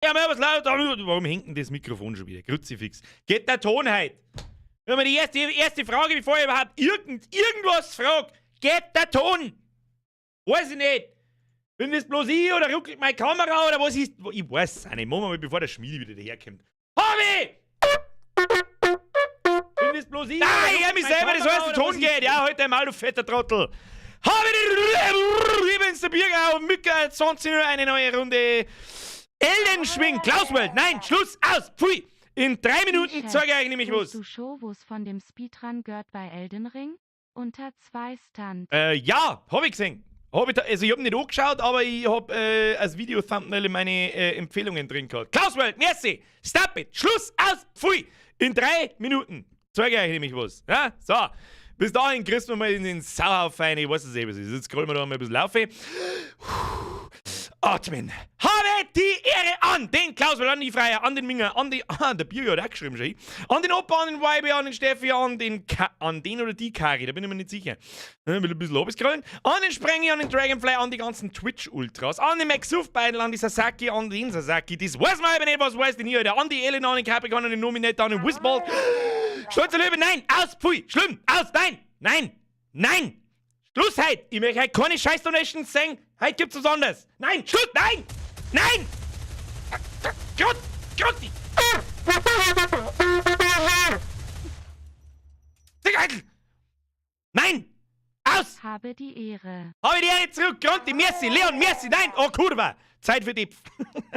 Ja, mal was laut. Warum hängt denn das Mikrofon schon wieder? Kruzifix. Geht der Ton heute? Wenn man die erste Frage, bevor ich überhaupt irgendwas frage, geht der Ton? Weiß ich nicht. Bin das bloß ich oder ruckelt meine Kamera oder was ist? Ich weiß es auch nicht. Machen wir mal, bevor der Schmiede wieder daherkommt. Hobby! Bin das bloß ich? Nein, ich hör mich selber, das heißt, der Ton geht. Ja, heute einmal, du fetter Trottel. Hobby! Ich bin's, der Birger auf Mücke, 20 Uhr, eine neue Runde. Eldenschwing, Klauswelt, nein, Schluss, aus, pfui. In 3 Minuten zeige ich euch nämlich was. Du schon was von dem Speedrun gehört bei Elden Ring? Unter 2 Stunden. Ja, hab ich gesehen. Hab ich da, also ich hab nicht angeschaut, aber ich hab als Video-Thumbnail in meine Empfehlungen drin gehabt. Klauswelt, merci! Stop it! Schluss, aus, pfui! In 3 Minuten zeige ich euch nämlich was. Ja? So. Bis dahin kriegst du mal in den Sauhaufen rein. Ich weiß es eh, was ist. Jetzt scrollen wir da mal ein bisschen laufen. Atmen. Habe die Ehre an den Klaus, an die Freier, an den Minger, an die. Ah, der Bier hat auch geschrieben schon. An den Opa, an den Weibe, an den Steffi, an den Ka an den oder die Kari, da bin ich mir nicht sicher. Ja, will ein bisschen scrollen. An den Sprengi, an den Dragonfly, an die ganzen Twitch-Ultras, an den Max Beidel, an die Sasaki, an den Sasaki. Das weiß man aber nicht, was weiß denn hier, Alter. An die Elena, an den Capricorn, an den Nominette, an den Wisbold. Stolzer Löwe, nein, aus, pfui, schlimm, aus, nein, nein, nein. Schluss heute! Ich möchte heute keine scheiß Donations sehen. Heute gibt's was anderes. Nein, Schluss, nein! Nein! Gott, Gott! Nein! Aus! Habe die Ehre. Habe die Ehre zurück! Gronti, merci! Leon, merci! Nein! Oh, Kurva! Zeit für die.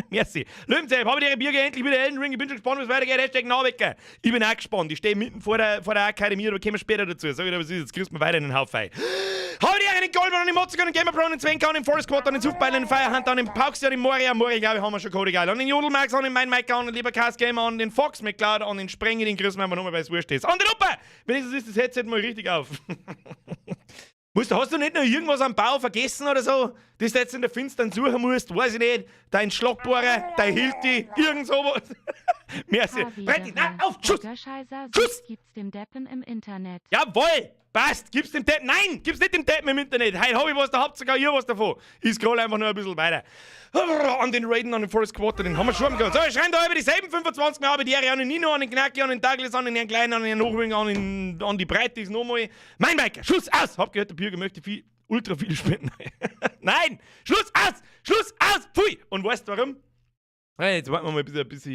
Merci. Löwenzeit, habe die Ehre, Birger, endlich wieder Elden Ring. Ich bin schon gespannt, wie es weitergeht. #Nachwecker. Ich bin auch gespannt. Ich stehe mitten vor der Akademie, aber kommen wir später dazu. Sag ich dir, was ist. Jetzt kriegst du mir weiter in den Haufen. Habe die Ehre, den Goldman, an den Motziger, an den Gamer Pro, an den Sven, an den Forest Squad, an den Zufbeil, an den Firehunter, an den Pauxi, an den Moria, Moria, glaube ich, haben wir schon Code geil. An den Jodelmax, an den Mein Mike, an den lieber Cast Gamer, an den Fox McCloud, an den Sprengi, den grüßen wir einfach nochmal, weil es wurscht ist. An den Opa! Wenigstens ist das Headset mal richtig auf. Hast du nicht noch irgendwas am Bau vergessen oder so, das du jetzt in der Finstern suchen musst? Weiß ich nicht. Dein Schlagbohrer, dein Hilti, irgend sowas. Merci. Bretti, nein, auf, Schuss! Schuss! Gibt's dem Deppen im Internet. Jawohl! Passt! Gib's dem Deppen. Nein! Gib's nicht dem Deppen im Internet! Heute hab ich was, da habt sogar ihr was davon. Ich scroll einfach nur ein bisschen weiter. An den Raiden, an den Forest Quarter, den haben wir schon gehabt. So, ich schreien da über dieselben 25 Mal, aber die Ehre an den Nino, an den Knacki, an den Douglas, an den Herrn Klein, an den Herrn Hochwing, an die Breite ist nochmal. Mein Biker, Schluss, aus! Hab gehört, der Bürger möchte viel, ultra viel spenden. Nein! Schluss, aus! Schluss, aus! Pfui! Und weißt du, warum? Ja, jetzt warten wir mal, bis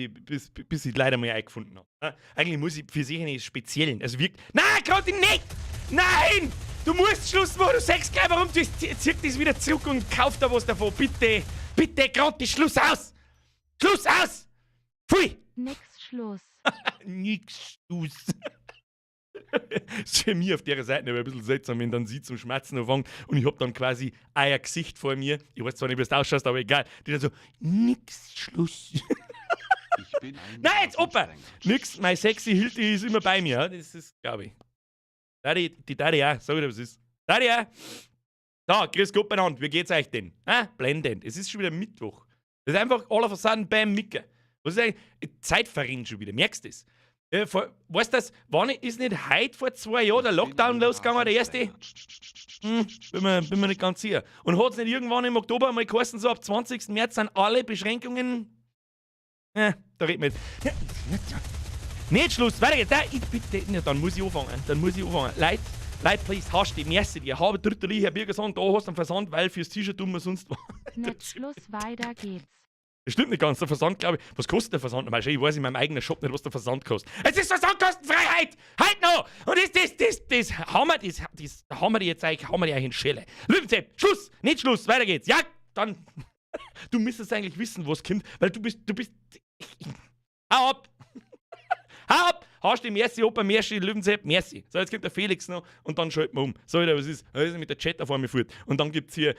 ich leider mal eingefunden habe. Eigentlich muss ich für sich einen speziellen. Also wirklich. Nein, gerade nicht! Nein! Du musst Schluss machen, du sagst gleich, warum du zieh das wieder zurück und kauf da was davon. Bitte, bitte, gerade Schluss, aus! Schluss, aus! Pfui! Nix Schluss. Nix Schluss. Ist für mich auf der Seite aber ein bisschen seltsam, wenn dann sie zum Schmerzen anfängt und ich hab dann quasi euer Gesicht vor mir. Ich weiß zwar nicht, wie es ausschaut, aber egal. Die dann so, nix Schluss. Ich bin ein Nein, jetzt Opa! Nix, mein sexy Hilti ist immer bei mir. Das ist, glaube ich. Daddy, die Daddy auch, sag ich dir, was ist. Daddy auch. So, grüß Gott beieinander, wie geht's euch denn? Ha? Blendend. Es ist schon wieder Mittwoch. Das ist einfach all of a sudden, bam, Micke. Was ist eigentlich? Zeit verrinnt schon wieder, merkst du das? Weißt du das, wann ist nicht heute vor 2 Jahren der Lockdown losgegangen, der erste? Bin mir nicht ganz sicher. Und hat es nicht irgendwann im Oktober mal geheißen, so ab 20. März sind alle Beschränkungen? Da reden wir jetzt. Nicht Schluss, weiter geht's. Da, ich bitte, ja, dann muss ich anfangen. Dann muss ich anfangen. Leute, Leute, please, hast die, merci dir. Habe dritte Herr Birgerson, da hast du einen Versand, weil fürs T-Shirt tun wir sonst was. Nicht Schluss, weiter geht's. Das stimmt nicht ganz. Der Versand, glaube ich. Was kostet der Versand? Ich weiß in meinem eigenen Shop nicht, was der Versand kostet. Es ist Versandkostenfreiheit! Halt noch! Und das haben wir, das haben wir die jetzt eigentlich, haben wir die eigentlich in Schelle. Löwenzepp, Schluss! Nicht Schluss, weiter geht's. Ja, dann. Du müsstest eigentlich wissen, was kommt, weil du bist. Hau ab! Hau ab! Hast du die Merci, Opa, Merci, Löwensepp, merci. So, jetzt kommt der Felix noch und dann schalten wir um. So, Alter, was ist? Was ist mit der Chat auf einmal fort? Und dann gibt's hier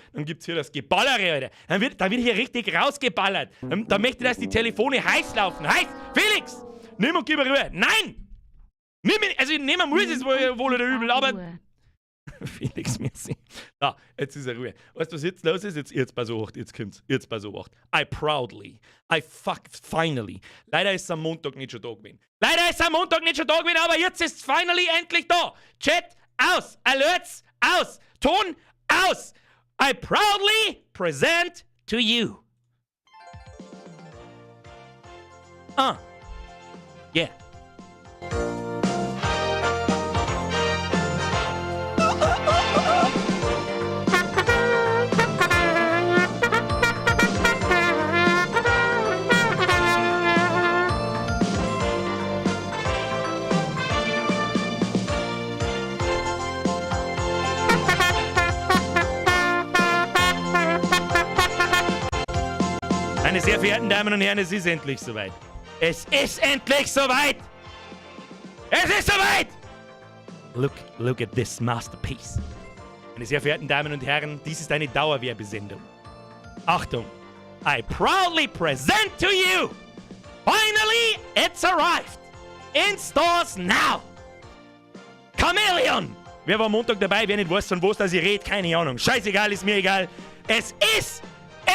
das Geballere, Alter. Da wird hier richtig rausgeballert. Da möchte ich, dass die Telefone heiß laufen. Heiß! Felix! Nimm und gib Ruhe. Nein! Nimm ihn, also nehmen muss es wohl oder übel, aber Felix, merci. So, jetzt ist er Ruhe. Weißt du, was jetzt los ist? Jetzt pass auf, jetzt kommt's. Jetzt pass auf. I proudly, I fuck, finally. Leider ist es am Montag nicht schon da gewesen. Leider ist es am Montag nicht schon da gewesen, aber jetzt ist es finally endlich da. Chat aus, Alerts aus, Ton aus. I proudly present to you. Ah. Yeah. Meine sehr verehrten Damen und Herren, es ist endlich soweit. Es ist endlich soweit! Es ist soweit! Look, look at this masterpiece. Meine sehr verehrten Damen und Herren, dies ist eine Dauerwerbesendung. Achtung! I proudly present to you! Finally, it's arrived! In stores now! Chameleon! Wer war am Montag dabei? Wer nicht weiß, von was dass ich rede, keine Ahnung. Scheißegal, ist mir egal. Es ist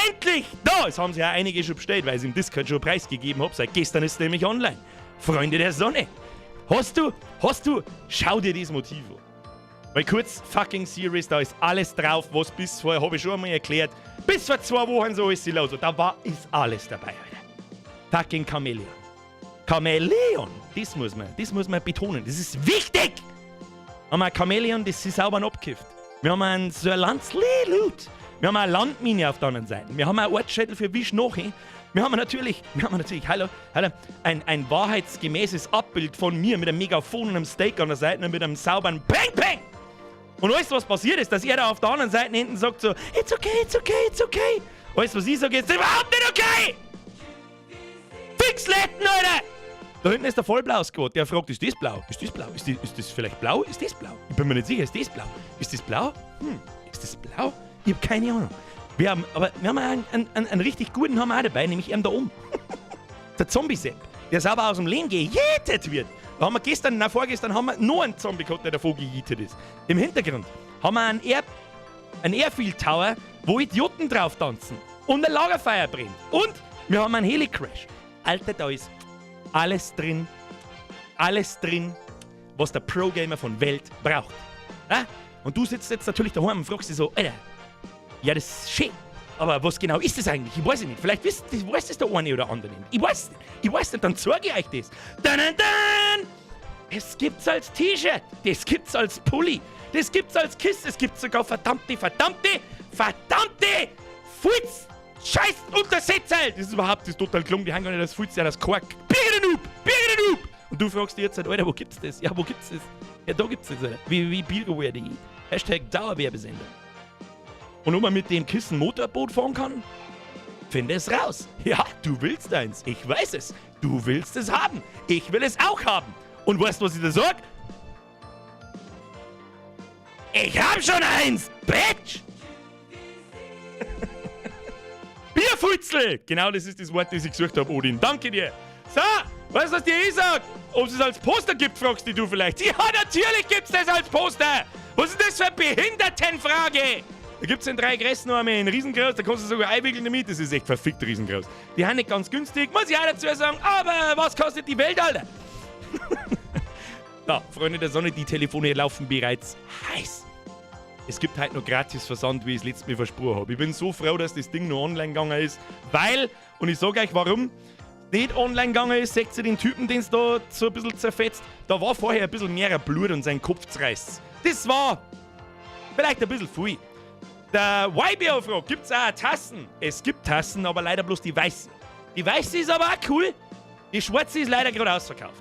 endlich da! Es haben sich ja einige schon bestellt, weil ich im Discord schon preisgegeben habe. Seit gestern ist es nämlich online. Freunde der Sonne. Hast du, schau dir das Motiv an. Mal kurz fucking serious, da ist alles drauf, was bis vor, habe ich schon einmal erklärt, bis vor 2 Wochen so ist sie los. Da war, ist alles dabei, Alter. Fucking Chameleon. Chamäleon, das muss man betonen. Das ist wichtig! Wir haben ein Chamäleon, das ist sauber abgekifft. Wir haben einen Sir Lancelot. Wir haben eine Landmine auf der anderen Seite. Wir haben ein Ortsschädel für Wisch noch. Wir haben natürlich, hallo, hallo, ein wahrheitsgemäßes Abbild von mir mit einem Megafon und einem Steak an der Seite und mit einem sauberen Peng Peng. Und weißt du, was passiert ist? Dass er da auf der anderen Seite hinten sagt so: "It's okay, it's okay, it's okay." Weißt du, was ich sage? Ist überhaupt nicht okay! Fixletten, Alter! Da hinten ist der Vollblau-Squad, der fragt: "Ist das blau? Ist das blau? Ist das vielleicht blau? Ist das blau? Ich bin mir nicht sicher, ist das blau? Ist das blau? Hm, ist das blau? Ich habe keine Ahnung." Aber wir haben einen richtig guten haben wir auch dabei, nämlich ihn da oben. Der Zombie-Sepp, der sauber aus dem Leben gejätet wird. Da haben wir gestern, na vorgestern, haben wir noch einen Zombie gehabt, der davon gejätet ist. Im Hintergrund haben wir einen Airfield Tower, wo Idioten drauf tanzen und ein Lagerfeuer brennt. Und wir haben einen Heli-Crash. Alter, da ist alles drin, was der Pro-Gamer von Welt braucht. Ja? Und du sitzt jetzt natürlich daheim und fragst dich so: "Alter, ja, das ist schön. Aber was genau ist das eigentlich? Ich weiß es nicht. Vielleicht weiß es der eine oder andere nicht. Ich weiß nicht. Ich weiß nicht, dann zeige ich euch das. Dan, dan, dan! Es gibt's als T-Shirt, das gibt's als Pulli, das gibt's als Kissen, es gibt sogar verdammte, verdammte, verdammte Futz! Scheiß Untersetzer! Das ist überhaupt, das ist total gelungen, die haben gar nicht das Futz, ja, das Kork. Birger Noob! Birger Noob! Und du fragst dich jetzt halt: "Alter, wo gibt's das?" Ja, wo gibt's das? Ja, da gibt's das, Alter. www.birgerwear.de. #Dauerwerbesendung. Und ob man mit dem Kissen Motorboot fahren kann? Finde es raus. Ja, du willst eins. Ich weiß es. Du willst es haben. Ich will es auch haben. Und weißt du, was ich da sag? Ich hab schon eins, Bitch! Bierfutzel! Genau das ist das Wort, das ich gesucht habe, Odin. Danke dir. So, weißt du, was dir ich sag? Ob es es als Poster gibt, fragst du vielleicht. Ja, natürlich gibt's das als Poster! Was ist das für eine Behindertenfrage? Da gibt's in drei Größen noch einmal in riesengroß, da kannst du sogar einwickeln damit, das ist echt verfickt riesengroß. Die sind nicht ganz günstig, muss ich auch dazu sagen, aber was kostet die Welt, Alter? Da, Freunde der Sonne, die Telefone laufen bereits heiß. Es gibt halt noch gratis Versand, wie ich es letztes Mal versprochen habe. Ich bin so froh, dass das Ding noch online gegangen ist, weil, und ich sage euch warum, nicht online gegangen ist, seht ihr den Typen, den es da so ein bisschen zerfetzt? Da war vorher ein bisschen mehr Blut und sein Kopf zerreißt. Das war vielleicht ein bisschen viel. Der YBO fragt: "Gibt es auch Tassen?" Es gibt Tassen, aber leider bloß die weiße. Die weiße ist aber auch cool. Die schwarze ist leider gerade ausverkauft.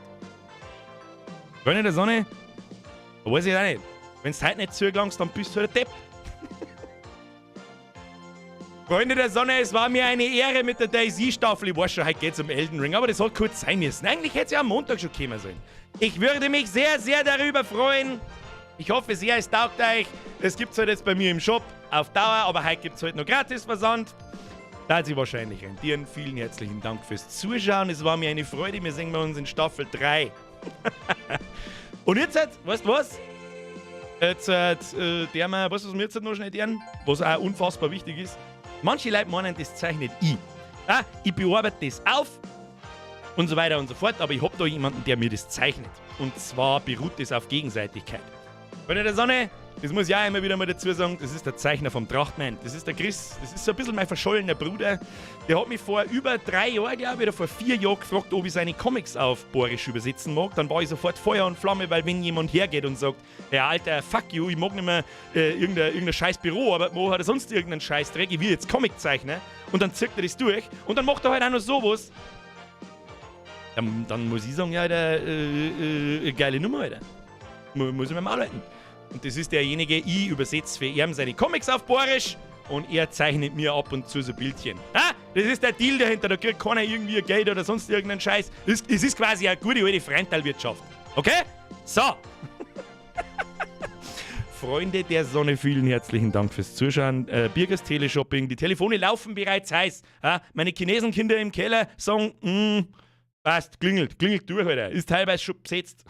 Freunde der Sonne, da weiß ich auch nicht. Wenn du heute nicht zugelangst, dann bist du halt ein Depp. Freunde der Sonne, es war mir eine Ehre mit der DayZ-Staffel. Ich weiß schon, heute geht es um Elden Ring, aber das hat kurz sein müssen. Eigentlich hätte es ja am Montag schon kommen sollen. Ich würde mich sehr, sehr darüber freuen. Ich hoffe sehr, es taugt euch. Das gibt es halt jetzt bei mir im Shop auf Dauer, aber heute gibt es halt noch gratis Versand. Da hat sich wahrscheinlich rentieren. Vielen herzlichen Dank fürs Zuschauen. Es war mir eine Freude. Wir sehen uns in Staffel 3. Und jetzt, weißt du was? Jetzt, der mal, weißt du, was wir jetzt noch schnell tun? Was auch unfassbar wichtig ist. Manche Leute meinen, das zeichnet ich. Ja, ich bearbeite das auf und so weiter und so fort, aber ich habe da jemanden, der mir das zeichnet. Und zwar beruht das auf Gegenseitigkeit. Freunde der Sonne, Das muss ich auch immer wieder mal dazu sagen, das ist der Zeichner vom Trachtman. Das ist der Chris, das ist so ein bisschen mein verschollener Bruder. Der hat mich vor über 3 Jahren, glaube ich, oder vor 4 Jahren gefragt, ob ich seine Comics auf Boarisch übersetzen mag. Dann war ich sofort Feuer und Flamme, weil wenn jemand hergeht und sagt, ja Alter, fuck you, ich mag nicht mehr irgendein scheiß Büroarbeit machen oder sonst irgendeinen Scheißdreck, ich will jetzt Comiczeichner. Und dann zirkt er das durch und dann macht er halt auch noch sowas. Dann muss ich sagen, ja, Alter, geile Nummer, Alter. Muss ich mir mal arbeiten. Und das ist derjenige, ich übersetze für ihn seine Comics auf Boarisch und er zeichnet mir ab und zu so Bildchen. Ah, das ist der Deal dahinter, da kriegt keiner irgendwie Geld oder sonst irgendeinen Scheiß. Es ist quasi eine gute alte Freundteilwirtschaft. Okay? So. Freunde der Sonne, vielen herzlichen Dank fürs Zuschauen. Birgers Teleshopping, die Telefone laufen bereits heiß. Ah, meine Chinesenkinder im Keller sagen, passt, klingelt durch, Alter. Ist teilweise schon besetzt.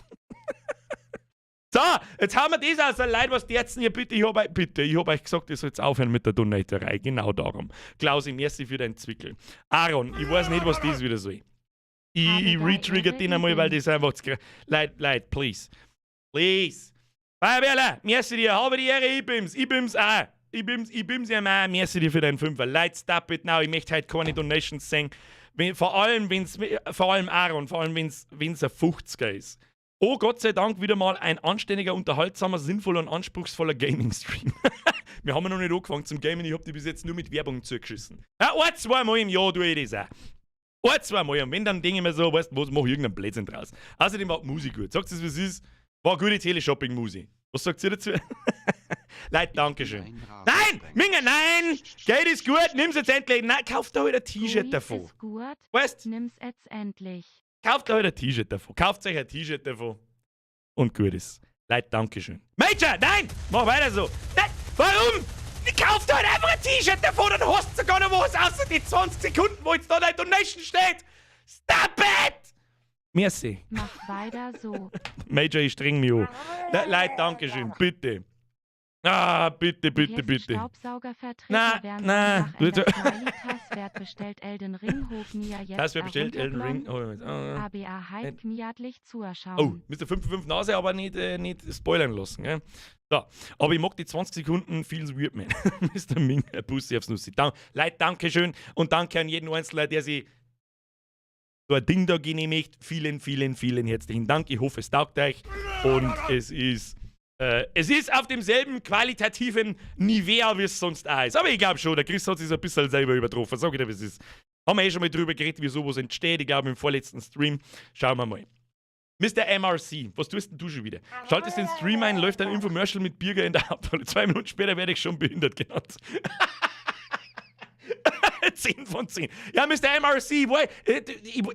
So, jetzt haben wir das aus. Leute, was derzen ihr bitte? Ich hab euch, bitte, ich hab euch gesagt, ihr sollt aufhören mit der Donaterei. Genau darum. Klausi, merci für deinen Zwickel. Aaron, ich weiß nicht, was das wieder soll. Ich retrigger den einmal, weil das einfach zu. Leute, please. Please. Feuerwehrler, merci dir. Habe die Ehre, ich bin's. Ich bin's auch. Ich bin's ja auch. Merci dir für deinen Fünfer. Leute, stop it now. Ich möchte heute keine Donations sehen. Wenn, vor allem, Aaron, vor allem, wenn's ein 50er ist. Oh, Gott sei Dank wieder mal ein anständiger, unterhaltsamer, sinnvoller und anspruchsvoller Gaming-Stream. Wir haben ja noch nicht angefangen zum Gaming, ich hab die bis jetzt nur mit Werbung zugeschissen. Ja, ein, zweimal im Jahr tue ich das auch. Ein, zweimal. Und wenn, dann denke ich mir so, weißt du was, mach ich irgendeinen Blödsinn draus. Außerdem war die Musik gut. Sagt es, wie es ist? War gute Teleshopping-Musik. Was sagt ihr dazu? Leute, dankeschön. Nein! Minga, nein! Geld ist gut, nimm's jetzt endlich. Nein, kauf da halt ein T-Shirt davon. Ist gut, weißt? Nimm's jetzt endlich. Kauft euch ein T-Shirt davon. Kauft euch ein T-Shirt davon. Und gut ist. Leute, dankeschön. Major, nein! Mach weiter so. Nein, warum? Kauft halt einfach ein T-Shirt davon, dann hast du sogar noch was, außer die 20 Sekunden, wo jetzt da deine Donation steht. Stop it! Merci. Mach weiter so. Major, ich streng mich an. Leute, dankeschön. Bitte. Ah, bitte, bitte, bitte. Staubsaugervertreter na, na. Bestellt Elden Ring hoch mir jetzt. Das wer bestellt Elden Ring. Oh, ABA halt gniadlich zuschauen. Oh, Mr. 5-5 Nase, aber nicht spoilern lassen. Gell? So, aber ich mag die 20 Sekunden feels weird, man. Mr. Ming, Pussy aufs Nussi. Leute, dankeschön und danke an jeden Einzelnen, der sich so ein Ding da genehmigt. Vielen, vielen, vielen herzlichen Dank. Ich hoffe, es taugt euch und es ist. Es ist auf demselben qualitativen Niveau, wie es sonst auch ist. Aber ich glaube schon, der Chris hat sich so ein bisschen selber übertroffen. Sag ich dir, wie es ist. Haben wir eh schon mal drüber geredet, wie sowas entsteht. Ich glaube, im vorletzten Stream. Schauen wir mal. Mr. MRC, was tust denn du schon wieder? Schaltest den Stream ein, läuft ein Infomercial mit Birger in der Hauptrolle. 2 Minuten später werde ich schon behindert genannt. 10 von 10. Ja, Mr. MRC,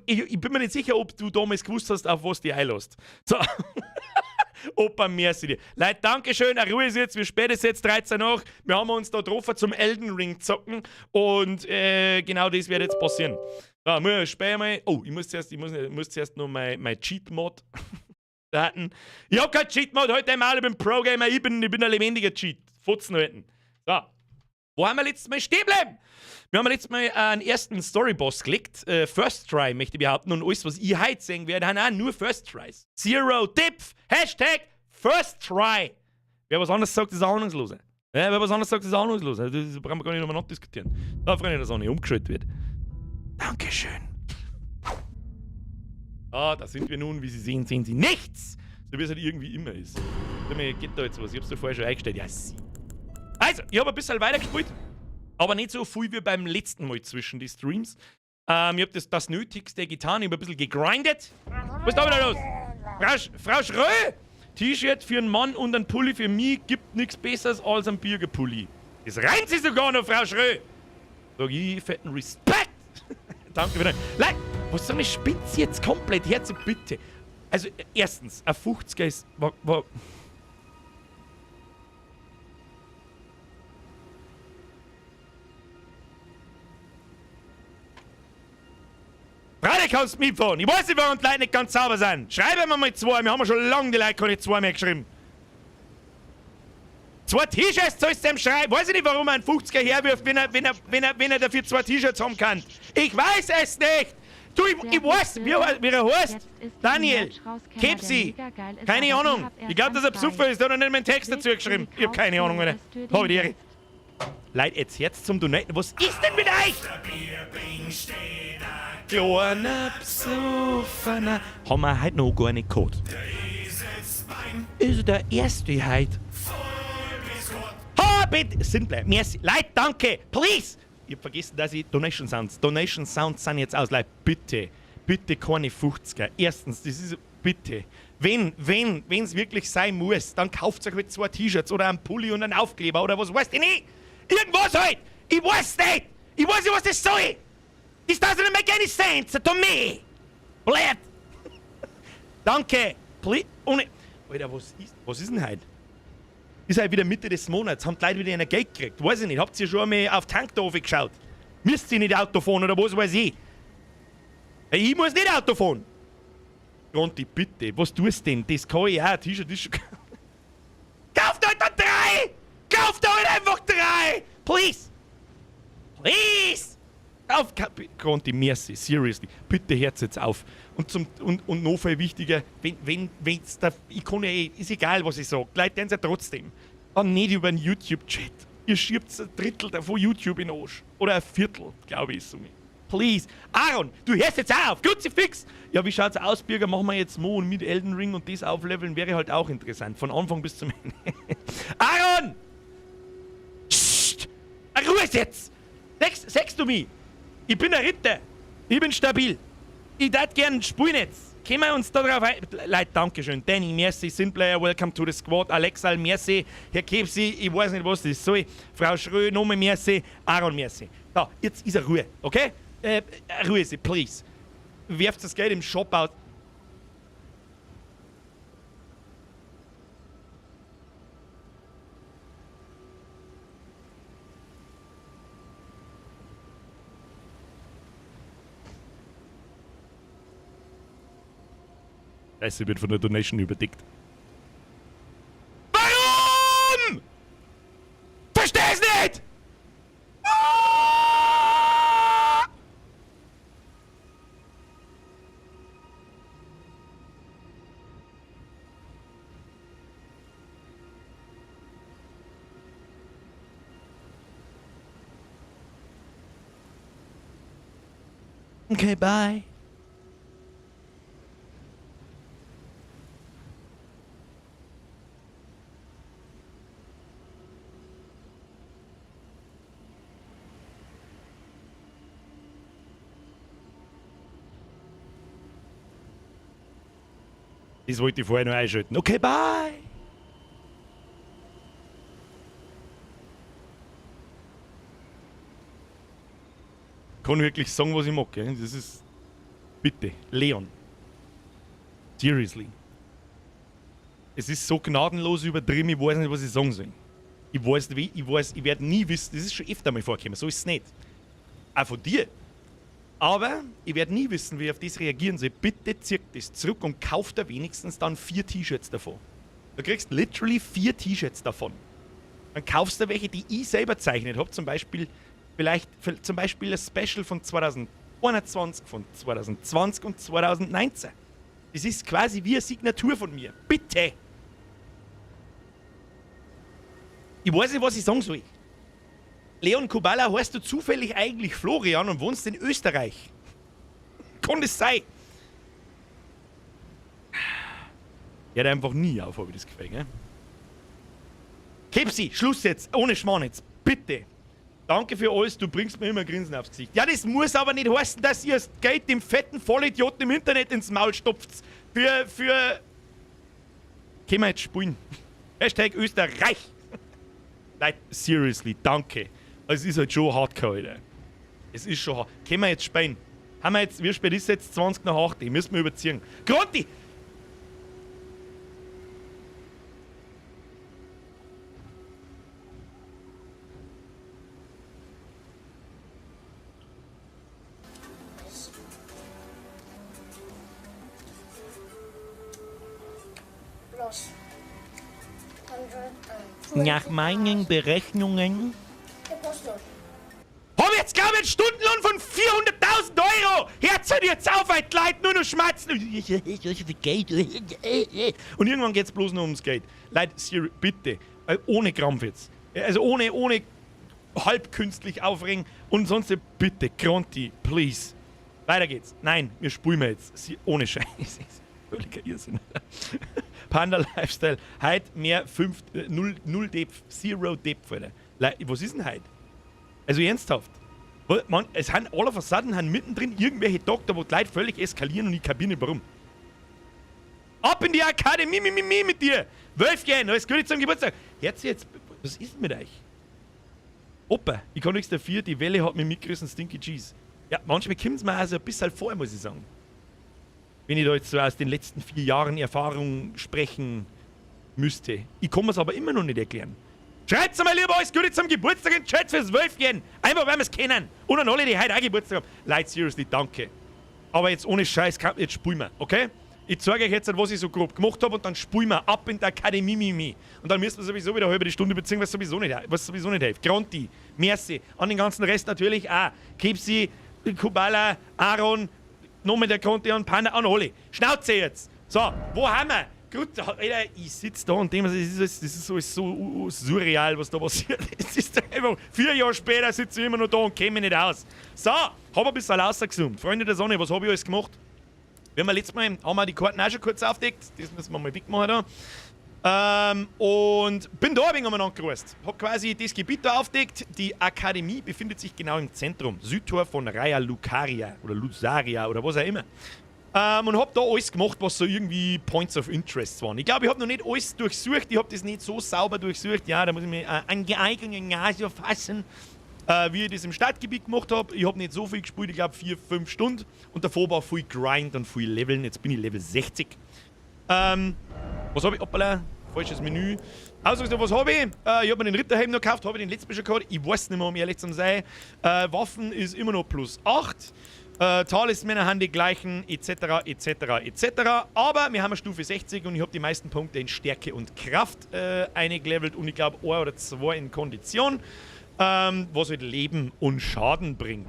ich bin mir nicht sicher, ob du damals gewusst hast, auf was du dich einlässt. So. Opa, merci dir. Leute, dankeschön. Ruhe ist jetzt, wir spätestens jetzt 13 nach. Wir haben uns da getroffen zum Elden Ring zocken. Und genau das wird jetzt passieren. So, später mal. Oh, ich muss zuerst noch mein Cheat-Mod starten. Ich hab kein Cheat-Mod heute einmal, ich bin Pro-Gamer, ich bin ein lebendiger Cheat. Fotzen halten. So. Wo haben wir letztes Mal stehen bleiben? Wir haben letztes Mal einen ersten Story-Boss gelegt. First Try, möchte ich behaupten. Und alles, was ich heute sehen werde, haben auch nur First Tries. Zero Dipf. Hashtag First Try. Wer was anderes sagt, ist ahnungslos. Ja, wer was anderes sagt, ist ahnungslos. Das brauchen wir gar nicht nochmal nachdiskutieren. Da, Freunde, dass auch nicht umgeschaltet wird. Dankeschön. Ah, da sind wir nun. Wie Sie sehen, sehen Sie nichts. So wie es halt irgendwie immer ist. Geht da jetzt was? Ich hab's da vorher schon eingestellt. Ja, sie. Also, ich habe ein bisschen weitergespielt, aber nicht so viel wie beim letzten Mal zwischen die Streams. Ich habe das Nötigste getan, ich habe ein bisschen gegrindet. Was ist da wieder los? Frau Schrö! T-Shirt für einen Mann und ein Pulli für mich gibt nichts Besseres als ein Birgerpulli. Das reimt sich sogar noch, Frau Schrö! Sag ich, fetten Respekt! Danke für den. Leute, was soll ich spitze jetzt komplett? Herz, bitte. Also, erstens, ein 50er ist. War Freilich kannst du mitfahren. Ich weiß nicht, warum die Leute nicht ganz sauber sind. Schreiben wir mal zwei. Wir haben ja schon lange die Leute keine zwei mehr geschrieben. Zwei T-Shirts sollst du ihm schreiben. Weiß ich nicht, warum er einen 50er herwirft, wenn er dafür zwei T-Shirts haben kann. Ich weiß es nicht. Du, ich weiß, wie er heißt. Daniel, Kepsi, keine Ahnung. Ich glaube, dass er Besucher ist, der hat noch nicht meinen Text dazu geschrieben. Ich hab keine Ahnung, Alter. Hab ich die Ehre. Leute, jetzt jetzt zum Donaten. Was ist denn mit euch? Kleiner Besoffener. Haben wir heute noch gar nicht gehabt. Ist der erste heute. Ha, bitte! Simple. Merci. Leute, danke. Please! Ich hab vergessen, dass ich Donation Sounds. Donation Sounds sind jetzt aus. Leute, bitte. Bitte keine 50er. Erstens, das ist. Bitte. Wenn's wirklich sein muss, dann kauft euch halt 2 T-Shirts oder einen Pulli und einen Aufkleber oder was weiß ich nicht. Irgendwas halt! Ich weiß nicht! Ich weiß nicht, was das soll! This doesn't make any sense to me! Blöd! Danke! Please. Ohne. Alter, was ist denn heute? Ist halt wieder Mitte des Monats, haben die Leute wieder ein Geld gekriegt. Weiß ich nicht, habt ihr schon einmal auf Tankdorf geschaut? Müsst ihr nicht Auto fahren oder was weiß ich? Ich muss nicht Auto fahren! Gronti, bitte, was tust du denn? Das kann ich auch, T-Shirt ist schon. Kauft euch da 3! Kauft euch einfach 3! Please! Please! Auf, Gronti, merci, seriously. Bitte hört's jetzt auf. Und noch viel wichtiger, wenn's da, ich kann ja eh, ist egal, was ich sag, die Leute denken ja trotzdem. Dann nicht über den YouTube-Chat. Ihr schiebt ein Drittel davon YouTube in den Arsch. Oder ein Viertel, glaube ich, so. Please. Aaron, du hörst jetzt auf. Kruzifix. Ja, wie schaut's aus, Birger? Machen wir jetzt Mo und mit Elden Ring und das aufleveln wäre halt auch interessant. Von Anfang bis zum Ende. Aaron! Psst! Ruhe jetzt! Sagst du mich? Ich bin ein Ritter. Ich bin stabil. Ich tät gern spielen jetzt. Können wir uns da drauf ein... Leute, Dankeschön. Danny, merci. Simplayer, welcome to the squad. Alexa, merci. Herr Kepsi, ich weiß nicht, was das soll. Frau Schrö, nochmal merci. Aaron, merci. So, jetzt ist er Ruhe, okay? Ruhe Sie, please. Werft das Geld im Shop aus. Scheiße, wird von der Donation überdeckt. Warum? Versteh's nicht! Ah! Okay, bye. Das wollte ich vorher noch einschalten. Okay, bye! Kann wirklich sagen, was ich mag, gell? Das ist... Bitte, Leon. Seriously. Es ist so gnadenlos übertrieben, ich weiß nicht, was ich sagen soll. Ich weiß, wie, ich weiß, ich werde nie wissen, das ist schon öfter mal vorgekommen, so ist es nicht. Auch von dir. Aber ich werde nie wissen, wie ich auf das reagieren soll. Bitte zirk das zurück und kauf da wenigstens dann 4 T-Shirts davon. Du kriegst literally 4 T-Shirts davon. Dann kaufst du welche, die ich selber gezeichnet hab. Zum Beispiel, vielleicht, zum Beispiel ein Special von 2021, von 2020 und 2019. Das ist quasi wie eine Signatur von mir. Bitte! Ich weiß nicht, was ich sagen soll. Leon Kubala, heißt du zufällig eigentlich Florian und wohnst in Österreich? Kann das sein? Hört einfach nie auf, hab ich das Gefühl, gell? Kepsi, Schluss jetzt, ohne Schmarrn jetzt, bitte. Danke für alles, du bringst mir immer Grinsen aufs Gesicht. Ja, das muss aber nicht heißen, dass ihr das Geld dem fetten Vollidioten im Internet ins Maul stopft. Für... Können wir jetzt spielen? Hashtag Österreich. Leute, seriously, danke. Es ist halt schon hardcore, Alter. Es ist schon hart. Können wir jetzt spielen? Haben wir jetzt, wie spät ist es jetzt? 20 nach 8. Müssen wir überziehen. Gronti! Plus Nach meinen Berechnungen Equals to hab ich jetzt, glaub ich, einen Stundenlohn von 400.000 1000 Euro! Hört halt jetzt auf, weil die Leute nur noch schmatzen. Und irgendwann geht's bloß noch ums Geld. Leute, bitte, ohne Krampf jetzt. Also ohne halb künstlich aufregen und sonst bitte, Gronti, please. Weiter geht's. Nein, wir spulen jetzt. Ohne Scheiß. Völliger Irrsinn. Panda Lifestyle. Heute mehr 5, 0, 0 Depth, 0 Depth, Alter. Was ist denn heute? Also ernsthaft. Man, es sind all of a sudden haben mittendrin irgendwelche Doktor, wo die Leute völlig eskalieren und ich kapiere nicht warum. Ab in die Akademie, mi, mi, mi, mit dir! Wölfchen, alles Gute zum Geburtstag! Herz jetzt, was ist denn mit euch? Opa, ich kann nichts dafür, die Welle hat mich mitgerissen, Stinky Cheese. Ja, manchmal kommt es mir also ein bisschen vor, muss ich sagen. Wenn ich da jetzt so aus den letzten 4 Jahren Erfahrung sprechen müsste. Ich kann mir's aber immer noch nicht erklären. Schreibt's mal lieber alles Gute zum Geburtstag in den Chat fürs Wölfchen. Einfach, weil wir's kennen. Und an alle, die heute auch Geburtstag haben. Leute, seriously, danke. Aber jetzt ohne Scheiß, jetzt spulen wir, okay? Ich zeige euch jetzt, was ich so grob gemacht hab und dann spulen wir ab in der Akademie, Mimi. Und dann müssen wir sowieso wieder halbe Stunde beziehen, was sowieso nicht hilft. Gronti, merci. An den ganzen Rest natürlich auch. Kipsi, Kubala, Aaron, nochmal der Gronti und Panda, an alle. Schnauze jetzt! So, wo haben wir? Gut, Alter, ich sitze da und denke mir, das ist alles so surreal, was da passiert. Es ist einfach, 4 Jahre später sitze ich immer noch da und käme nicht aus. So, hab ein bisschen rausgezoomt. Freunde der Sonne, was hab ich alles gemacht? Wir haben letztes Mal haben wir die Karten auch schon kurz aufgedeckt. Das müssen wir mal wegmachen da. Und bin da ein wenig umeinander gereist. Hab quasi das Gebiet da aufgedeckt. Die Akademie befindet sich genau im Zentrum. Südtor von Raya Lucaria oder Lusaria oder was auch immer. Und hab da alles gemacht, was so irgendwie Points of Interest waren. Ich glaube, ich hab noch nicht alles durchsucht. Ich hab das nicht so sauber durchsucht. Ja, da muss ich mir an die eigene Nase fassen. Wie ich das im Stadtgebiet gemacht hab. Ich hab nicht so viel gespielt, ich glaub 4, 5 Stunden. Und davor war viel Grind und viel Leveln. Jetzt bin ich Level 60. Was hab ich? Hoppala, falsches Menü. Also, was hab ich? Ich hab mir den Ritterhelm noch gekauft, hab ich den letzten schon gehabt. Ich weiß nicht mehr, um ehrlich zu sein. Waffen ist immer noch plus 8. Talismänner haben die gleichen, etc., etc., etc. Aber wir haben eine Stufe 60 und ich hab die meisten Punkte in Stärke und Kraft eingelevelt und ich glaub 1 oder 2 in Kondition. Was halt Leben und Schaden bringt.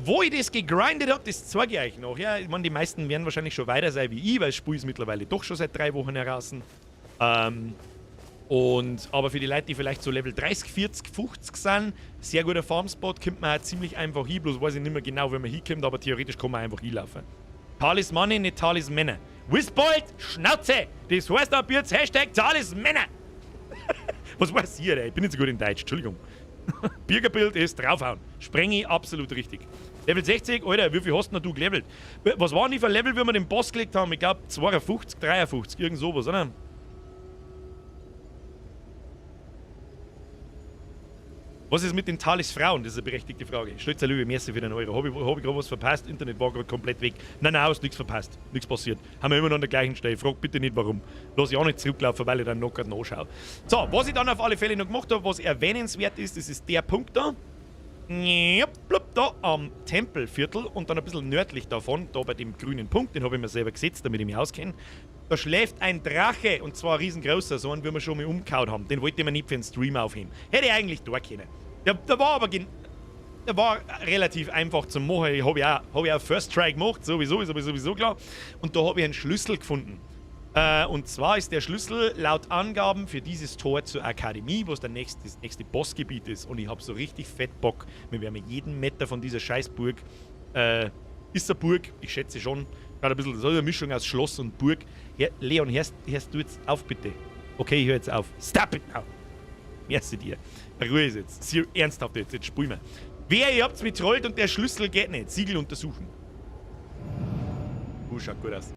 Wo ich das gegrindet hab, das zeige ich euch noch. Ja, ich mein, die meisten werden wahrscheinlich schon weiter sein wie ich, weil das Spiel ist mittlerweile doch schon seit 3 Wochen heraus. Aber für die Leute, die vielleicht so Level 30, 40, 50 sind, sehr guter Farmspot, kommt man auch ziemlich einfach hin, bloß weiß ich nicht mehr genau, wie man hinkommt, aber theoretisch kann man einfach hinlaufen. Talismane, nicht Talismänner. Wisbold, Schnauze! Das heißt ab jetzt Hashtag Talismänner! Was weiß ich, ey? Ich bin nicht so gut in Deutsch, Entschuldigung. Bürgerbild ist draufhauen. Sprenge ich absolut richtig. Level 60, Alter, wie viel hast denn du gelevelt? Was war denn die für ein Level, wie wir den Boss gelegt haben? Ich glaub 52, 53, irgend sowas, oder? Was ist mit den Talisfrauen? Das ist eine berechtigte Frage. Stolzer Löwe, merci für den Euro. Hab ich gerade was verpasst? Internet war gerade komplett weg. Nein, nein, hast nichts verpasst. Nichts passiert. Haben wir immer noch an der gleichen Stelle. Frag bitte nicht warum. Lass ich auch nicht zurücklaufen, weil ich dann noch gerade nachschaue. So, was ich dann auf alle Fälle noch gemacht habe, was erwähnenswert ist, das ist der Punkt da. Blub, da am Tempelviertel und dann ein bisschen nördlich davon, da bei dem grünen Punkt, den habe ich mir selber gesetzt, damit ich mich auskenne. Da schläft ein Drache, und zwar ein riesengroßer, so einen, wie wir schon mal umgehauen haben. Den wollte ich mir nicht für einen Stream aufheben. Hätte ich eigentlich da können. Der war aber der war relativ einfach zum machen. Ich habe ja auch First Try gemacht, sowieso, ist aber sowieso klar. Und da habe ich einen Schlüssel gefunden. Und zwar ist der Schlüssel laut Angaben für dieses Tor zur Akademie, wo es das nächste Bossgebiet ist. Und ich habe so richtig fett Bock. Wir werden jeden Meter von dieser Scheißburg, ist eine Burg, ich schätze schon, gerade ein bisschen, das ist eine Mischung aus Schloss und Burg. Herr, Leon, hörst du jetzt auf, bitte? Okay, ich hör jetzt auf. Stop it now! Merci dir. Ruhe ist jetzt. Sehr ernsthaft jetzt, jetzt spulen wir. Wer, ihr habt's mich trollt und der Schlüssel geht nicht. Siegel untersuchen. Schaut gut aus.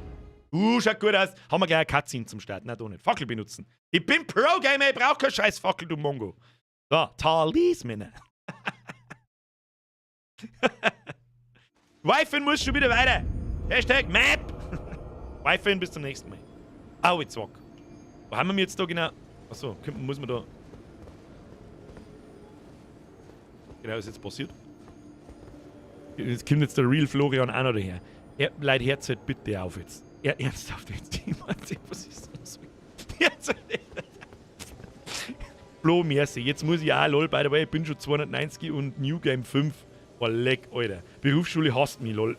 Schaut gut aus. Haben wir gleich eine Cutscene zum Start. Nein, doch nicht. Fackel benutzen. Ich bin Pro-Gamer, ich brauch keine scheiß Fackel, du Mongo. So, Talismänner. Wifen muss schon wieder weiter. Hashtag Map. Wifen, bis zum nächsten Mal. Au, jetzt wack. Wo haben wir jetzt da genau? Achso, muss man da. Genau, was ist jetzt passiert? Jetzt kommt jetzt der Real Florian auch noch daher. Ja, Leute, hört halt bitte auf jetzt. Ja, ernsthaft jetzt. Was ist das? Flo, merci. Jetzt muss ich auch, lol, by the way, ich bin schon 290 und New Game 5. Boah, leck, Alter. Berufsschule hasst mich, lol.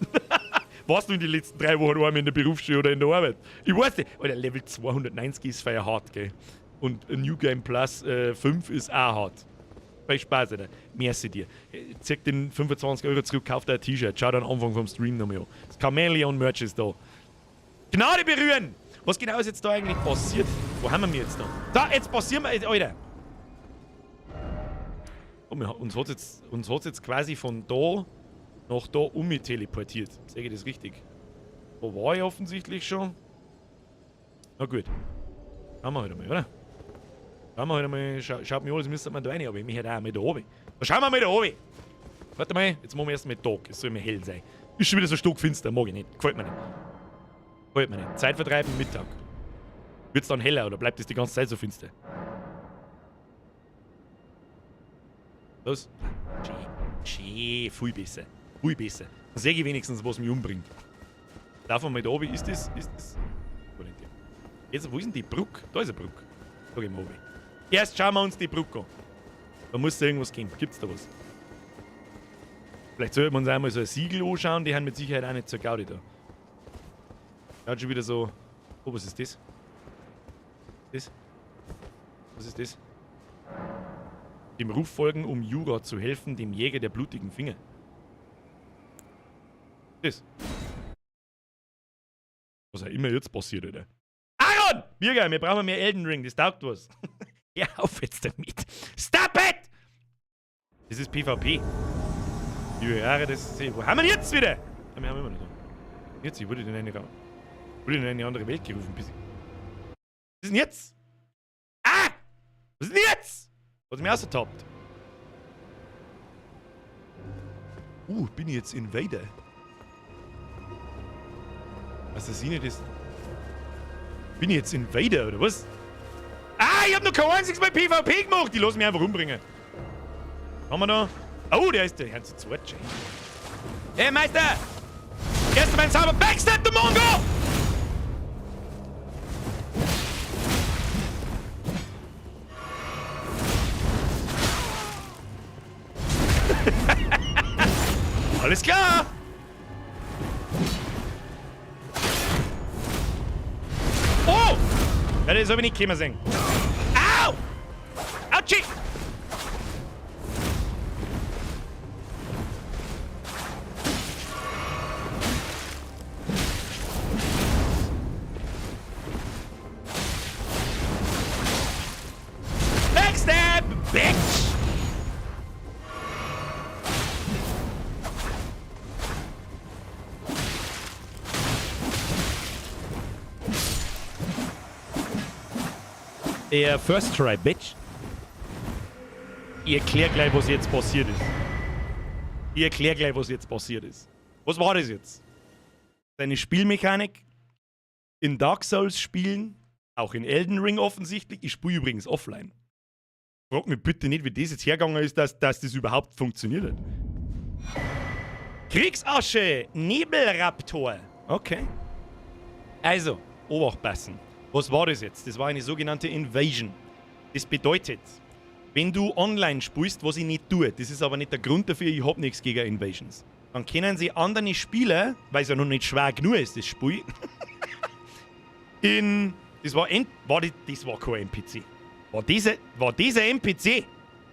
Warst du in den letzten 3 Wochen einmal in der Berufsschule oder in der Arbeit? Ich weiß nicht. Alter, Level 290 ist feier hart, gell? Und New Game Plus 5 ist auch hart. Viel Spaß, Alter. Merci dir. Zieh den 25 Euro zurück, kauf dir ein T-Shirt. Schau dir den Anfang vom Stream nochmal an. Das Chameleon-Merch ist da. Gnade berühren! Was genau ist jetzt da eigentlich passiert? Wo haben wir jetzt da? Da, jetzt passieren wir, Alter! Oh, wir, uns hat's jetzt, uns hat's jetzt quasi von da nach da um mich teleportiert. Sehe ich das richtig? Wo war ich offensichtlich schon? Na gut. Schauen wir halt einmal, oder? Schauen wir halt einmal. Schaut mir an, das müsste man da rein, aber ich möchte auch mal da oben. Da schauen wir mal da oben! Warte mal, jetzt machen wir erstmal Tag. Es soll mir hell sein. Ist schon wieder so stockfinster, mag ich nicht. Gefällt mir nicht. Gefällt mir nicht. Zeit vertreiben, Mittag. Wird's dann heller oder bleibt es die ganze Zeit so finster? Los. Schön, schön, viel besser. Viel besser. Dann sehe ich wenigstens, was mich umbringt. Laufen wir mal da oben. Ist das? Ist das? Wo denn die? Jetzt, wo ist denn die Brücke? Da ist eine Brücke. Da gehen wir oben. Erst schauen wir uns die Brücke an. Da muss da irgendwas geben. Gibt's da was? Vielleicht sollten wir uns einmal so ein Siegel anschauen. Die haben mit Sicherheit auch nicht zur Gaudi da. Schaut schon wieder so. Oh, was ist das? Das? Was ist das? Dem Ruf folgen, um Jura zu helfen, dem Jäger der blutigen Finger. Das. Was auch immer jetzt passiert, Alter. Aaron! Birger, wir brauchen mehr Elden Ring, das taugt was. Hör auf jetzt damit. Stop it! Das ist PvP. Die Jahre, das ist, wo haben wir denn jetzt wieder? Ja, wir haben immer noch da. Jetzt, ich wurde in eine Ra-, wurde in eine andere Welt gerufen. Was ist denn jetzt? Ah! Was ist denn jetzt? Was ist mir ausgetappt? Bin ich jetzt Invader? Assassine des... Bin ich jetzt Invader, oder was? Ah, ich hab noch kein einziges Mal PvP gemacht! Die lassen mich einfach umbringen. Haben wir da? Oh, der ist der Herr zu zweit, schön. Hey, Meister! Erst mein Zauber! Backstab, du Mongo! Alles klar! Oh! Ja, das hab ich nicht kommen sehen. Au! Autschi! Backstab, bitch! Der First Try, Bitch. Ich erklär gleich, was jetzt passiert ist. Ich erklär gleich, was jetzt passiert ist. Was war das jetzt? Seine Spielmechanik in Dark Souls spielen, auch in Elden Ring offensichtlich. Ich spiele übrigens offline. Frag mich bitte nicht, wie das jetzt hergegangen ist, dass das überhaupt funktioniert hat. Kriegsasche, Nebelraptor. Okay. Also, Obacht passen. Was war das jetzt? Das war eine sogenannte Invasion. Das bedeutet, wenn du online spielst, was ich nicht tue, das ist aber nicht der Grund dafür, ich hab nichts gegen Invasions, dann können sie andere Spieler, weil es ja noch nicht schwer genug ist, das Spiel, in... Das war, N, war die, das war kein NPC. War dieser NPC?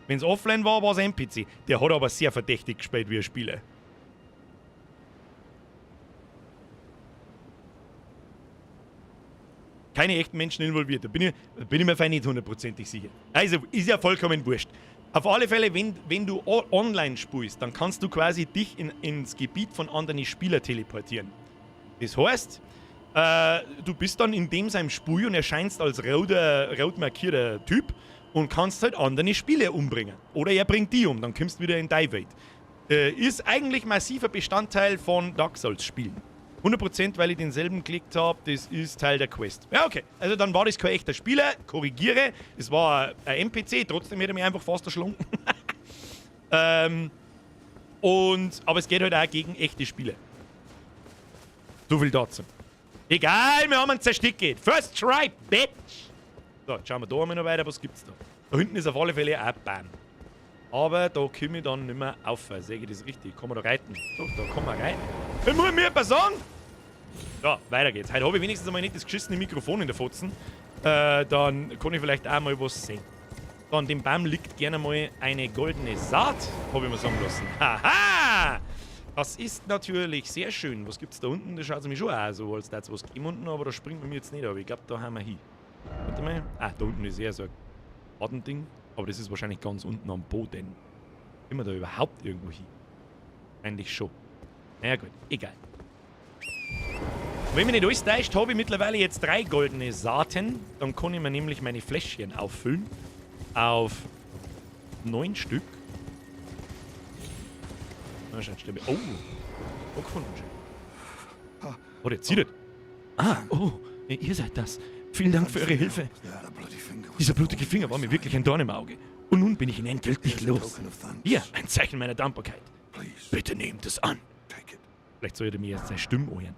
Wenn's offline war, war's NPC. Der hat aber sehr verdächtig gespielt wie ein Spieler. Keine echten Menschen involviert, da bin ich mir fein nicht hundertprozentig sicher. Also, ist ja vollkommen wurscht. Auf alle Fälle, wenn du online spielst, dann kannst du quasi dich ins Gebiet von anderen Spielern teleportieren. Das heißt, du bist dann in dem seinem Spiel und erscheinst als rot markierter Typ und kannst halt andere Spieler umbringen. Oder er bringt die um, dann kommst du wieder in deine Welt. Ist eigentlich massiver Bestandteil von Dark Souls Spielen. 100%, weil ich denselben geklickt hab, das ist Teil der Quest. Ja, okay. Also dann war das kein echter Spieler, korrigiere. Es war ein NPC, trotzdem hätte er mich einfach fast erschlagen. Aber es geht halt auch gegen echte Spieler. So viel dazu. Egal, wir haben einen zerstückelt. First try, bitch! So, jetzt schauen wir da einmal noch weiter, was gibt's da? Da hinten ist auf alle Fälle auch Bam. Aber da komme ich dann nicht mehr auf. Sehe ich das richtig? Kann man da reiten? Doch, da kann man reiten. Ich muss mir etwas sagen! So, weiter geht's. Heute habe ich wenigstens einmal nicht das geschissene Mikrofon in der Fotzen. Dann kann ich vielleicht auch mal was sehen. So, an dem Baum liegt gerne mal eine goldene Saat, habe ich mir sagen lassen. Haha! Das ist natürlich sehr schön. Was gibt's da unten? Das schaut nämlich schon auch so, als da was geben unten, aber da springt man mir jetzt nicht. Aber ich glaube, da haben wir hin. Warte mal. Ah, da unten ist eher so ein Badending. Aber das ist wahrscheinlich ganz unten am Boden. Sind wir da überhaupt irgendwo hin? Eigentlich schon. Naja gut, egal. Wenn mich nicht alles täuscht, habe ich mittlerweile jetzt 3 goldene Saaten. Dann kann ich mir nämlich meine Fläschchen auffüllen. Auf 9 Stück. Na, scheint stimmt. Oh, oh, gefunden schon. Oh, der zieht. Ah, oh, ihr seid das. Vielen Dank für eure Hilfe. Dieser blutige Finger war mir wirklich ein Dorn im Auge. Und nun bin ich ihn endgültig los. Hier, ein Zeichen meiner Dankbarkeit. Bitte nehmt es an. Vielleicht sollte mir jetzt seine Stimme anhören.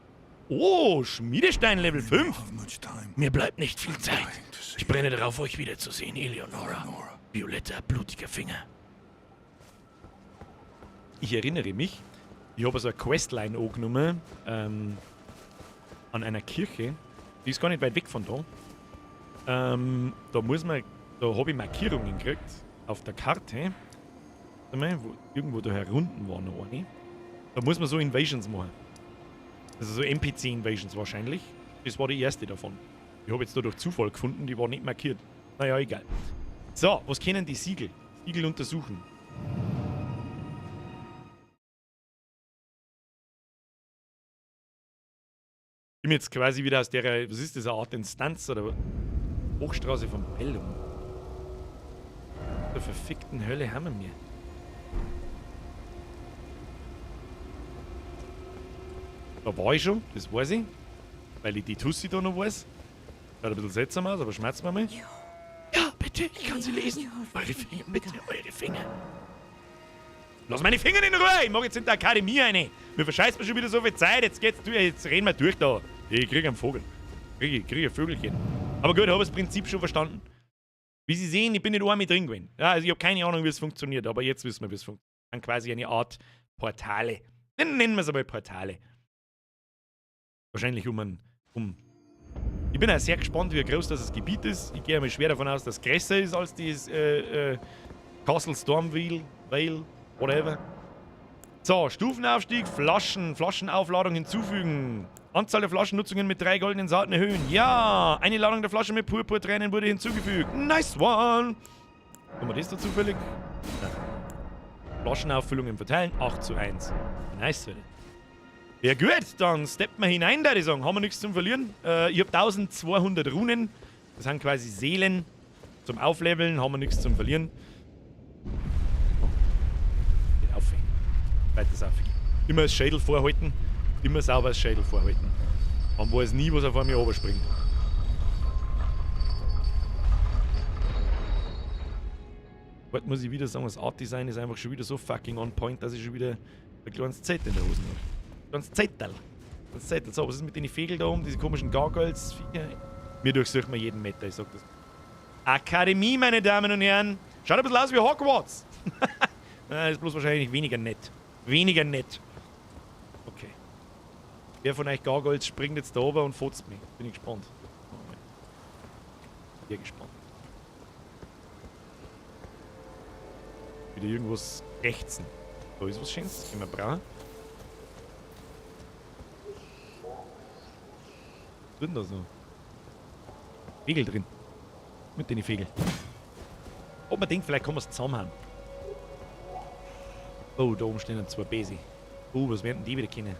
Oh, Schmiedestein Level 5. Mir bleibt nicht viel Zeit. Ich brenne darauf, euch wiederzusehen, Eleonora. Violetta, blutiger Finger. Ich erinnere mich, ich habe so eine Questline angenommen, an einer Kirche. Die ist gar nicht weit weg von da. Da habe ich Markierungen gekriegt auf der Karte. Warte mal, wo, irgendwo da herunten war noch eine. Da muss man so Invasions machen. Also so NPC-Invasions wahrscheinlich. Das war die erste davon. Ich habe jetzt da durch Zufall gefunden, die war nicht markiert. Naja, egal. So, was können die Siegel? Siegel untersuchen. Ich bin jetzt quasi wieder aus der, was ist das, eine Art Instanz oder Hochstraße von Bellum. Der verfickten Hölle haben wir mir. Da war ich schon, das weiß ich. Weil ich die Tussi da noch weiß. Schaut ein bisschen seltsam aus, aber schmerzt mir mal. Ja, bitte, ich kann sie lesen. Eure Finger, bitte, eure Finger. Lass meine Finger in Ruhe! Ich mag jetzt in der Akademie eine. Mir verscheißt mir schon wieder so viel Zeit. Jetzt geht's durch, jetzt reden wir durch da. Ich krieg einen Vogel. Ich krieg ein Vögelchen. Aber gut, ich hab das Prinzip schon verstanden. Wie Sie sehen, ich bin nicht einmal drin gewesen. Ja, also ich hab keine Ahnung, wie es funktioniert, aber jetzt wissen wir, wie es funktioniert. Dann quasi eine Art Portale. Nennen wir es einmal Portale. Wahrscheinlich um. Ich bin auch sehr gespannt, wie groß das Gebiet ist. Ich gehe einmal schwer davon aus, dass es größer ist als dieses Castle Stormvale, Vale, whatever. So, Stufenaufstieg, Flaschen, Flaschenaufladung hinzufügen. Anzahl der Flaschennutzungen mit 3 goldenen Saaten erhöhen. Ja, eine Ladung der Flasche mit Purpurtränen wurde hinzugefügt. Nice one! Haben wir das da zufällig? Nein. Flaschenauffüllungen verteilen, 8:1. Nice, Leute. Ja gut, dann steppen wir hinein, da ich sagen. Haben wir nichts zum Verlieren. Ich hab 1200 Runen. Das sind quasi Seelen zum Aufleveln. Haben wir nichts zum Verlieren. Oh. Geht auf. Weiter auf. Immer das Schädel vorhalten. Immer sauber das Schädel vorhalten. Man weiß nie, was auf einmal runterspringt. Heute muss ich wieder sagen, das Art Design ist einfach schon wieder so fucking on point, dass ich schon wieder ein kleines Zett in der Hose habe. Ganz Zettel. Ganz Zettel. So, was ist mit den Vögeln da oben? Diese komischen Gargoyles. Mir durchsuchen wir jeden Meter, ich sag das. Akademie, meine Damen und Herren. Schaut ein bisschen aus wie Hogwarts. Ist bloß wahrscheinlich weniger nett. Weniger nett. Okay. Wer von euch Gargoyles springt jetzt da oben und fotzt mich? Bin ich gespannt. Sehr gespannt. Wieder irgendwas ächzen. Da ist was Schönes. Können wir brauchen. Was ist denn da so? Vögel drin. Mit den Vögeln. Ob man denkt, vielleicht kann man es zusammenhauen. Oh, da oben stehen 2 Besi. Oh, was werden die wieder kennen?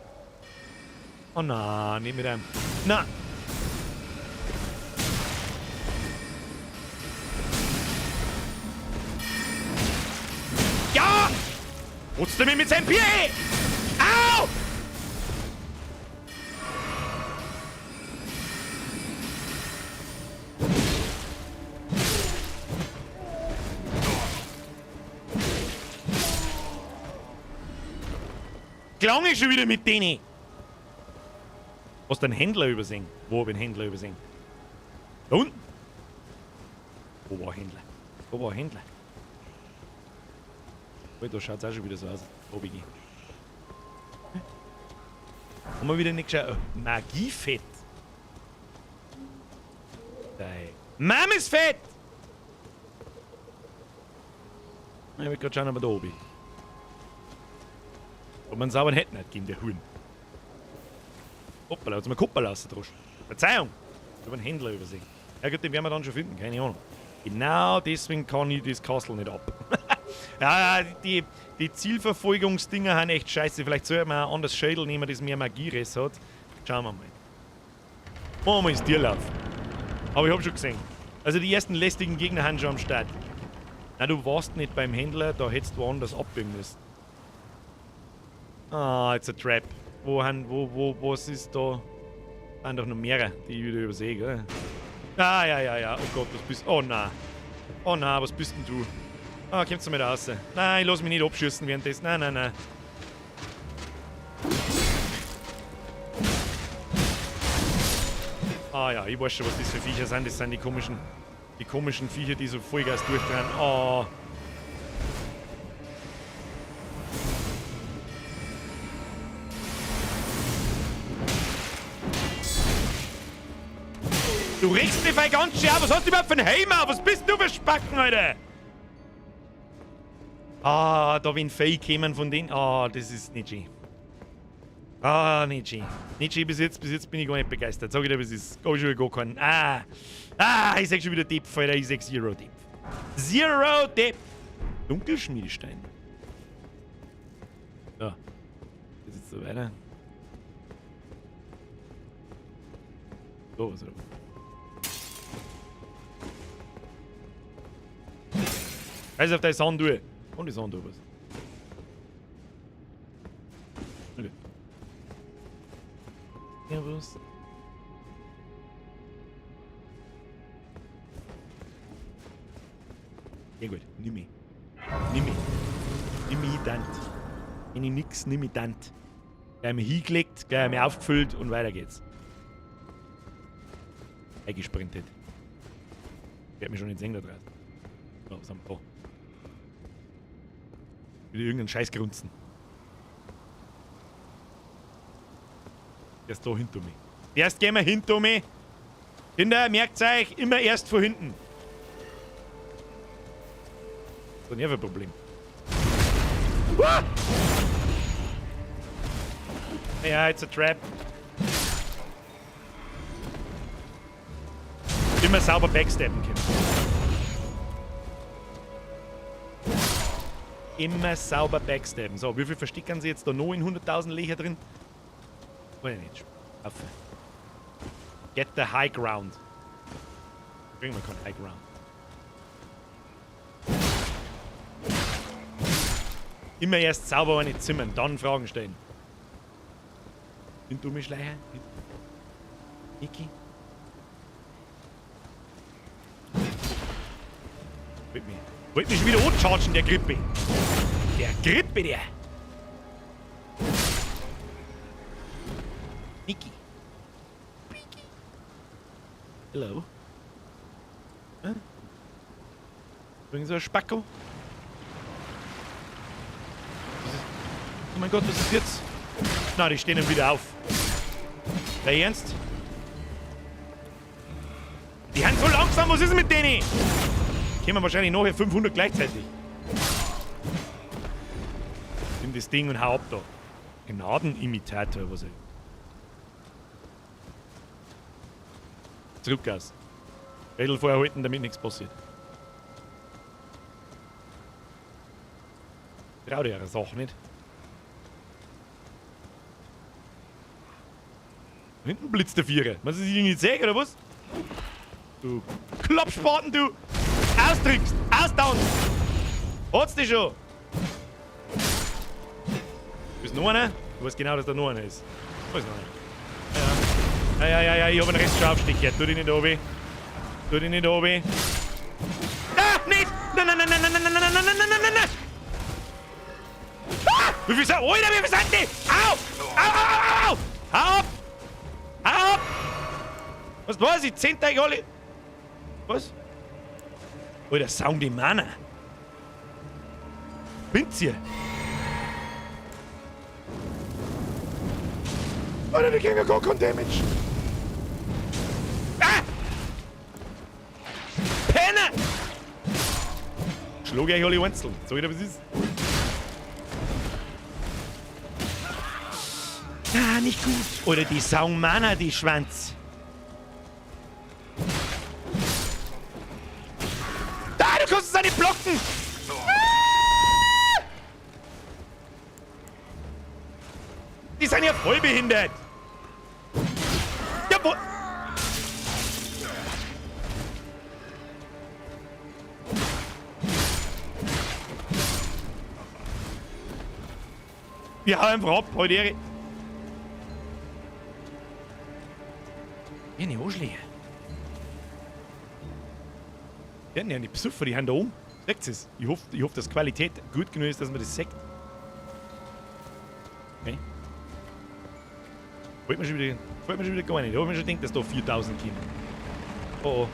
Oh nein, nicht mit einem. Na! Ja! Putzt er mich mit seinem Bier? Au! Klang ich schon wieder mit denen? Hast du einen Händler übersehen? Wo hab ich einen Händler übersehen? Da unten? Wo war Händler? Wo war Händler? Da schaut es auch schon wieder so aus. Obigi. Haben wir wieder nicht geschaut. Oh, Magiefett. Dein Mom ist fett! Ich will gerade schauen, ob wir da oben. Ob man einen sauberen Head nicht geben, der Huhn. Hoppala, hat's mir Kuppel rausgedroschen. Verzeihung! Ich hab einen Händler übersehen. Ja gut, den werden wir dann schon finden, keine Ahnung. Genau deswegen kann ich das Castle nicht ab. Ja, die Zielverfolgungsdinger sind echt scheiße. Vielleicht sollte man ein anderes Schädel nehmen, das mehr Magieress hat. Schauen wir mal. Machen wir mal ins Tierlauf. Aber ich hab schon gesehen. Also die ersten lästigen Gegner sind schon am Start. Na, du warst nicht beim Händler, da hättest du woanders abbiegen müssen. Ah, it's a trap. Was ist da? Sind doch noch mehrere, die ich wieder übersehe, gell? Ah, ja, ja, ja. Oh Gott, was bist... Oh nein. Oh nein, was bist denn du? Ah, kommst du mal raus? Nein, ich lass mich nicht abschießen währenddessen. Nein, nein, nein. Ah ja, ich weiß schon, was das für Viecher sind. Das sind die komischen Viecher, die so Vollgas durchdrehen. Oh. Du regst mich ganz schön auf. Was hast du überhaupt für einen Helm auf? Was bist du für Spacken, Alter? Ah, da wenn Fee kämen von denen. Ah, das ist nicht schön. Ah, nicht schön. Nicht schön bis jetzt bin ich gar nicht begeistert. Sag ich dir, es ist gar schon gar keinen. Ah, ich sag schon wieder Depp, Alter. Ich sag Zero Depp. Zero Depp! Dunkelschmiedestein. So. Jetzt ist so weiter. So, was oder? Also auf deine Sanduhr. Und die Sanduhr was. Okay. Ja, was? Ja gut, nimm mich. Nimm mich. Nimm mich dann. Wenn ich nix, nimm mich dann. Gleich mal hingelegt, gleich mal aufgefüllt und weiter geht's. Eingesprintet. Ich werd mich schon nicht sehen da draußen. So, was haben wir da? Wieder irgendeinen Scheiß grunzen. Der ist da hinter mir. Erst gehen wir hinter mir. Kinder, merkt euch, immer erst von hinten. Das ist ein Nervenproblem. Ah! Ja, it's a trap. Immer sauber backsteppen können. Immer sauber backstabben. So, wie viel verstecken sie jetzt da noch in 100.000 Löcher drin? Weiß ich nicht. Affe. Get the high ground. Kriegen wir kein High Ground. Immer erst sauber eine Zimmern, dann Fragen stellen. Sind du mich Schleicher? Niki? Wollt mich schon wieder anchargen, der Grippe. Der Grippe, der. Niki. Niki. Hello. Hm? Übrigens so ein Spacko. Oh mein Gott, was ist jetzt? Na, die stehen dann wieder auf. Der Ernst? Die sind so langsam, was ist denn mit denen? Kommen wahrscheinlich nachher 500 gleichzeitig. Nimm das Ding und hau ab da. Gnadenimitator, was ich. Zurückgas. Rädel vorher halten, damit nichts passiert. Trau dir ihrer Sache nicht. Hinten blitzt der Vierer. Was ist das nicht sehen, oder was? Du Kloppspaten, du! Austrickst! Ausdownst! Hat's dich schon! Bist noch einer? Du weißt genau, dass da noch einer ist. Da ist noch einer. Ja, ja, ja, ja, ich hab einen Rest schon aufstecken. Tu dich nicht runter. Tu dich nicht runter. Ah, nicht! Nein, nein, nein, nein, nein, nein, nein, nein, nein, nein, nein, nein, nein! Ah! Wie viel sind. Alter, wie viel sind die? Au! Au, au, au, au! Hau ab! Hau ab! Was weiß ich? 10 Tage alle. Was? Alter, saugen die Mana. Spinnt ihr? Alter, die kriegen ja gar keinen Damage. Ah! Penner! Schlag euch alle einzeln. Sag ich dir, was ist? Ah, nicht gut. Oder die saugen Mana, die Schwanz. Da, du kannst es nicht blocken! Ah! Die sind ja voll behindert! Jawohl! Wir hauen einfach ab, heute Ehre. Hier, eine Arschlöcher. Die haben ja nicht Besucher, die haben da oben. Seht es? Ich hoff, dass Qualität gut genug ist, dass man das sieht. Okay. Wollt mir schon wieder, wollt mir schon wieder gar nicht. Ich hab mir schon gedacht, dass da 4000 kommen. Oh, oh.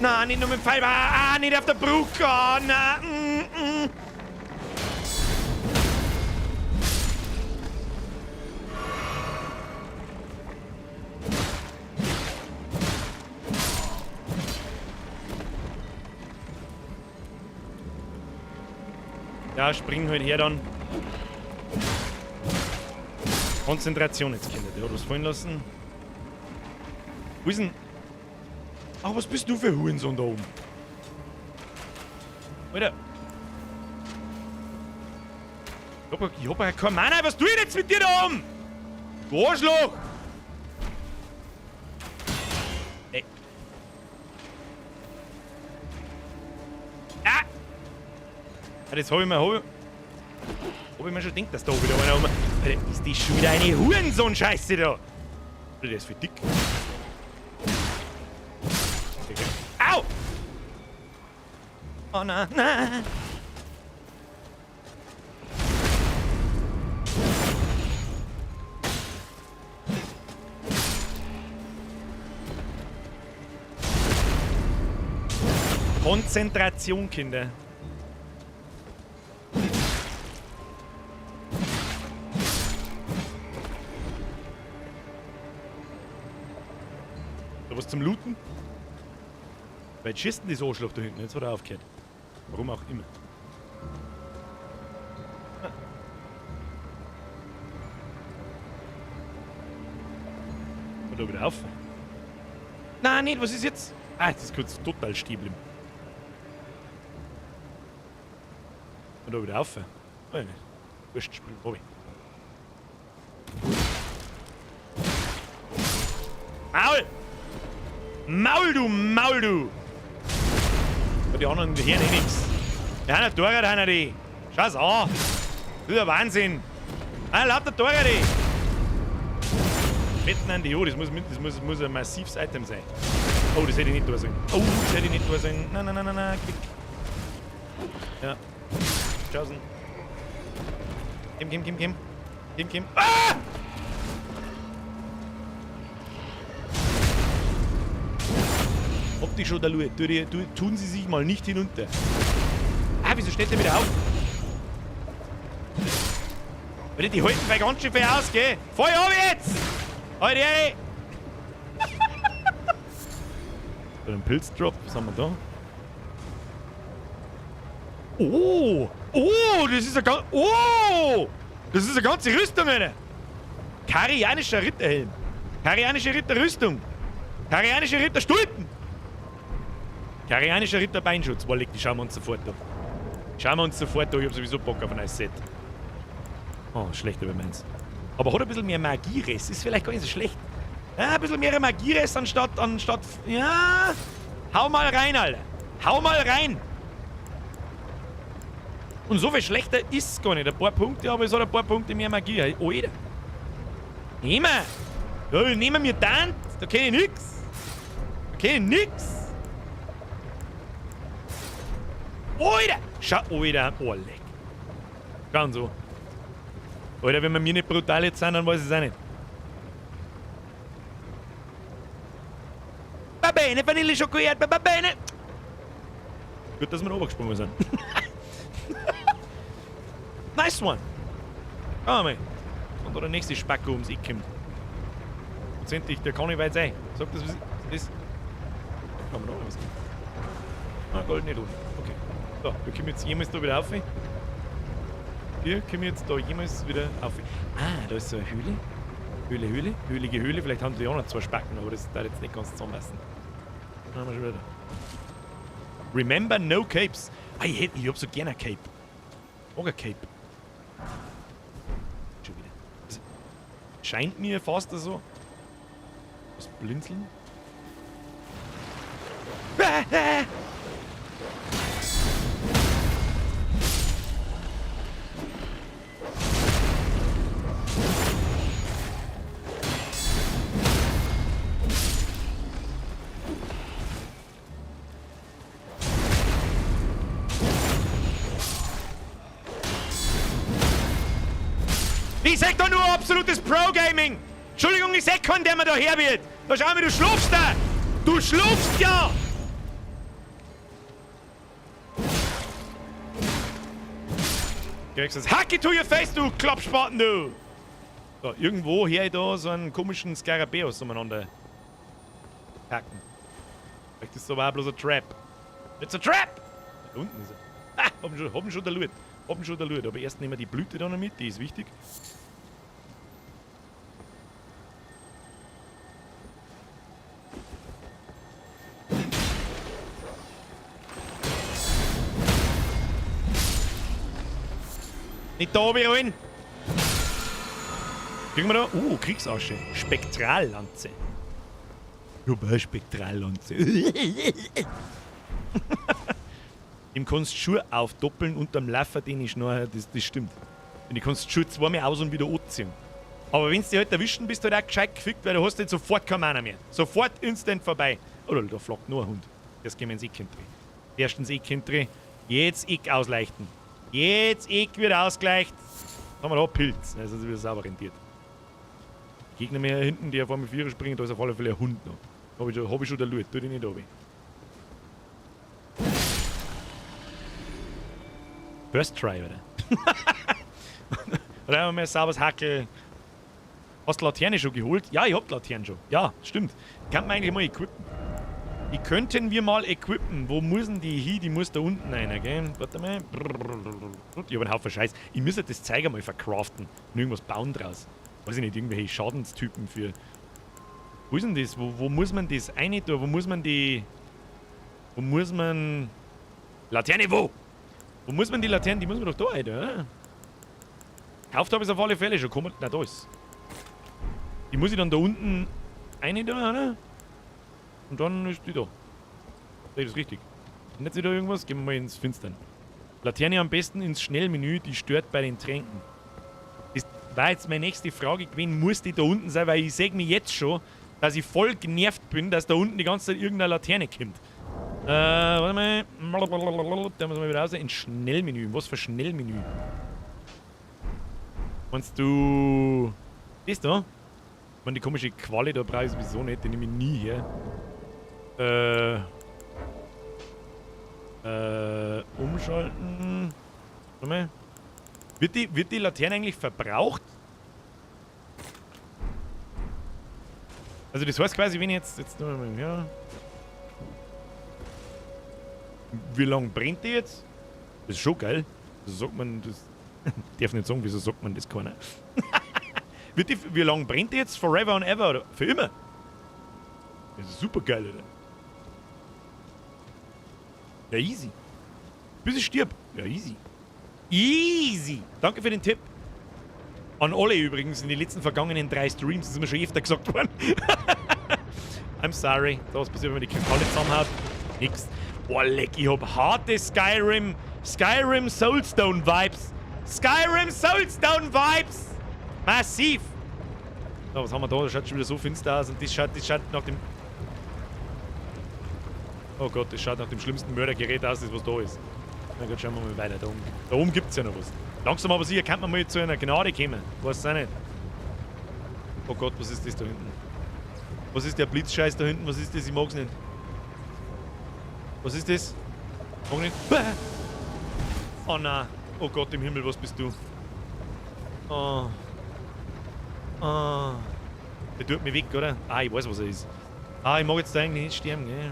Na, nicht nur mit dem Pfeil. Ah, nicht auf der Brücke. Oh, na. Mm, mm. Ja, spring halt her dann. Konzentration jetzt, Kinder. Der hat was fallen lassen. Wo ist denn... Ach, was bist du für Hurensohn da oben? Alter. Ich hab ja keinen Mana. Was tue ich jetzt mit dir da oben? Du Arschloch! Ey. Ah! Ah, das hab ich mir, hab ich mir schon gedacht, dass da wieder einer oben. Alter, ist das schon wieder eine Hurensohn-Scheiße da? Alter, der ist viel dick. Okay. Au! Oh nein, nein! Konzentration, Kinder. Da was zum Looten? Weil schießt denn das Arschloch da hinten? Jetzt hat er aufgehört. Warum auch immer. Ah. Und da wieder auf. Nein, nicht, was ist jetzt? Ah, jetzt ist kurz total stehen geblieben. Und da wieder auf. Weiß nicht. Wurscht, spring runter. Maul! Maul, du Maul, du! Aber die anderen, die hören eh nix. Die haben Tore, die haben die. Schau's an! Das ist ja Wahnsinn! Ah, lauter Tore, die! Mitten an die, oh, das muss ein massives Item sein. Oh, das hätte ich nicht da sollen. Oh, das hätte ich nicht da sollen. Nein, nein, nein, nein, nein, klick. Ja. Tschaußen. Kim, Kim, Kim, Kim. Kim, Kim. Ah! Optisch oder Lue, tun Sie sich mal nicht hinunter. Ah, wieso steht der wieder auf? Alter, die halten bei ganz schön viel aus, gell? Voll ab jetzt! Alter, ey! Ein Pilzdrop, was haben wir da? Oh! Oh, das ist eine oh! Das ist eine ganze Rüstung, Alter! Karianischer Ritterhelm. Karianische Ritterrüstung. Karianische Ritterstulpen. Karianischer Ritterbeinschutz. Boah, die schauen wir uns sofort an. Schauen wir uns sofort an. Ich hab sowieso Bock auf ein neues Set. Oh, schlechter bei meins. Aber hat ein bisschen mehr Magierest. Ist vielleicht gar nicht so schlecht. Ja, ein bisschen mehr Magierest anstatt... Ja! Hau mal rein, Alter. Hau mal rein! Und so viel schlechter ist es gar nicht. Ein paar Punkte, aber es hat ein paar Punkte mehr Magie. Alter. Nehmen wir! Ja, nehmen wir dann! Da kenn ich nix! Da kenn ich nix! Alter! Schau, Alter! Oh, leck. Schau so. Alter, wenn wir mir nicht brutal jetzt sind, dann weiß ich es auch nicht. bene, Vanille, Schoko, Erdbeer, va bene. Gut, dass wir runtergesprungen sind. Nice one. Komm mal. Und da der nächste Spacko ums Eck kommt. Prozentlich, der kann nicht weit sein. Sag das, was das. Kann man noch was geben. Ah, goldene Rune. Okay. So, wir kommen jetzt jemals da wieder auf. Hier kommen wir jetzt da jemals wieder auf. Ah, da ist so eine Höhle. Höhle, Höhle. Höhlige Höhle. Vielleicht haben die auch noch zwei Spacken, aber das darf jetzt nicht ganz zusammenpassen. Dann haben wir schon wieder. Remember no capes. Ah, ich hab so gerne ein Cape. Mag ein Cape. Schon wieder. Das scheint mir fast so. Was blinzeln? Ah, ah. Ich sag doch nur absolutes Pro-Gaming! Entschuldigung, ich sag keinen, der mir da her wird! Da schau mal, du schlupfst da! Du schlupfst ja! Kriegst das Hacke to your face, du Klappspaten, du! So, irgendwo her ich da so einen komischen Skarabäus umeinander packen. Vielleicht ist das aber auch bloß ein Trap. It's a trap! Da unten ist er. Ah, hab ihn schon der Loot. Hab ihn schon der Loot. Aber erst nehmen wir die Blüte da noch mit, die ist wichtig. Nicht da oben rein. Kriegen wir da? Kriegsasche. Spektrallanze. Ja, Spektrallanze. Dem kannst du Schuhe aufdoppeln und am Laufer, den ich noch, das stimmt. Und du kannst Schuhe zweimal aus und wieder anziehen. Aber wenn du dich halt erwischen, bist du halt auch gescheit gefickt, weil du hast jetzt sofort keinen Mana mehr. Sofort instant vorbei. Oh, da flockt nur ein Hund. Das gehen wir ins Eck drin. Erstens Eck drin. Jetzt Eck ausleichten. Jetzt Eck wird ausgleicht. Dann haben wir da Pilz. Also ist wieder sauber rentiert. Gegner mehr hinten, der vor mir Vierer springt, da ist auf alle Fälle ein Hund noch. Hab ich schon der Loot, tu dich nicht runter. First try, oder? Oder haben wir ein sauberes Hackel. Hast du Laterne schon geholt? Ja, ich hab die Laterne schon. Ja, stimmt. Kann man eigentlich mal equippen. Die könnten wir mal equippen. Wo muss denn die hin? Die muss da unten rein, gell? Warte mal. Ich hab einen Haufen Scheiß. Ich müsste das Zeug einmal verkraften. Und irgendwas bauen draus. Weiß ich nicht, irgendwelche Schadenstypen für... Wo ist denn das? Wo muss man das rein tun? Wo muss man die... Wo muss man... Laterne, wo? Wo muss man die Laterne? Die muss man doch da rein, oder? Kauft habe ich es auf alle Fälle schon. Komm, na, da ist. Die muss ich dann da unten rein tun, oder? Und dann ist die da. Sehe ich das richtig? Ändert sich da irgendwas? Gehen wir mal ins Finstern. Laterne am besten ins Schnellmenü, die stört bei den Tränken. Das war jetzt meine nächste Frage gewesen, muss die da unten sein, weil ich sehe mich jetzt schon, dass ich voll genervt bin, dass da unten die ganze Zeit irgendeine Laterne kommt. Warte mal. Da müssen wir wieder raus. Ins Schnellmenü. Was für Schnellmenü? Meinst du... Das da? Ich meine, die komische Qualle da brauche ich sowieso nicht, die nehme ich nie her. Umschalten. Warte mal. Wird die Laterne eigentlich verbraucht? Also das heißt quasi, wenn ich jetzt nur mal, ja. Wie lange brennt die jetzt? Das ist schon geil. Wieso sagt man das? Ich darf nicht sagen, wieso sagt man das keiner? Wie lange brennt die jetzt? Forever and ever? Oder? Für immer? Das ist super geil, oder? Ja, easy. Bis ich stirb. Ja, easy. Easy! Danke für den Tipp. An alle übrigens, in den letzten vergangenen 3 Streams, das ist mir schon öfter gesagt worden. I'm sorry. Da was passiert, wenn man die Kristalle zusammenhaut. Nix. Boah, leck, ich hab harte Skyrim Soulstone Vibes. Skyrim Soulstone Vibes! Massiv! So, was haben wir da? Das schaut schon wieder so finster aus und das schaut nach dem... Oh Gott, das schaut nach dem schlimmsten Mördergerät aus, das was da ist. Na gut, schauen wir mal weiter. Da oben gibt's ja noch was. Langsam aber sicher kann man mal zu einer Gnade kommen. Weiß auch nicht. Oh Gott, was ist das da hinten? Was ist der Blitzscheiß da hinten? Was ist das? Ich mag's nicht. Was ist das? Mag nicht. Oh nein. Oh Gott im Himmel, was bist du? Oh. Oh. Der tut mich weg, oder? Ah, ich weiß, was er ist. Ah, ich mag jetzt da eigentlich nicht sterben, gell?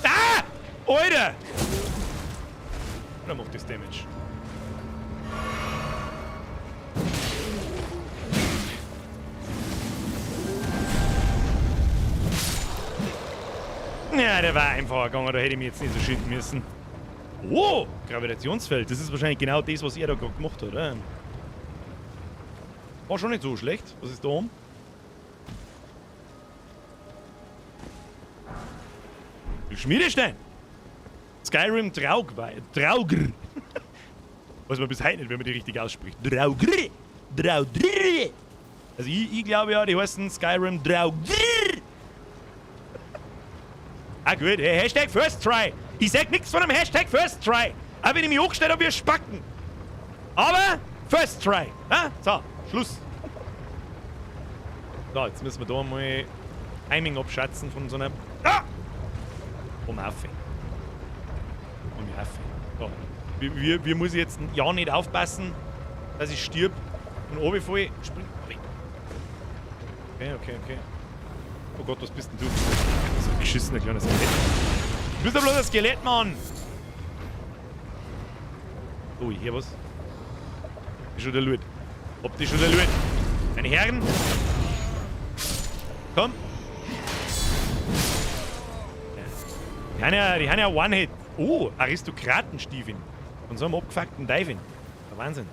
Ah! Alter! Oder macht das Damage? Ja, der war einfacher gegangen, da hätte ich mich jetzt nicht so schinden müssen. Oh, Gravitationsfeld, das ist wahrscheinlich genau das, was er da gerade gemacht hat, oder? War schon nicht so schlecht. Was ist da oben? Schmiedestein! Skyrim Draugr. Weiß man bis heute nicht, wenn man die richtig ausspricht. Draugr! Draugr! Also ich glaube ja, die heißen Skyrim Draugr! Ah gut, hey, Hashtag First Try! Ich sag nichts von einem Hashtag First Try! Auch wenn ich mich hochgestellt habe, wir Spacken! Aber First Try! Ha? So, Schluss! So, jetzt müssen wir da mal Timing abschätzen von so einer... Ah! Um auf. Um auf. So. Wie muss ich jetzt ja nicht aufpassen, dass ich stirb und runterfalle? Spring. Okay, okay, okay. Oh Gott, was bist denn du? So ein geschissener kleines Skelett. Du bist doch bloß ein Skelett, Mann! Oh, hier was? Ist schon der Loot. Habt ihr schon der Loot? Meine Herren! Komm! Die haben ja One-Hit. Oh, Aristokratenstiefeln. Von so einem abgefuckten Diving. Der Wahnsinn.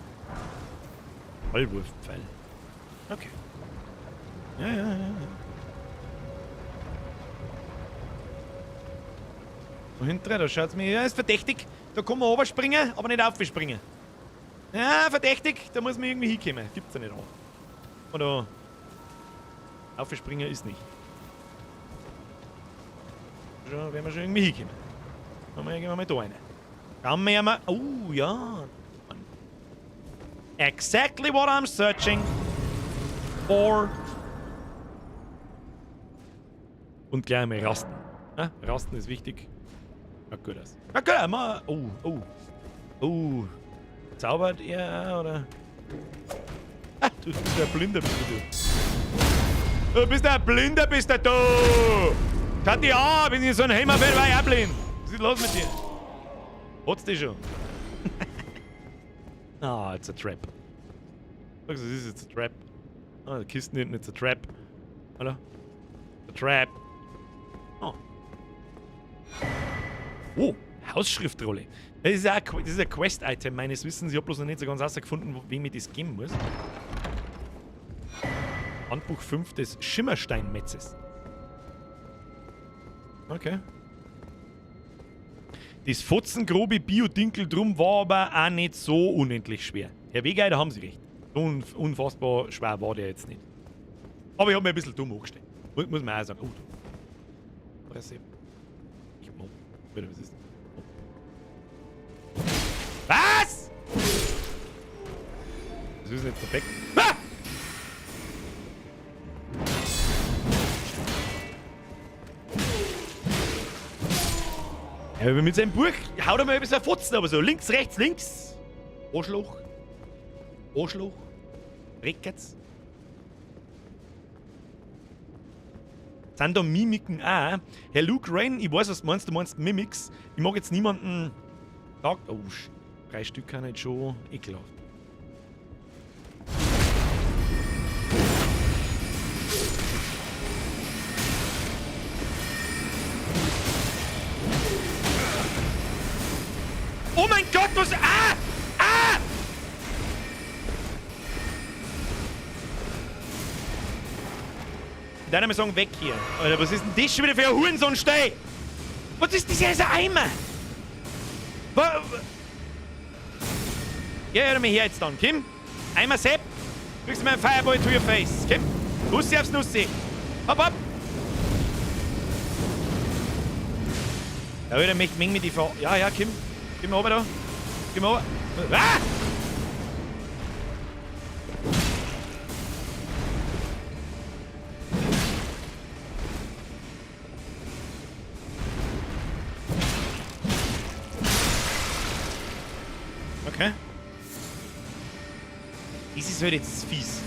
Vollwurfpfeil. Okay. Ja, ja, ja, ja. Da hinten, da schaut's mir. Ja, ist verdächtig. Da kann man runterspringen, aber nicht aufspringen. Ja, verdächtig. Da muss man irgendwie hinkommen. Gibt's ja nicht auch. Oder aufspringen ist nicht. Schon, werden wir schon irgendwie hinkommen. Gehen wir mal da rein. Kann man ja mal. Oh, ja. Exactly what I'm searching for. Und gleich einmal rasten. Ja, rasten ist wichtig. Na gut aus. Na gut, mal. Oh, oh. Oh. Zaubert er, oder? Ah, du bist ein Blinder, bist du. Du bist ein Blinder, bist du. Schau dich an, wenn ich so ein Hämmer bin, war ich auch blind. Was ist los mit dir? Hat's dich schon? Ah, it's a trap. Sagst du, das ist jetzt a trap. Ah, die Kisten hinten, it's a trap. Hallo? It's a trap. Oh. Oh, Hausschriftrolle. Das ist ein Quest-Item meines Wissens. Ich hab bloß noch nicht so ganz rausgefunden, wem ich das geben muss. Handbuch 5 des Schimmersteinmetzes. Okay. Das fotzengrobe Bio-Dinkel drum war aber auch nicht so unendlich schwer. Herr Weger, da haben Sie recht. So unfassbar schwer war der jetzt nicht. Aber ich hab mir ein bisschen dumm angestellt. Muss man auch sagen. Oh, du. Presse. Ich mach. Bitte, was ist das? Oh. Was? Was ist denn jetzt der Beck? Ah! Ja, aber mit seinem Buch haut er mal ein bisschen Fotzen, aber so links, rechts, links. Arschloch. Arschloch. Reckert's. Sind da Mimiken auch? Herr Luke Rain, ich weiß, was du meinst. Du meinst Mimics. Ich mag jetzt niemanden. Oh, 3 Stück kann ich schon ekelhaft. Was? Ah! Ah! Ich darf mal sagen, weg hier. Alter, was ist denn das schon wieder für ein Hurensohnstein? Was ist das hier? Das ist ein Eimer! Ja, hör mal her jetzt dann. Kim, Eimer Sepp, kriegst du mal einen Fireball to your face. Kim, Nussi aufs Nussi. Hopp, hopp. Ja, Alter, möchte mit die Ver... Ja, ja, Kim. Komm runter da. Komm runter. Ah! Okay. Das ist halt jetzt fies.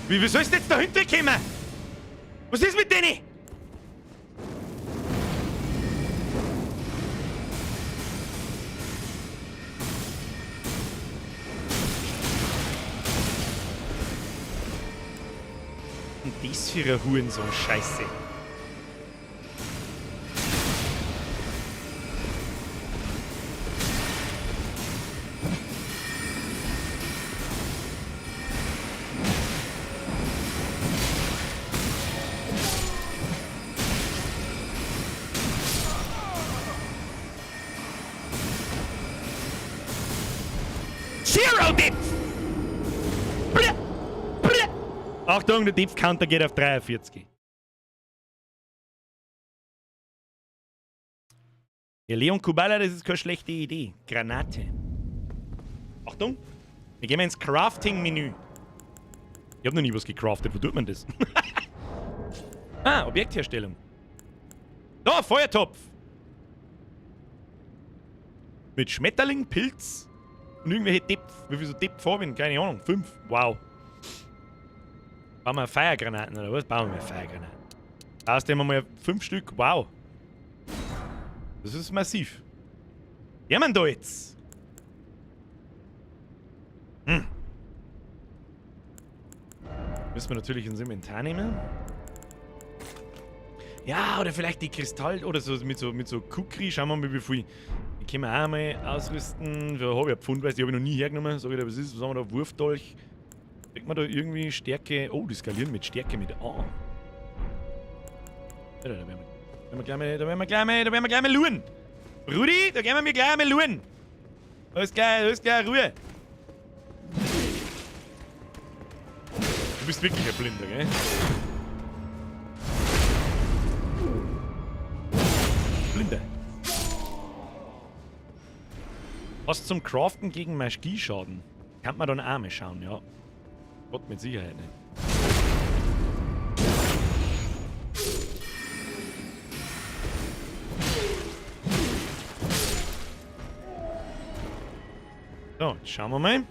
Wie sollst du jetzt dahinter kommen? Was ist mit denen? Und das für ein Hurensohn-Scheiße. Zero Depth! Bleh! Bleh! Achtung, der Depth Counter geht auf 43. Ja, Leon Kubala, das ist keine schlechte Idee. Granate. Achtung, wir gehen mal ins Crafting-Menü. Ich hab noch nie was gecraftet. Wo tut man das? Ah, Objektherstellung. Da, Feuertopf. Mit Schmetterling, Pilz und irgendwelche Depth. Wie viel so Depth habe ich? Keine Ahnung. 5. Wow. Bauen wir Feuergranaten oder was? Bauen wir Feuergranaten. Außerdem haben wir mal 5 Stück. Wow. Das ist massiv. Ja, man da jetzt. Hm. Müssen wir natürlich ins Inventar nehmen. Ja, oder vielleicht die Kristall oder so mit so Kukri. Schauen wir mal, wie viel. Die können wir auch mal ausrüsten. Da habe ich ein Pfund, weiß, die habe ich noch nie hergenommen. Sag ich dir, was ist? Was haben wir da? Wurfdolch. Kriegt man da irgendwie Stärke? Oh, die skalieren mit Stärke mit A. Ja, da werden wir gleich mal, da werden wir gleich mal, da werden wir gleich mal luren. Rudi, da gehen wir mir gleich mal luren. Alles gleich, Ruhe. Du bist wirklich ein Blinder, gell? Blinder. Was zum Craften gegen Magieschaden? Kann man dann auch mal schauen, ja. Gott, mit Sicherheit nicht. So, jetzt schauen wir mal.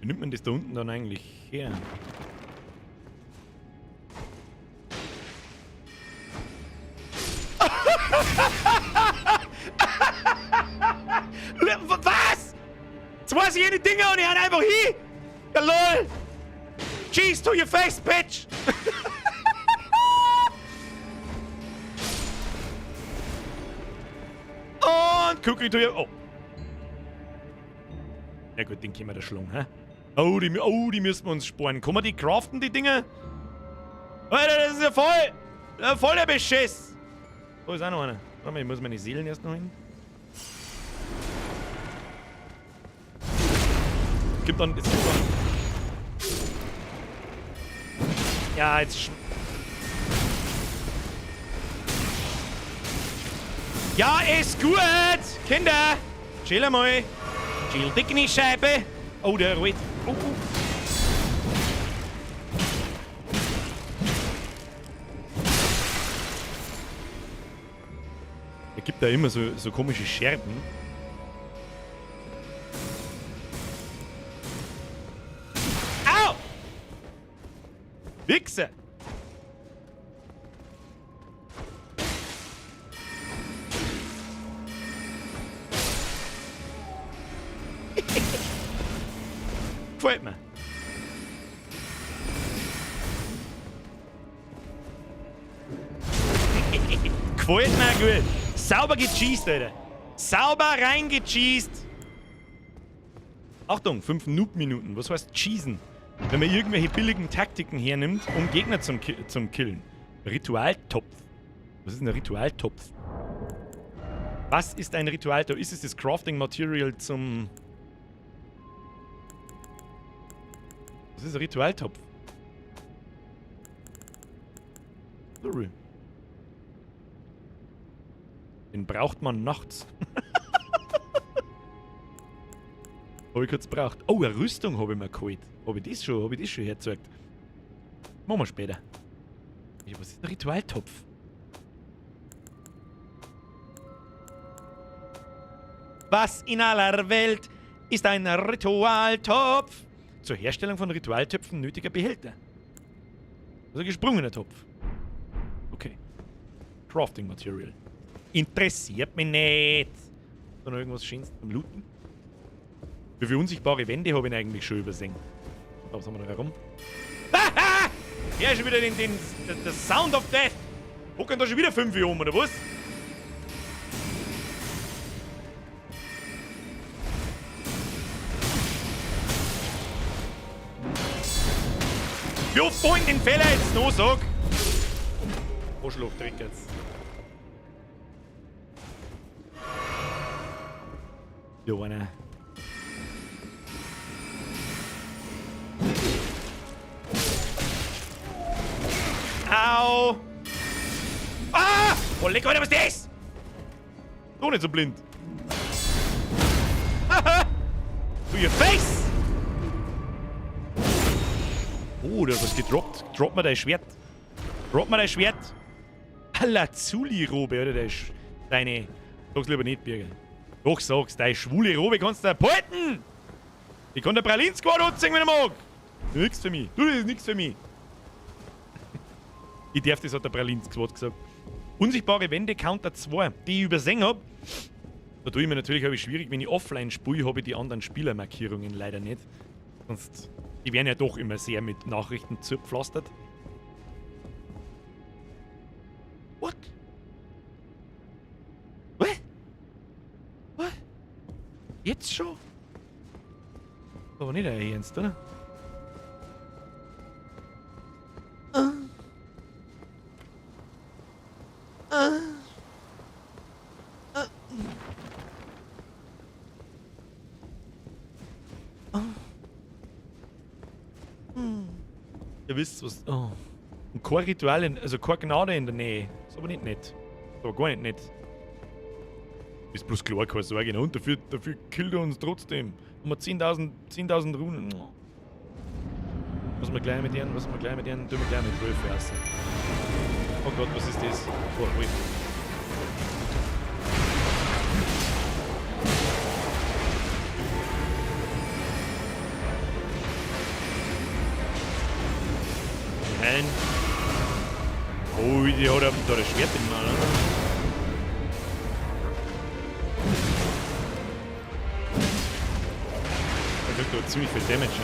Wie nimmt man das da unten dann eigentlich her? Was? Zwei jene Dinger und ich hau einfach hin! Ja, lol! Cheese to your face, bitch! Und Cookie to your... Oh. Ja gut, den können wir da schlagen, hä? Oh, die müssen wir uns sparen. Kann man die craften, die Dinger? Alter, das ist ja voll... voll der Beschiss! Da ist auch noch einer. Warte mal, ich muss meine Seelen erst noch hin. Es gibt dann... Ja, jetzt... Ja, ist gut! Kinder! Chill mal! Chill die Kniescheibe! Oh, der rollt. Oh, oh. Er gibt da immer so komische Scherben. Au! Wichser! Gefällt mir. Gefällt mir gut. Sauber gecheased, Alter. Sauber reingecheased. Achtung, 5 Noob-Minuten. Was heißt cheesen? Wenn man irgendwelche billigen Taktiken hernimmt, um Gegner zum Killen. Ritualtopf. Was ist denn ein Ritualtopf? Was ist ein Ritualtopf? Ist es das Crafting Material zum... Was ist ein Ritualtopf? Sorry. Den braucht man nachts. Habe ich kurz gebraucht. Oh, eine Rüstung habe ich mir geholt. Habe ich das schon, hergezeigt? Machen wir später. Was ist ein Ritualtopf? Was in aller Welt ist ein Ritualtopf? Zur Herstellung von Ritualtöpfen nötiger Behälter. Also gesprungener Topf. Okay. Crafting Material. Interessiert mich nicht. Ist da noch irgendwas Schönes zum Looten? Wie viele unsichtbare Wände habe ich eigentlich schon übersehen? Da, was haben wir noch herum? Ah! Ja, schon wieder den Sound of Death! Hocken da schon wieder 5 um, oder was? Wie oft wollen den Fehler jetzt noch, sag? Arschloch-Trick jetzt. Ja, einer. Au! Ah! Oh, leck, Alter, was ist das? Doch nicht so blind. Aha! To your face! Oh, da hat was gedroppt. Drop mir dein Schwert. Drop mir dein Schwert. Alazuli-Robe, oder? Deine. Sag's lieber nicht, Birger. Doch, sag's. Deine schwule Robe kannst du behalten! Ich kann der Pralin-Squad anziehen, wenn ich mag. Nix für mich. Du, das ist nix für mich. Ich darf das, hat der Pralin-Squad gesagt. Unsichtbare Wände, Counter 2, die ich übersehen hab. Da tue ich mir natürlich hab ich schwierig, wenn ich offline spiele, habe ich die anderen Spielermarkierungen leider nicht. Sonst, die werden ja doch immer sehr mit Nachrichten zugepflastert. What? What? What? Jetzt schon? Aber nicht euer Ernst, oder? Ihr wisst was. Oh. Und kein Ritual, also keine Gnade in der Nähe. Ist aber nicht nett. Ist aber gar nicht nett. Ist bloß klar, keine Sorge. Und dafür killt er uns trotzdem. Haben wir 10.000 Runen. Was wir gleich mit denen, tun wir gleich mit 12 raus. Oh Gott, was ist das? Oh, ui. Nein. Oh, die hat da das Schwert in der Hand, oder? Da kriegt er ziemlich viel Damage, ne?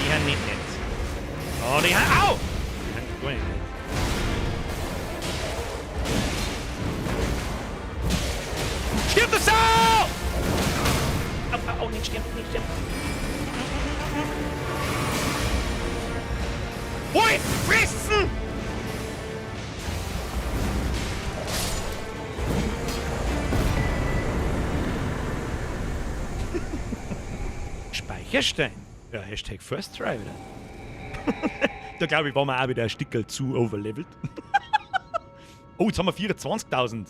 Die haben nicht nett. Oh, die haben. Au! Die haben gar nicht nett. Stirb du Sau! Au, au, au, nicht sterben, nicht sterben. Ui, fressen! Speicherstein. Ja, Hashtag First Try wieder. Da glaube ich, waren wir auch wieder ein Stickerl zu overlevelt. Oh, jetzt haben wir 24.000.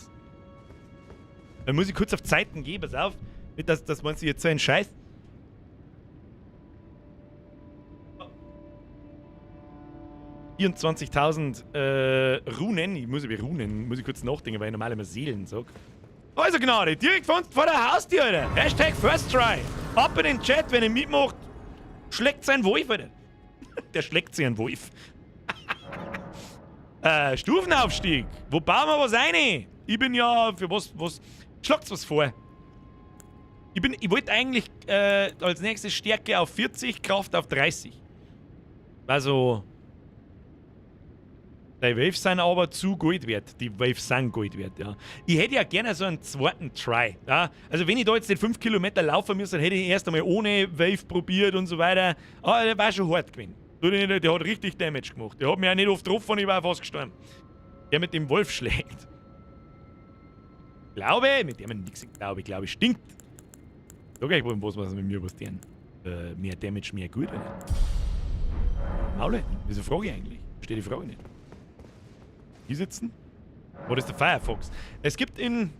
Dann muss ich kurz auf Zeiten gehen, pass auf. Nicht, dass man sich jetzt so einen Scheiß. 24.000 Runen. Ich muss über Runen, muss ich kurz nachdenken, weil ich normal immer Seelen sag. Also Gnade, direkt vor der Haustür, Alter. Hashtag First Try. Ab in den Chat, wenn ihr mitmacht, schlägt seinen Wolf, Alter. Der schlägt sich einen Wolf. Stufenaufstieg. Wo bauen wir was rein? Ich bin ja für was. Schlagt's was vor. Ich wollte eigentlich als nächstes Stärke auf 40, Kraft auf 30. Also. Die Waves sind aber zu Gold wert. Die Waves sind Gold wert, ja. Ich hätte ja gerne so einen zweiten Try. Ja? Also wenn ich da jetzt den 5 Kilometer laufen müsste, dann hätte ich erst einmal ohne Wave probiert und so weiter. Aber der war schon hart gewesen. Der hat richtig Damage gemacht. Der hat mich auch nicht oft getroffen, ich war fast gestorben. Der mit dem Wolf schlägt. Glaube, mit dem nichts glaube, glaube ich, stinkt. Sag ich, was wir mit mir was tun. Mehr Damage, mehr gut, oder nicht? Maul, wieso frage ich eigentlich? Verstehe die Frage nicht. Hier sitzen? Wo ist der Firefox? Es gibt in...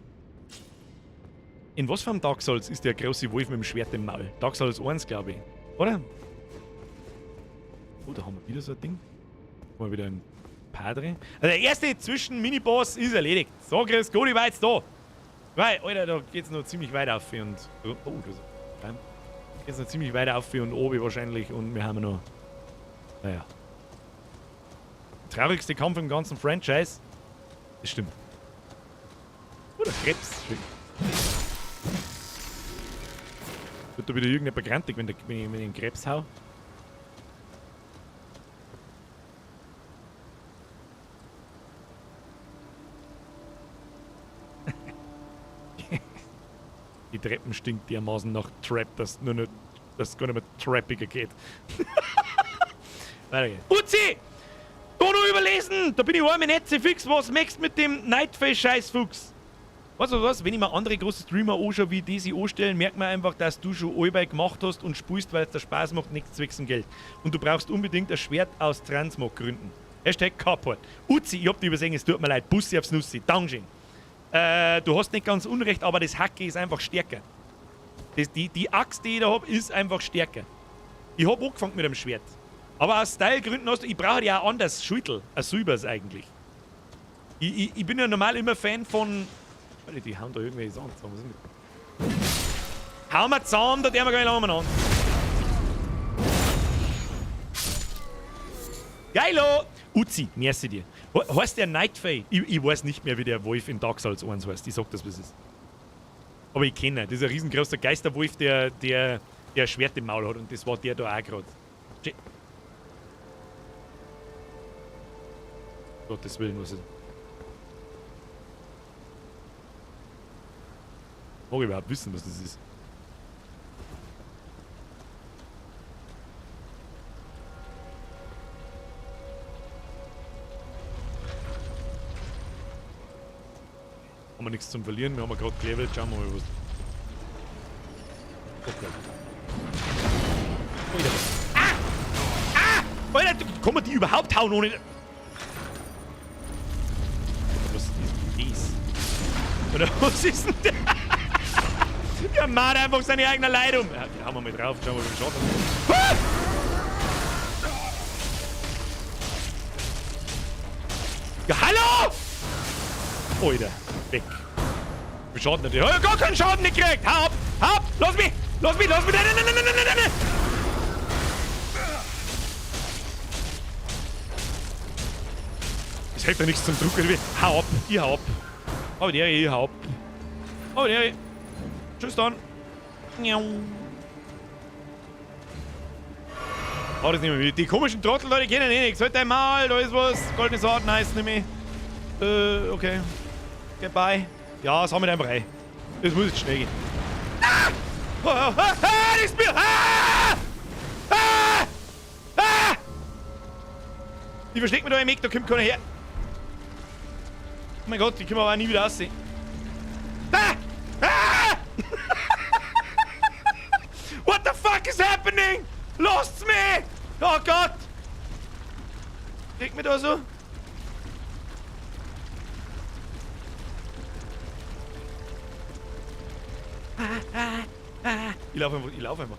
In was für einem Dark Souls ist der große Wolf mit dem Schwert im Maul? Dark Souls 1, glaube ich. Oder? Oh, da haben wir wieder so ein Ding. Haben wir wieder ein Padre. Also der erste Zwischen-Miniboss ist erledigt. So, Chris, gut, ich war jetzt da. Weil, Alter, da geht's noch ziemlich weit auf und... Oh, da ist ein... Geht's noch ziemlich weit auf und oben wahrscheinlich und wir haben noch... Naja. Traurigste Kampf im ganzen Franchise. Das stimmt. Oh, der Krebs. Schön. Wird da wieder irgendjemand grantig, wenn ich den Krebs hau? Die Treppen stinkt dermaßen nach Trap, dass nur nicht, dass es gar nicht mehr trappiger geht. Weiter geht's. Uzi! Da noch überlesen! Da bin ich arme Netze fix. Was möchtest mit dem Nightface-Scheißfuchs? Was, was, was? Wenn ich mir andere große Streamer anschaue, wie die sich anstellen, merkt man einfach, dass du schon allbei gemacht hast und spielst, weil es dir Spaß macht, nichts zwecks dem Geld. Und du brauchst unbedingt ein Schwert aus Transmog-Gründen. Hashtag Carport. Uzi, ich hab dich übersehen, es tut mir leid. Bussi aufs Nussi. Dankeschön. Du hast nicht ganz unrecht, aber das Hacke ist einfach stärker. Die Axt, die ich da hab, ist einfach stärker. Ich hab angefangen mit dem Schwert. Aber aus Stylegründen hast du, ich brauche ja auch anders Schultel, ein Silbers eigentlich. Ich bin ja normal immer Fan von... Alter, die hauen da irgendwelche Sachen zusammen. Was ist mit? Hau mal zusammen, da der wir gar nicht umeinander. Geilo! Uzi, merci dir. Heißt der Nightfay? Ich weiß nicht mehr, wie der Wolf in Dark Souls 1 heißt. Ich sag das, was es ist. Aber ich kenne ihn. Das ist ein riesengroßer Geisterwolf, der ein Schwert im Maul hat. Und das war der da auch gerade. Gottes Willen, was ist. Mag ich überhaupt wissen, was das ist? Haben wir nichts zum Verlieren, wir haben ja gerade gelevelt, schauen wir mal was. Okay. Alter. Ah! Ah! Alter, kann man die überhaupt hauen ohne. Was ist das? Oder was ist denn der? Der macht einfach seine eigene Leitung. Ja, die hauen wir mal drauf, schauen wir mal, wie schaut. Ah! Ja, hallo! Alter, weg. Wie Schaden hat der? Ich hab gar keinen Schaden gekriegt! Hau ab! Hau ab! Lass mich! Lass mich! Lass mich! Nein, nein, nein, nein, nein, nein, nein! Es hilft ja nichts zum Drucken. Hau ab! Ich hau ab! Aber der, ich hau ab! Aber der, tschüss dann! Oh, das nehmen wir mit. Die komischen Trottel da, die kennen eh nichts. Halt dein Maul, da ist was. Goldene Saat, nice, nehme ich. Okay. Goodbye. Ja, das haben wir einfach rein. Das muss jetzt schnell gehen. Ah! Oh, oh, ah, ah, das ist mir! Ah! Ah! Ah! Ich versteck mich da im Eck, da kommt keiner her. Oh mein Gott, die können wir aber auch nie wieder aussehen. Ah! Ah! What the fuck is happening? Lasst's mich! Oh Gott! Kriegt mich da so? Ich lauf einfach, ich lauf einfach.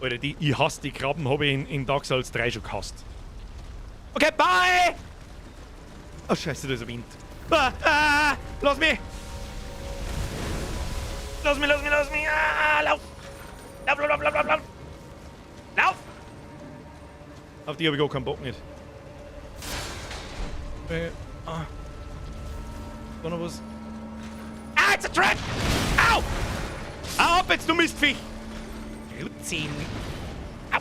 Alter, ich hasse die Krabben, hab ich in Dark Souls 3 schon gehasst. Okay, bye! Oh scheiße, da ist ein Wind. Ah, ah, lass mich! Lass mich, lass mich, lass mich! Ah, lauf! Lauf, lauf, lauf, lauf, lauf! Lauf! Auf die hab ich gar keinen Bock nicht. Ah. Da noch was? Ah, it's a trap! Au! Au ab jetzt, du Mistviech! Rutzin. Au!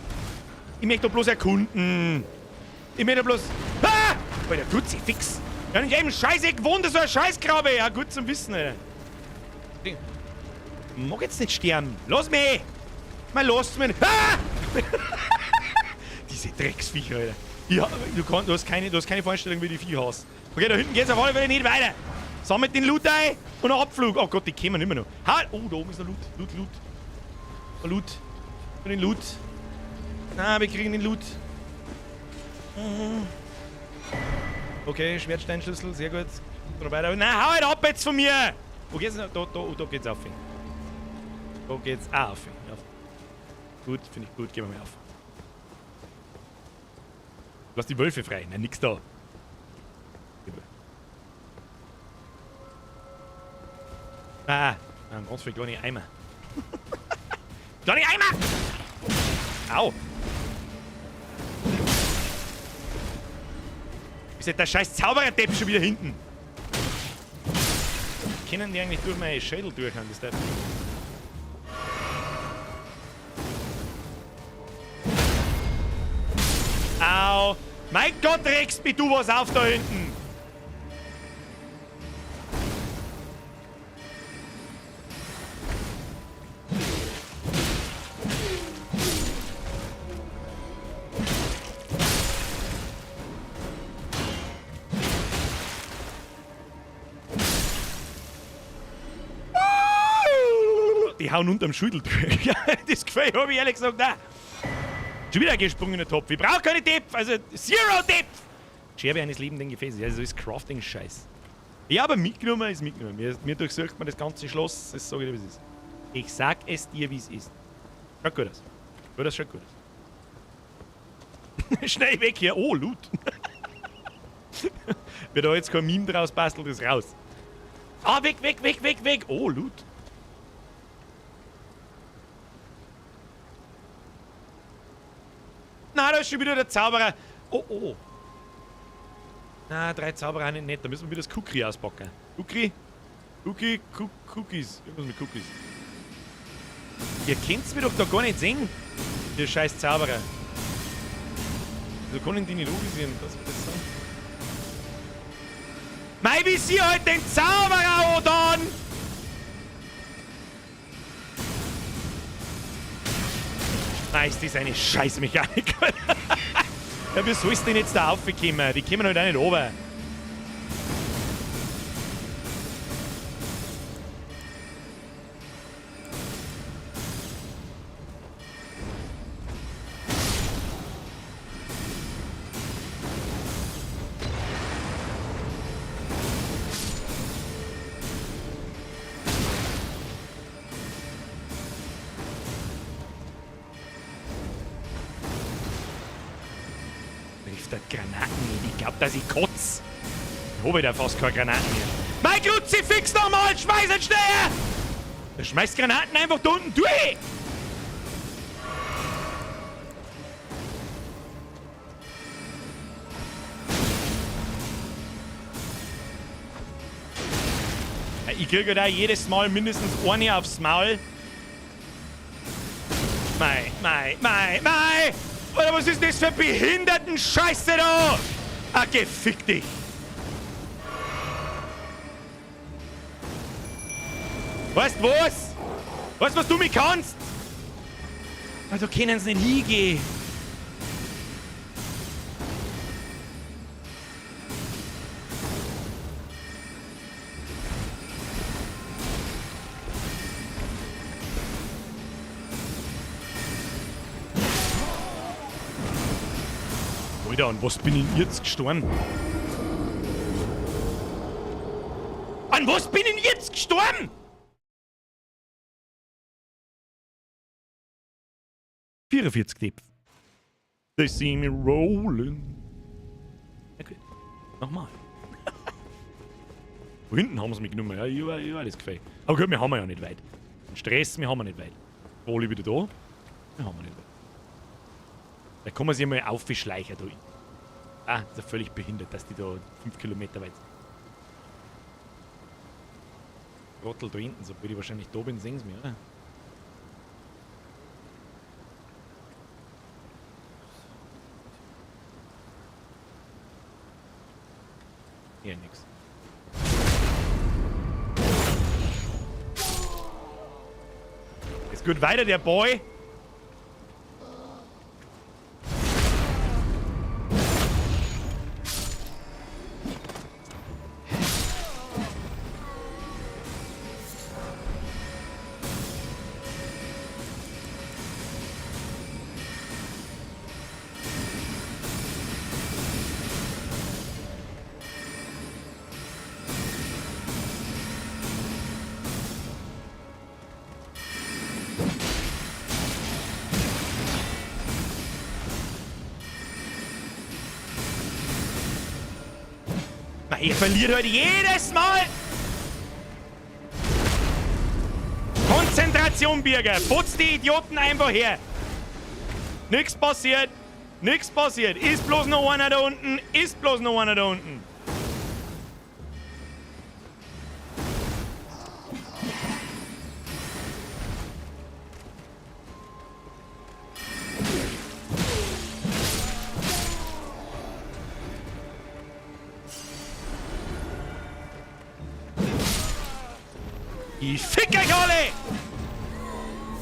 Ich möchte doch bloß erkunden. Ich möchte bloß... Ah! Alter, tut sie fix. Ja, nicht eben Scheiße, gewohnt, so ein Scheißgrabe. Ja, gut zum Wissen, Alter. Ding. Mag jetzt nicht sterben. Lass mich! Mal lass mich! Ah! Diese Drecksviecher, Alter. Ja, du hast keine Vorstellung, wie die Viecher hast. Okay, da hinten geht's auf alle Fälle nicht weiter. Sammelt den Loot ein und ein Abflug. Oh Gott, die kommen immer noch. Ha! Oh, da oben ist noch Loot. Loot, Loot. Loot. Den Loot. Na, wir kriegen den Loot. Okay, Schwertsteinschlüssel, sehr gut. Weiter. Na, hau halt ab jetzt von mir! Wo geht's noch? Da geht's auf. Da geht's auch auf. Ja. Gut, finde ich gut, gehen wir mal auf. Lass die Wölfe frei. Nein, nix da. Ah, ganz viele kleine Eimer. Kleine Eimer! Au! Ist ja der scheiß Zauberer-Depp schon wieder hinten? Können die eigentlich durch meine Schädel durchhauen, das Depp? Au! Mein Gott, regst mich du was auf da hinten! Die hauen unterm Schüttel durch. Ja, das Gefühl habe ich ehrlich gesagt auch. Schon wieder ein gesprungener Topf. Ich brauche keine Topf. Also Zero Topf. Scherbe eines lebenden Gefäßes. Ja, so ist Crafting-Scheiß. Ja, aber mitgenommen ist mitgenommen. Mir durchsucht man das ganze Schloss. Das sage ich dir, wie es ist. Ich sag es dir, wie es ist. Schaut gut aus. Gut aus, schaut gut aus. Schnell weg hier. Oh, Loot. Wer da jetzt kein Meme draus bastelt, ist raus. Ah, weg, weg, weg, weg, weg. Oh, Loot. Na, da ist schon wieder der Zauberer. Oh, oh. Na, 3 Zauberer sind nicht nett. Da müssen wir wieder das Kukri auspacken. Kukri? Cookie? Cookies. Irgendwas mit Cookies. Ihr könnt's mir doch da gar nicht sehen. Ihr scheiß Zauberer. Wieso können die nicht anvisieren? Was wird das sein? Mei, visier halt den Zauberer, Odon! Nein, ist das eine Scheißmechanik. Ja, wie soll's denn jetzt da aufkommen? Die kommen halt auch nicht runter. Granaten nicht. Ich glaub, dass ich kotz. Ich hab wieder fast keine Granaten mehr. Mein Kruzifix nochmal! Schmeiß ihn schnell! Der schmeißt Granaten einfach da unten durch! Ich kriege da jedes Mal mindestens eine aufs Maul. Mei, mei, mei, mei! Oder was ist das für behinderten Scheiße da? Ah, gefick dich! Weißt was? Weißt was du mir kannst? Ah, da können sie nicht hingehen. Alter, an was bin ich jetzt gestorben? An was bin ich jetzt gestorben? 44 Depth. They see me rolling. Okay. Nochmal. Wo hinten haben sie mich genommen? Ja, ich war das gefällt. Aber gut, wir haben ja nicht weit. Den Stress, wir haben ja nicht weit. Wohl wieder da? Wir haben ja nicht weit. Da kann man sich mal aufschleichen da hinten. Ah, ist ja völlig behindert, dass die da 5 Kilometer weit sind. Trottel da hinten, sobald ich wahrscheinlich da bin, sehen sie mich, oder? Es geht weiter, der Boy. Er verliert heute jedes Mal! Konzentration, Birger! Putz die Idioten einfach her! Nix passiert! Nix passiert! Ist bloß noch einer da unten! Ist bloß noch einer da unten! Ich fick euch alle!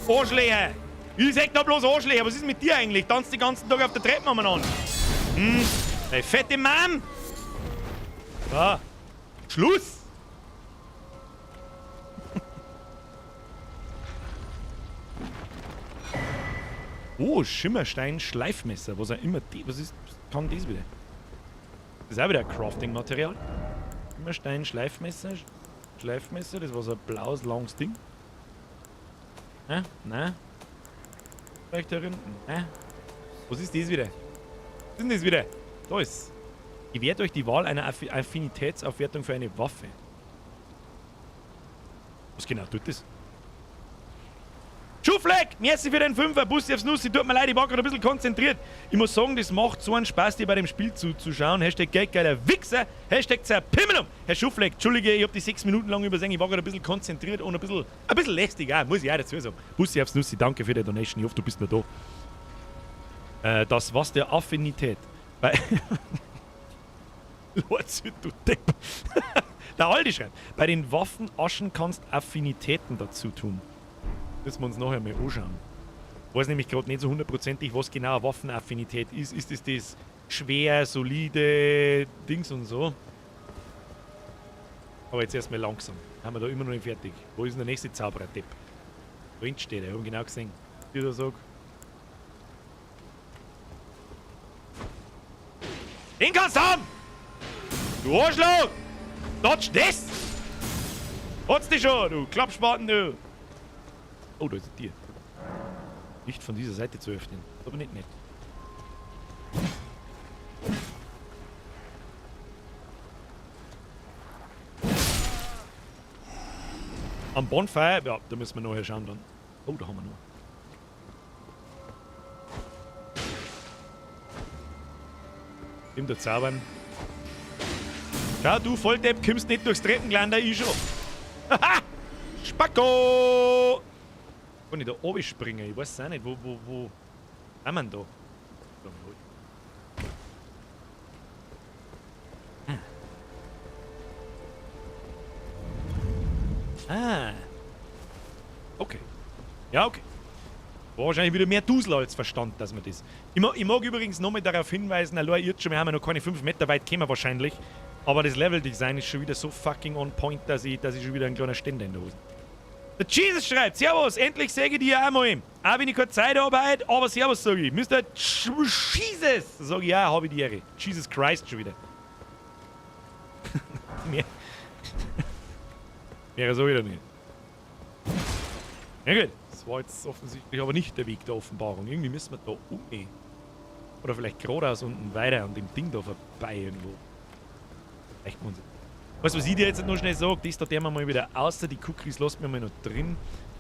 Arschlöcher! Ich sag da bloß Arschlöcher. Was ist mit dir eigentlich? Tanzt den ganzen Tag auf der Treppe umeinander. Hm? Ey, fette Mann! Ah. Schluss! Oh, Schimmerstein Schleifmesser. Was auch immer die. Was ist. Kann das wieder? Das ist auch wieder ein Crafting-Material. Schimmerstein Schleifmesser. Schleifmesser, das war so ein blaues, langes Ding. Hä? Nein. Vielleicht da hinten. Hä? Was ist das wieder? Was ist denn das wieder? Da ist. Gewährt euch die Wahl einer Affinitätsaufwertung für eine Waffe. Was genau tut das? Schuhfleck! Merci für den Fünfer, Bussi aufs Nussi. Tut mir leid, ich war gerade ein bisschen konzentriert. Ich muss sagen, das macht so einen Spaß, dir bei dem Spiel zuzuschauen. Hashtag geldgeiler Wichser. Hashtag Zerpimmelung. Herr Schuhfleck, Entschuldige, ich hab die 6 Minuten lang übersehen. Ich war gerade ein bisschen konzentriert und ein bisschen lästig auch, muss ich auch dazu sagen. Bussi aufs Nussi, danke für die Donation. Ich hoffe, du bist noch da. Das was der Affinität. Bei Lord, du Depp. Der Aldi schreibt, bei den Waffenaschen kannst Affinitäten dazu tun. Müssen wir uns nachher mal anschauen. Ich weiß nämlich gerade nicht so hundertprozentig, was genau eine Waffenaffinität ist. Ist es das schwer, solide Dings und so? Aber jetzt erstmal langsam. Haben wir da immer noch nicht fertig. Wo ist denn der nächste Zauberer-Depp? Da hinten steht er, ich hab ihn genau gesehen. Ich da sag. Den kannst du haben! Du Arschloch! Dodge das! Hat's dich schon, du Klappspaten, du! Oh, da ist ein Tier. Nicht von dieser Seite zu öffnen. Ist aber nicht nett. Am Bonfire, ja, da müssen wir nachher schauen dann. Oh, da haben wir noch. Nimm da zaubern. Schau, du Volldepp, kommst nicht durchs Treppengeländer, ich schon. Haha! Spacko! Kann ich da oben springen? Ich weiß es auch nicht. Wo sind wir denn da? Ah. Okay. Ja, okay. War wahrscheinlich wieder mehr Dusel als Verstand, dass man das. Ich mag übrigens nochmal darauf hinweisen, allein jetzt schon, wir haben ja noch keine 5 Meter weit gekommen wahrscheinlich. Aber das Level-Design ist schon wieder so fucking on point, dass ich schon wieder einen kleinen Ständer in der Hose. Der Jesus schreibt, Servus, endlich sehe ich dich auch mal. Auch wenn ich keine Zeit habe heute, aber Servus sage ich. Mr. Jesus, sag ich ja, habe ich die Ehre. Jesus Christ schon wieder. Mehr sag ich da nicht. Ja gut, das war jetzt offensichtlich aber nicht der Weg der Offenbarung. Irgendwie müssen wir da umgehen. Oder vielleicht geradeaus unten weiter an dem Ding da vorbei irgendwo. Vielleicht muss ich. Weißt du, was ich dir jetzt noch schnell sage? Das da der wir mal wieder außer die Kukris lassen wir mal noch drin.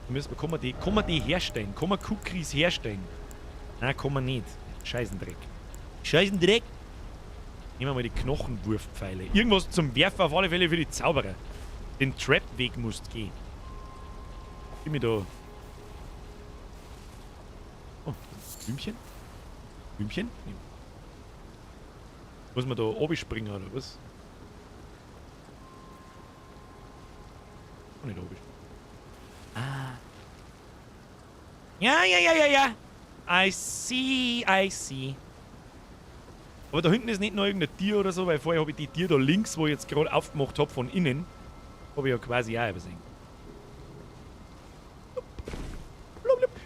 Da müssen wir, kann man die herstellen? Kann man Kukris herstellen? Nein, kann man nicht. Scheißendreck. Scheißendreck! Nehmen wir mal die Knochenwurfpfeile. Irgendwas zum Werfen auf alle Fälle für die Zauberer. Den Trap-Weg musst gehen. Gib mir da. Oh, Blümchen? Blümchen? Nee. Muss man da oben springen oder was? Nicht oben. Ah. Ja, ja, ja, ja, ja. I see, I see. Aber da hinten ist nicht noch irgendein Tier oder so, weil vorher habe ich die Tier da links, wo ich jetzt gerade aufgemacht habe von innen, habe ich ja quasi auch übersehen.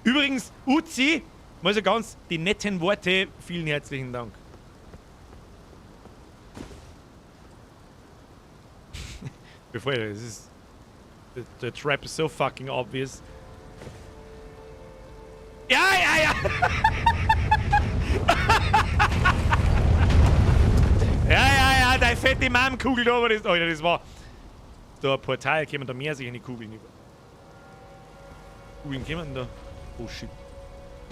Übrigens, Uzi, mal so ganz die netten Worte, vielen herzlichen Dank. Bevor ich, es ist. The trap is so fucking obvious. Ja, ja, ja! Ja, ja, ja, deine fette Marmkugel da, aber das, Alter, das war. Da ein Portal, kämen da mehr sich in die Kugeln über. Kugeln kämen da. Oh shit.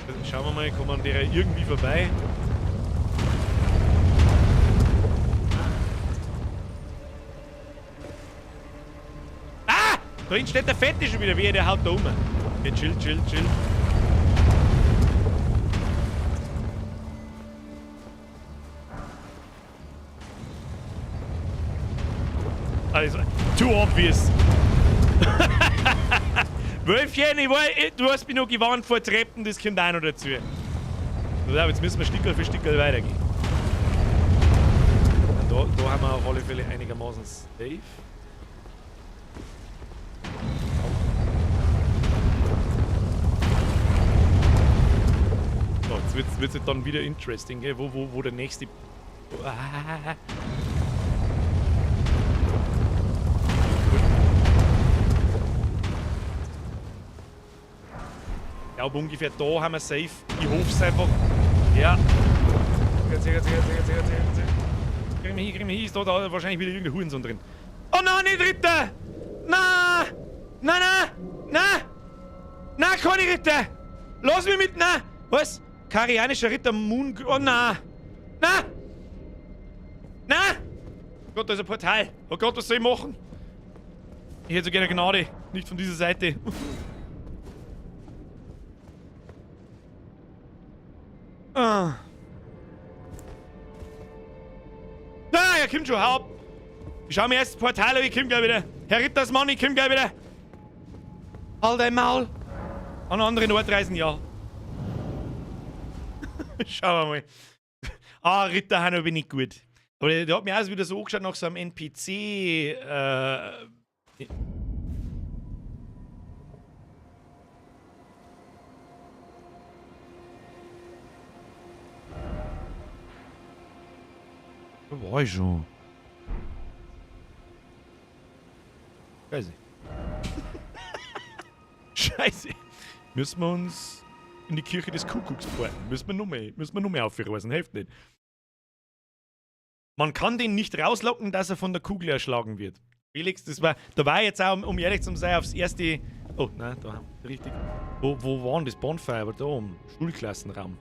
Also, schauen wir mal, kommen wir an der irgendwie vorbei. Ah! Da hinten steht der Fette schon wieder, wie der haut da um. Okay, chill, chill, chill. Also, too obvious. Wölfchen, ich war, du hast mich noch gewarnt vor Treppen, das kommt auch noch dazu. So, jetzt müssen wir Stickerl für Stickerl weitergehen. Da haben wir auf alle Fälle einigermaßen safe. So, jetzt wird's dann wieder interesting, gell? Wo der nächste... Ah. Ich glaube ungefähr da haben wir safe. Ich hoffe es einfach. Ja. Sehr, sehr, sehr, sehr, sehr, sehr. Kriegen wir hin, kriegen wir hin. Ist da wahrscheinlich wieder irgendein Hurensohn drin. Oh nein, nicht Ritter! Na! Na, na! Na! Na, keine Ritter! Lass mich mit! Na! Was? Karianischer Ritter Moon... Oh na! Na! Na! Gott, da ist ein Portal. Oh Gott, was soll ich machen? Ich hätte so gerne Gnade. Nicht von dieser Seite. Ah. Ah, er kommt schon, hau ab. Ich schau mir erst das Portal an, ich komm gleich wieder. Herr Rittersmann, ich komm gleich wieder. Halt dein Maul. An einen anderen Ort reisen, ja. Schauen wir mal. Ah, Ritter Hanno bin ich gut. Aber der hat mir auch wieder so angeschaut nach so einem NPC. Da war ich schon. Scheiße. Scheiße. Müssen wir uns in die Kirche des Kuckucks porten. Müssen wir noch mehr aufreißen. Hilft nicht. Man kann den nicht rauslocken, dass er von der Kugel erschlagen wird. Felix, das war. Da war jetzt auch, um ehrlich zu sein, aufs erste. Oh, nein, da richtig. Wo war denn das Bonfire? Aber da oben. Schulklassenraum.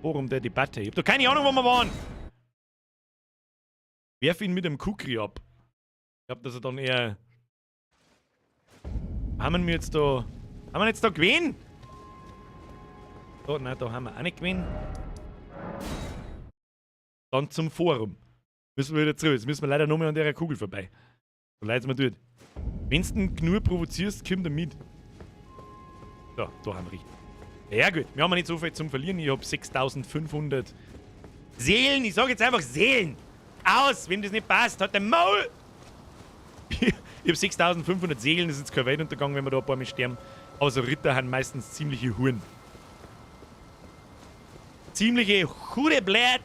Forum der Debatte. Ich hab da keine Ahnung, wo wir waren. Werf ihn mit dem Kukri ab. Ich glaub, dass er dann eher. Haben wir jetzt da. Haben wir jetzt da gewesen? Oh, nein, da haben wir auch nicht gewesen. Dann zum Forum. Müssen wir wieder zurück. Jetzt müssen wir leider noch mal an der Kugel vorbei. So leid es mir tut. Wenn du ihn genug provozierst, kommt er mit. So, da haben wir richtig. Ja gut, wir haben nicht so viel zum Verlieren. Ich hab 6500 Seelen. Ich sag jetzt einfach Seelen. Aus, wem das nicht passt, hat der Maul. Ich hab 6500 Seelen, das ist jetzt kein Weltuntergang, wenn wir da ein paar Mal sterben. Aber so Ritter haben meistens ziemliche Huren. Ziemliche Hure, blöd.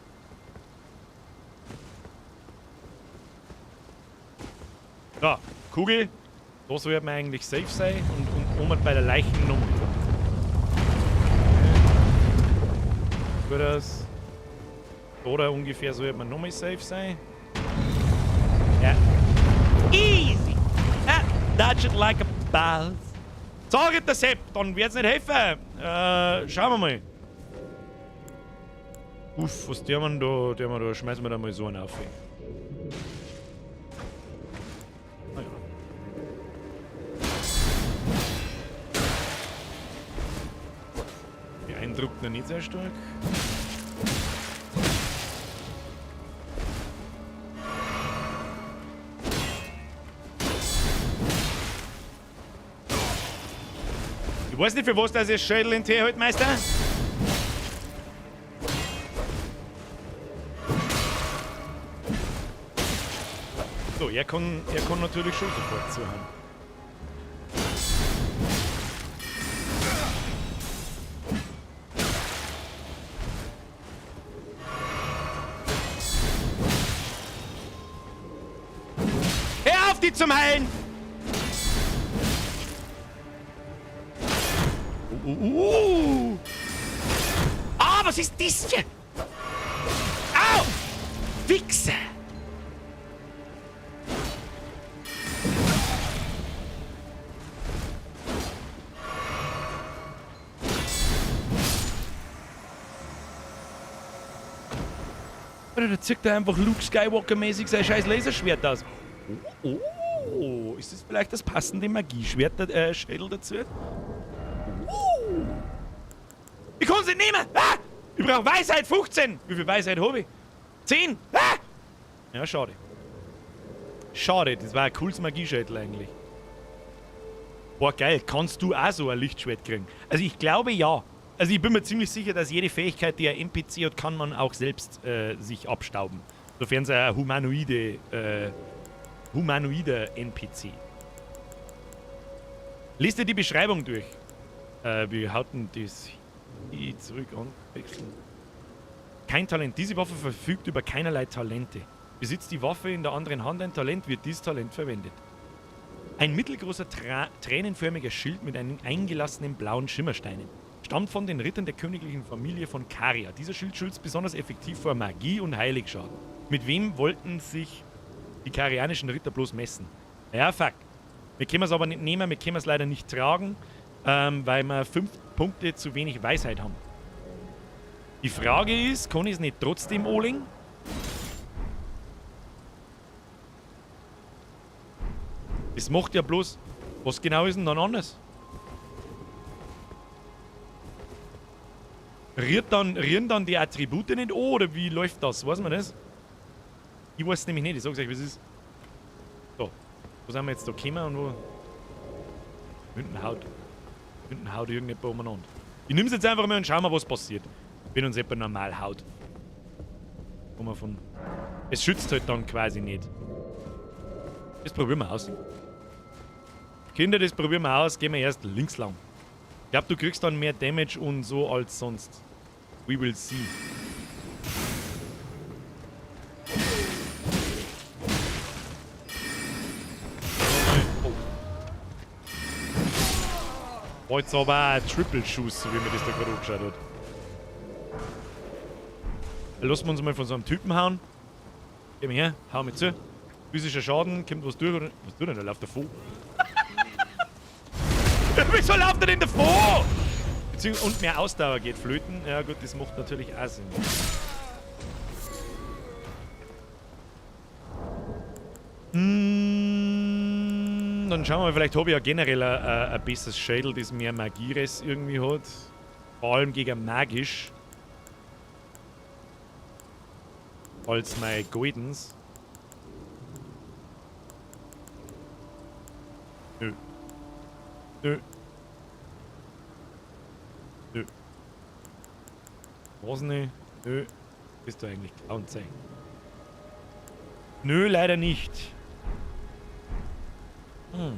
So, Kugel. Da sollte man eigentlich safe sein und oben bei der Leichen nochmal. Gut aus. Oder ungefähr sollte man nochmal safe sein. Ja. Easy! Ah, dodge it like a boss. So, Ritter Sepp, dann wird's nicht helfen. Schauen wir mal. Uff, was der man da, schmeißen wir da mal so einen auf. Naja. Beeindruckt noch nicht sehr stark. Ich weiß nicht, für was das ist, Schädel in Tee heute, Meister. So, er kann natürlich schon sofort zuhauen. Hör auf, die zum Heilen! Ah, was ist das hier? Au! Wichser! Alter, da zieht er einfach Luke Skywalker-mäßig sein scheiß Laserschwert aus. Oh, oh, ist das vielleicht das passende Magieschwert, Schädel dazu? Oh. Ich kann sie nicht nehmen! Ah! Ich brauche Weisheit 15! Wie viel Weisheit habe ich? 10! Ah! Ja, schade. Schade, das war ein cooles Magieschädel eigentlich. Boah, geil. Kannst du auch so ein Lichtschwert kriegen? Also ich glaube ja. Also ich bin mir ziemlich sicher, dass jede Fähigkeit, die ein NPC hat, kann man auch selbst sich abstauben. Sofern es ein humanoider NPC. Lies dir die Beschreibung durch. Wir hatten das hier zurück an. Wechseln. Kein Talent. Diese Waffe verfügt über keinerlei Talente. Besitzt die Waffe in der anderen Hand ein Talent, wird dieses Talent verwendet. Ein mittelgroßer, tränenförmiger Schild mit einem eingelassenen blauen Schimmersteinen. Stammt von den Rittern der königlichen Familie von Caria. Dieser Schild schützt besonders effektiv vor Magie und Heiligschaden. Mit wem wollten sich die karianischen Ritter bloß messen? Ja, fuck. Wir können es aber nicht nehmen, wir können es leider nicht tragen, weil wir 5 Punkte zu wenig Weisheit haben. Die Frage ist, kann ich es nicht trotzdem anlegen? Das macht ja bloß... Was genau ist denn dann anders? Rühren dann die Attribute nicht an, oder wie läuft das? Weiß man das? Ich weiß es nämlich nicht, ich sag's euch, wie es ist. So, wo sind wir jetzt da gekommen und wo? Hinten haut irgendjemand umeinander. Ich nehm's jetzt einfach mal und schau mal, was passiert. Wenn uns jemand normal haut. Kommen wir von. Es schützt halt dann quasi nicht. Das probieren wir aus. Kinder, das probieren wir aus. Gehen wir erst links lang. Ich glaub, du kriegst dann mehr Damage und so als sonst. We will see. Oh. War jetzt aber ein Triple-Schuss, so wie mir das da gerade angeschaut hat. Lassen wir uns mal von so einem Typen hauen. Geh mal her, hau mir zu. Physischer Schaden, kommt was durch oder. Was tut denn? Der läuft davon. Wieso läuft er denn davon? Und mehr Ausdauer geht flöten. Ja gut, das macht natürlich auch Sinn. Dann schauen wir mal, vielleicht habe ich ja generell ein besseres Schädel, das mehr Magieres irgendwie hat. Vor allem gegen magisch. Als mein Goldens. Nö. Nö. Nö. Was nicht? Nö. Bist du eigentlich Clown sein? Nö, leider nicht. Hm.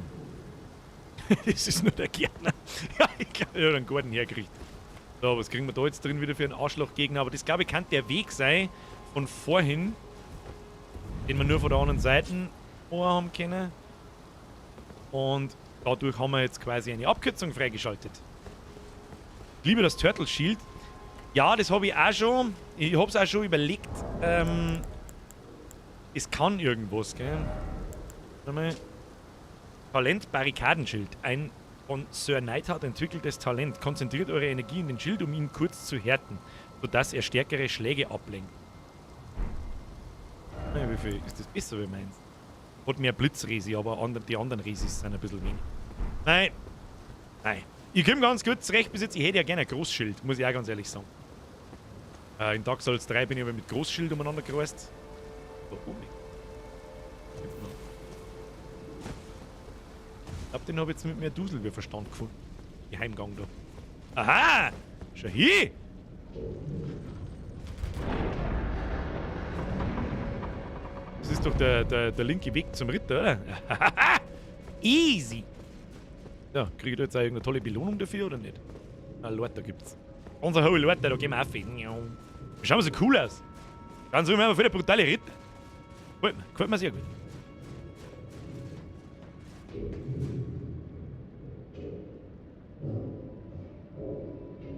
Das ist nur der Gärtner. Ja, ich glaube, ich habe einen Garten hergekriegt. So, was kriegen wir da jetzt drin wieder für einen Arschlochgegner? Aber das, glaube ich, kann der Weg sein von vorhin, den wir nur von der anderen Seite haben können. Und dadurch haben wir jetzt quasi eine Abkürzung freigeschaltet. Ich liebe das Turtle Shield. Ja, das habe ich auch schon. Ich habe es auch schon überlegt. Es kann irgendwas, gell? Warte mal. Talent Barrikadenschild. Ein von Sir Neidhart entwickeltes Talent. Konzentriert eure Energie in den Schild, um ihn kurz zu härten, sodass er stärkere Schläge ablenkt. Ja, wie viel ist das besser, wie meins? Hat mehr Blitzresi, aber die anderen Resis sind ein bisschen wenig. Nein. Nein. Ich komme ganz gut zurecht bis jetzt. Ich hätte ja gerne ein Großschild, muss ich auch ganz ehrlich sagen. In Dark Souls 3 bin ich aber mit Großschild umeinander gereist. Da oben. Ich glaube, den habe ich jetzt mit mehr Dusel wie Verstand gefunden. Geheimgang da. Aha! Schau hier! Das ist doch der linke Weg zum Ritter, oder? Easy! Ja, krieg ich da jetzt auch irgendeine tolle Belohnung dafür oder nicht? Ah, Leute, da gibt's. Unser hohe Leute, da gehen wir auf. Schauen wir so cool aus. Ganz so, wir haben voll der brutale Ritter. Gefällt mir sehr gut.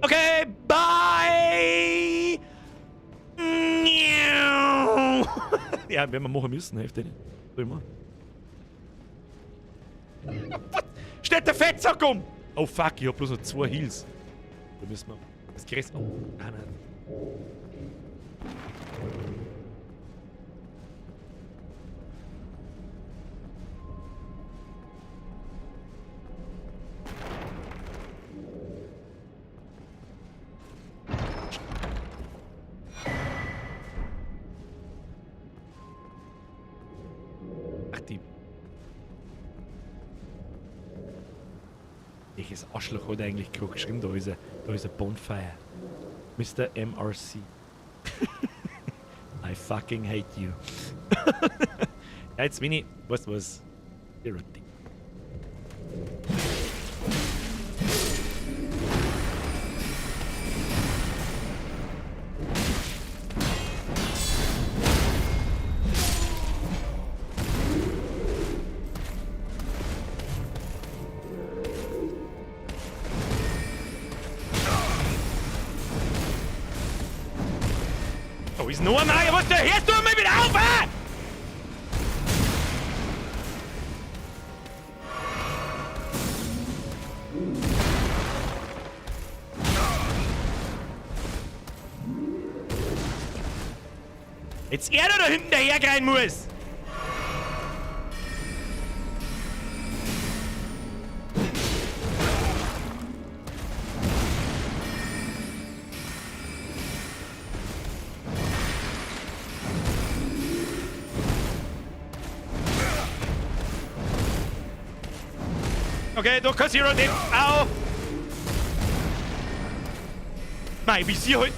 Okay, bye! Ja, werden wir machen müssen, hilft nicht. Soll ich machen? Steht der Fettsack um! Oh fuck, ich hab bloß noch 2 Heals. Da müssen wir das Gras. Oh, nein, nein. Ach, die. Welches Arschloch hat eigentlich gerade geschrieben? Da ist ein Bonfire. Mr. MRC. I fucking hate you. Ja, jetzt bin ich. Weißt du was? Erotic. Da ist noch ein Magier, was, da hörst du mal wieder auf, ey! Jetzt er da hinten dahergehen muss! Okay, doch kein Zero Dip. Au! Mei, wie sie halt.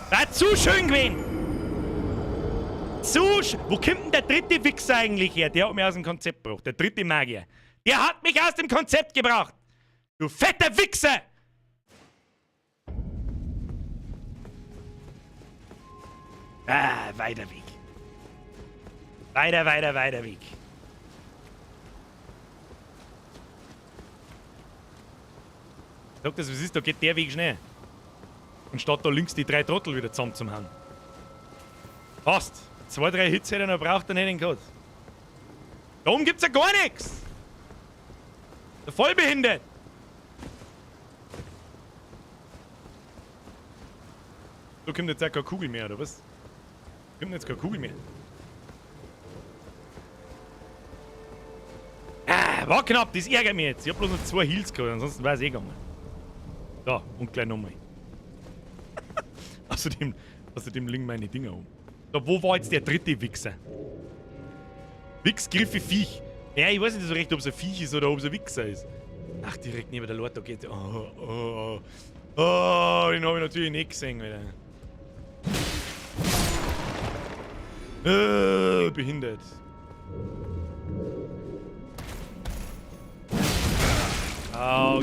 War zu schön gewesen! Wo kommt denn der dritte Wichser eigentlich her? Der hat mich aus dem Konzept gebracht. Der dritte Magier. Der hat mich aus dem Konzept gebracht! Du fetter Wichser! Ah, weiter Weg. Weiter, weiter, weiter Weg. Sag das, was ist, da geht der Weg schnell. Und statt da links die 3 Trottel wieder zusammen zum Hauen. Passt. 2, 3 Hits hätte er noch braucht, dann hätte ich ihn gehabt. Da oben gibt's ja gar nichts. Der vollbehindert. Da kommt jetzt auch keine Kugel mehr, oder was? Kommt jetzt keine Kugel mehr. Ah, war knapp, das ärgert mich jetzt. Ich hab bloß noch 2 Heals gehabt, ansonsten wär's eh gegangen. So, und gleich nochmal. Außerdem liegen meine Dinger um. Da, wo war jetzt der dritte Wichser? Wichsgriffe Viech. Ja, ich weiß nicht so recht, ob's ein Viech ist oder ob's ein Wichser ist. Ach, direkt neben der Leute, da geht. Oh, oh, oh. Oh, den hab ich natürlich nicht gesehen, Alter. Behindert. Au,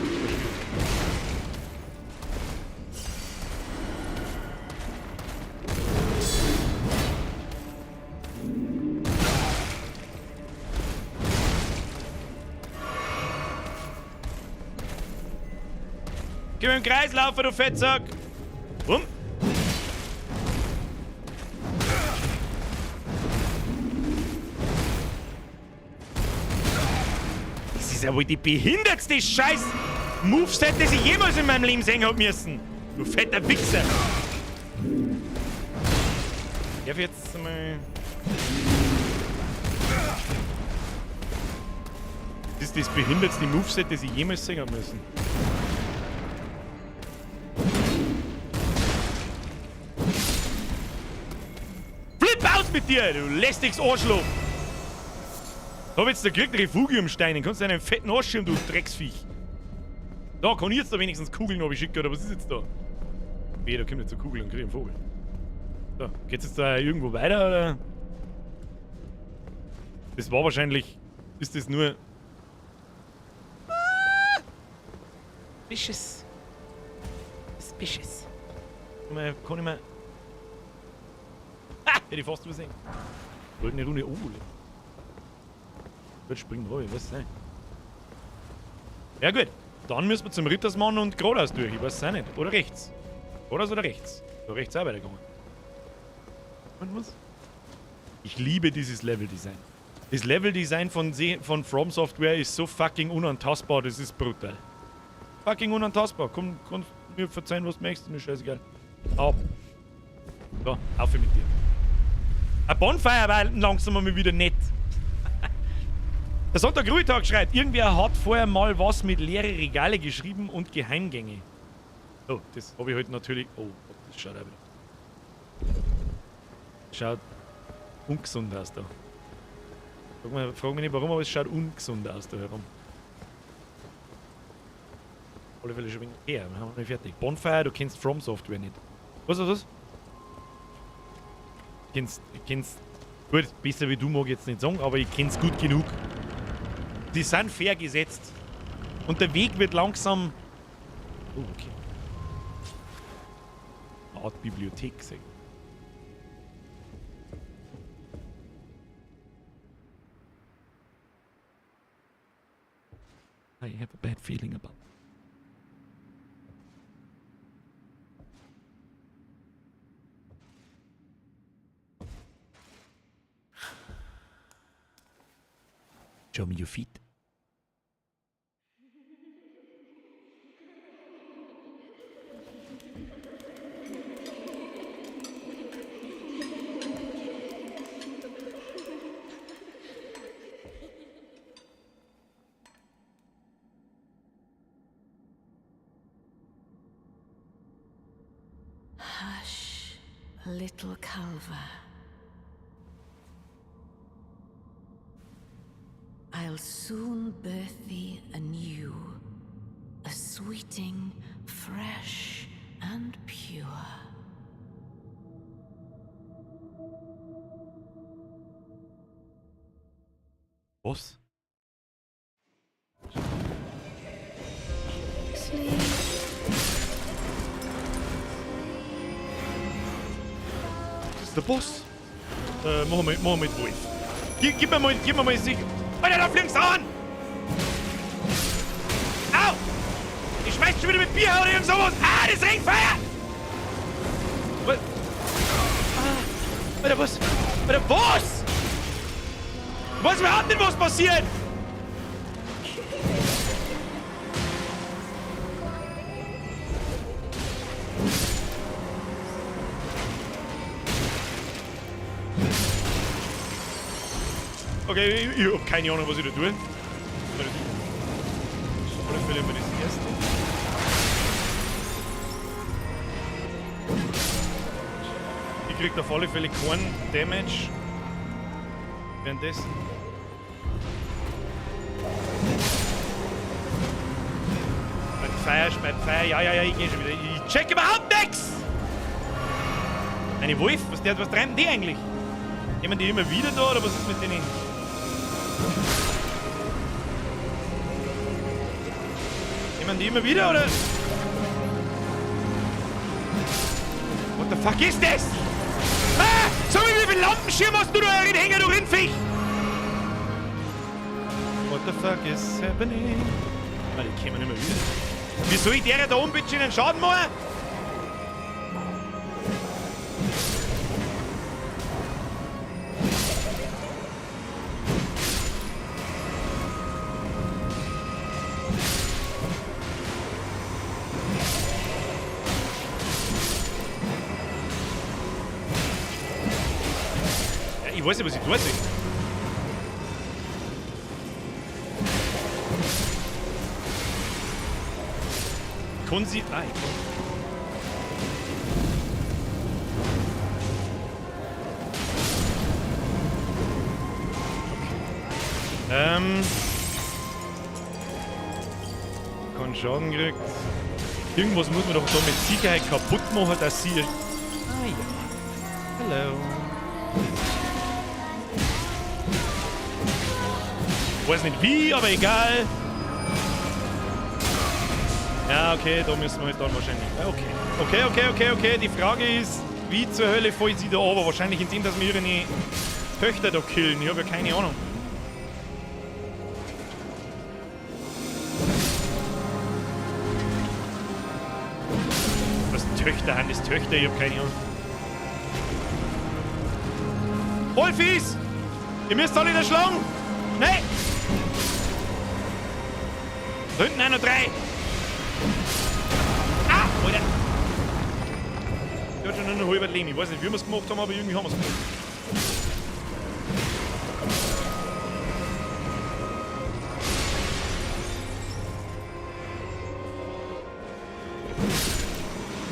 geh mal im Kreis laufen, du Fettsack! Bumm! ist ja wohl die behindertste Scheiß Moveset, das ich jemals in meinem Leben sehen hab müssen. Du fetter Wichser. Darf ich jetzt mal... Das ist das behindertste Moveset, das ich jemals sehen hab müssen. Flip aus mit dir, du lästiges Arschloch! Hab jetzt da gekriegt Refugiumsteine. Kannst du einen fetten Arsch schirmen, du Drecksviech. Da, kann ich jetzt da wenigstens Kugeln schicken, oder was ist jetzt da? Weh, da kommt jetzt eine Kugel und krieg einen Vogel. So, geht's jetzt da irgendwo weiter, oder? Das war wahrscheinlich... Ist das nur... Ah! Suspicious. Suspicious. Kann ich mal... Ah! Hätte ich fast übersehen. Goldene Rune. Oh, Gut, springen wir, ich weiß es nicht. Ja gut, dann müssen wir zum Rittersmann und geradeaus durch, ich weiß es auch nicht. Oder rechts. Geradeaus oder rechts? Da rechts auch weitergegangen. Und was? Ich liebe dieses Level-Design. Das Level-Design von From Software ist so fucking unantastbar, das ist brutal. Fucking unantastbar. Komm, kannst mir verzeihen, was du möchtest, mir scheißegal. Ab. So, auf mit dir. Ein Bonfire war langsam mal wieder nett. Der Sonntag Ruhetag schreibt, irgendwer hat vorher mal was mit leere Regale geschrieben und Geheimgänge. Oh, das habe ich heute natürlich... Oh, das schaut auch wieder. Schaut ungesund aus da. Frag mich nicht warum, aber es schaut ungesund aus da herum. Auf alle Fälle schon ein wenig her, wir haben noch nicht fertig. Bonfire, du kennst From Software nicht. Was, was, was? Kennst... Gut, besser wie du mag ich jetzt nicht sagen, aber ich kenn's gut genug. Die sind fair gesetzt. Und der Weg wird langsam... Oh, okay. Eine Art Bibliothek, sag ich. I have a bad feeling about. Show me your feet. Hush, little Calva. I'll soon birth thee anew, a sweeting, fresh and pure. Was? Sleep. Das ist der Boss. Machen wir mit Wolf. Gib mir mal sicher. Alter, da fliegt's an! Au! Ich schmeiß schon wieder mit Bier oder irgend sowas! Ah, das Ringfeuer! Was? Ah, Alter, was? Alter, was? Was überhaupt nicht, was passiert? Okay, ich hab keine Ahnung, was ich da tue. Auf alle Fälle immer das erste. Ich krieg auf alle Fälle keinen Damage. Währenddessen. Speit Feuer, Feuer. Ja, ja, ja, ich geh schon wieder. Ich check überhaupt nix! Eine Wolf? Was treiben die eigentlich? Kommen die immer wieder da oder was ist mit denen? Kommen die immer wieder oder? What the fuck ist das? Ah! Sag mir, wie viel Lampenschirm hast du da drin hängen, du Rindviech? What the fuck is happening? Ah, die kommen immer wieder. Wie soll ich der da oben bitte einen Schaden machen? weiß nicht, was ich tun soll. Kann sie... Ah, ich kann. Okay. Keinen Schaden gekriegt. Irgendwas muss man doch da mit Sicherheit kaputt machen, dass sie... Ah ja. Hello. Weiß nicht wie, aber egal. Ja, okay, da müssen wir halt dann wahrscheinlich... Okay. Okay. Die Frage ist, wie zur Hölle fällt sie da runter? Wahrscheinlich indem, dass wir ihre Töchter da killen. Ich habe ja keine Ahnung. Was Töchter haben, das Töchter? Ich habe keine Ahnung. Wolfis! Ihr müsst alle erschlagen! Schnell! Da hinten auch noch 3! Ah! Alter! Ich hab schon nur noch halb Leben. Ich weiß nicht, wie wir es gemacht haben, aber irgendwie haben wir es gemacht.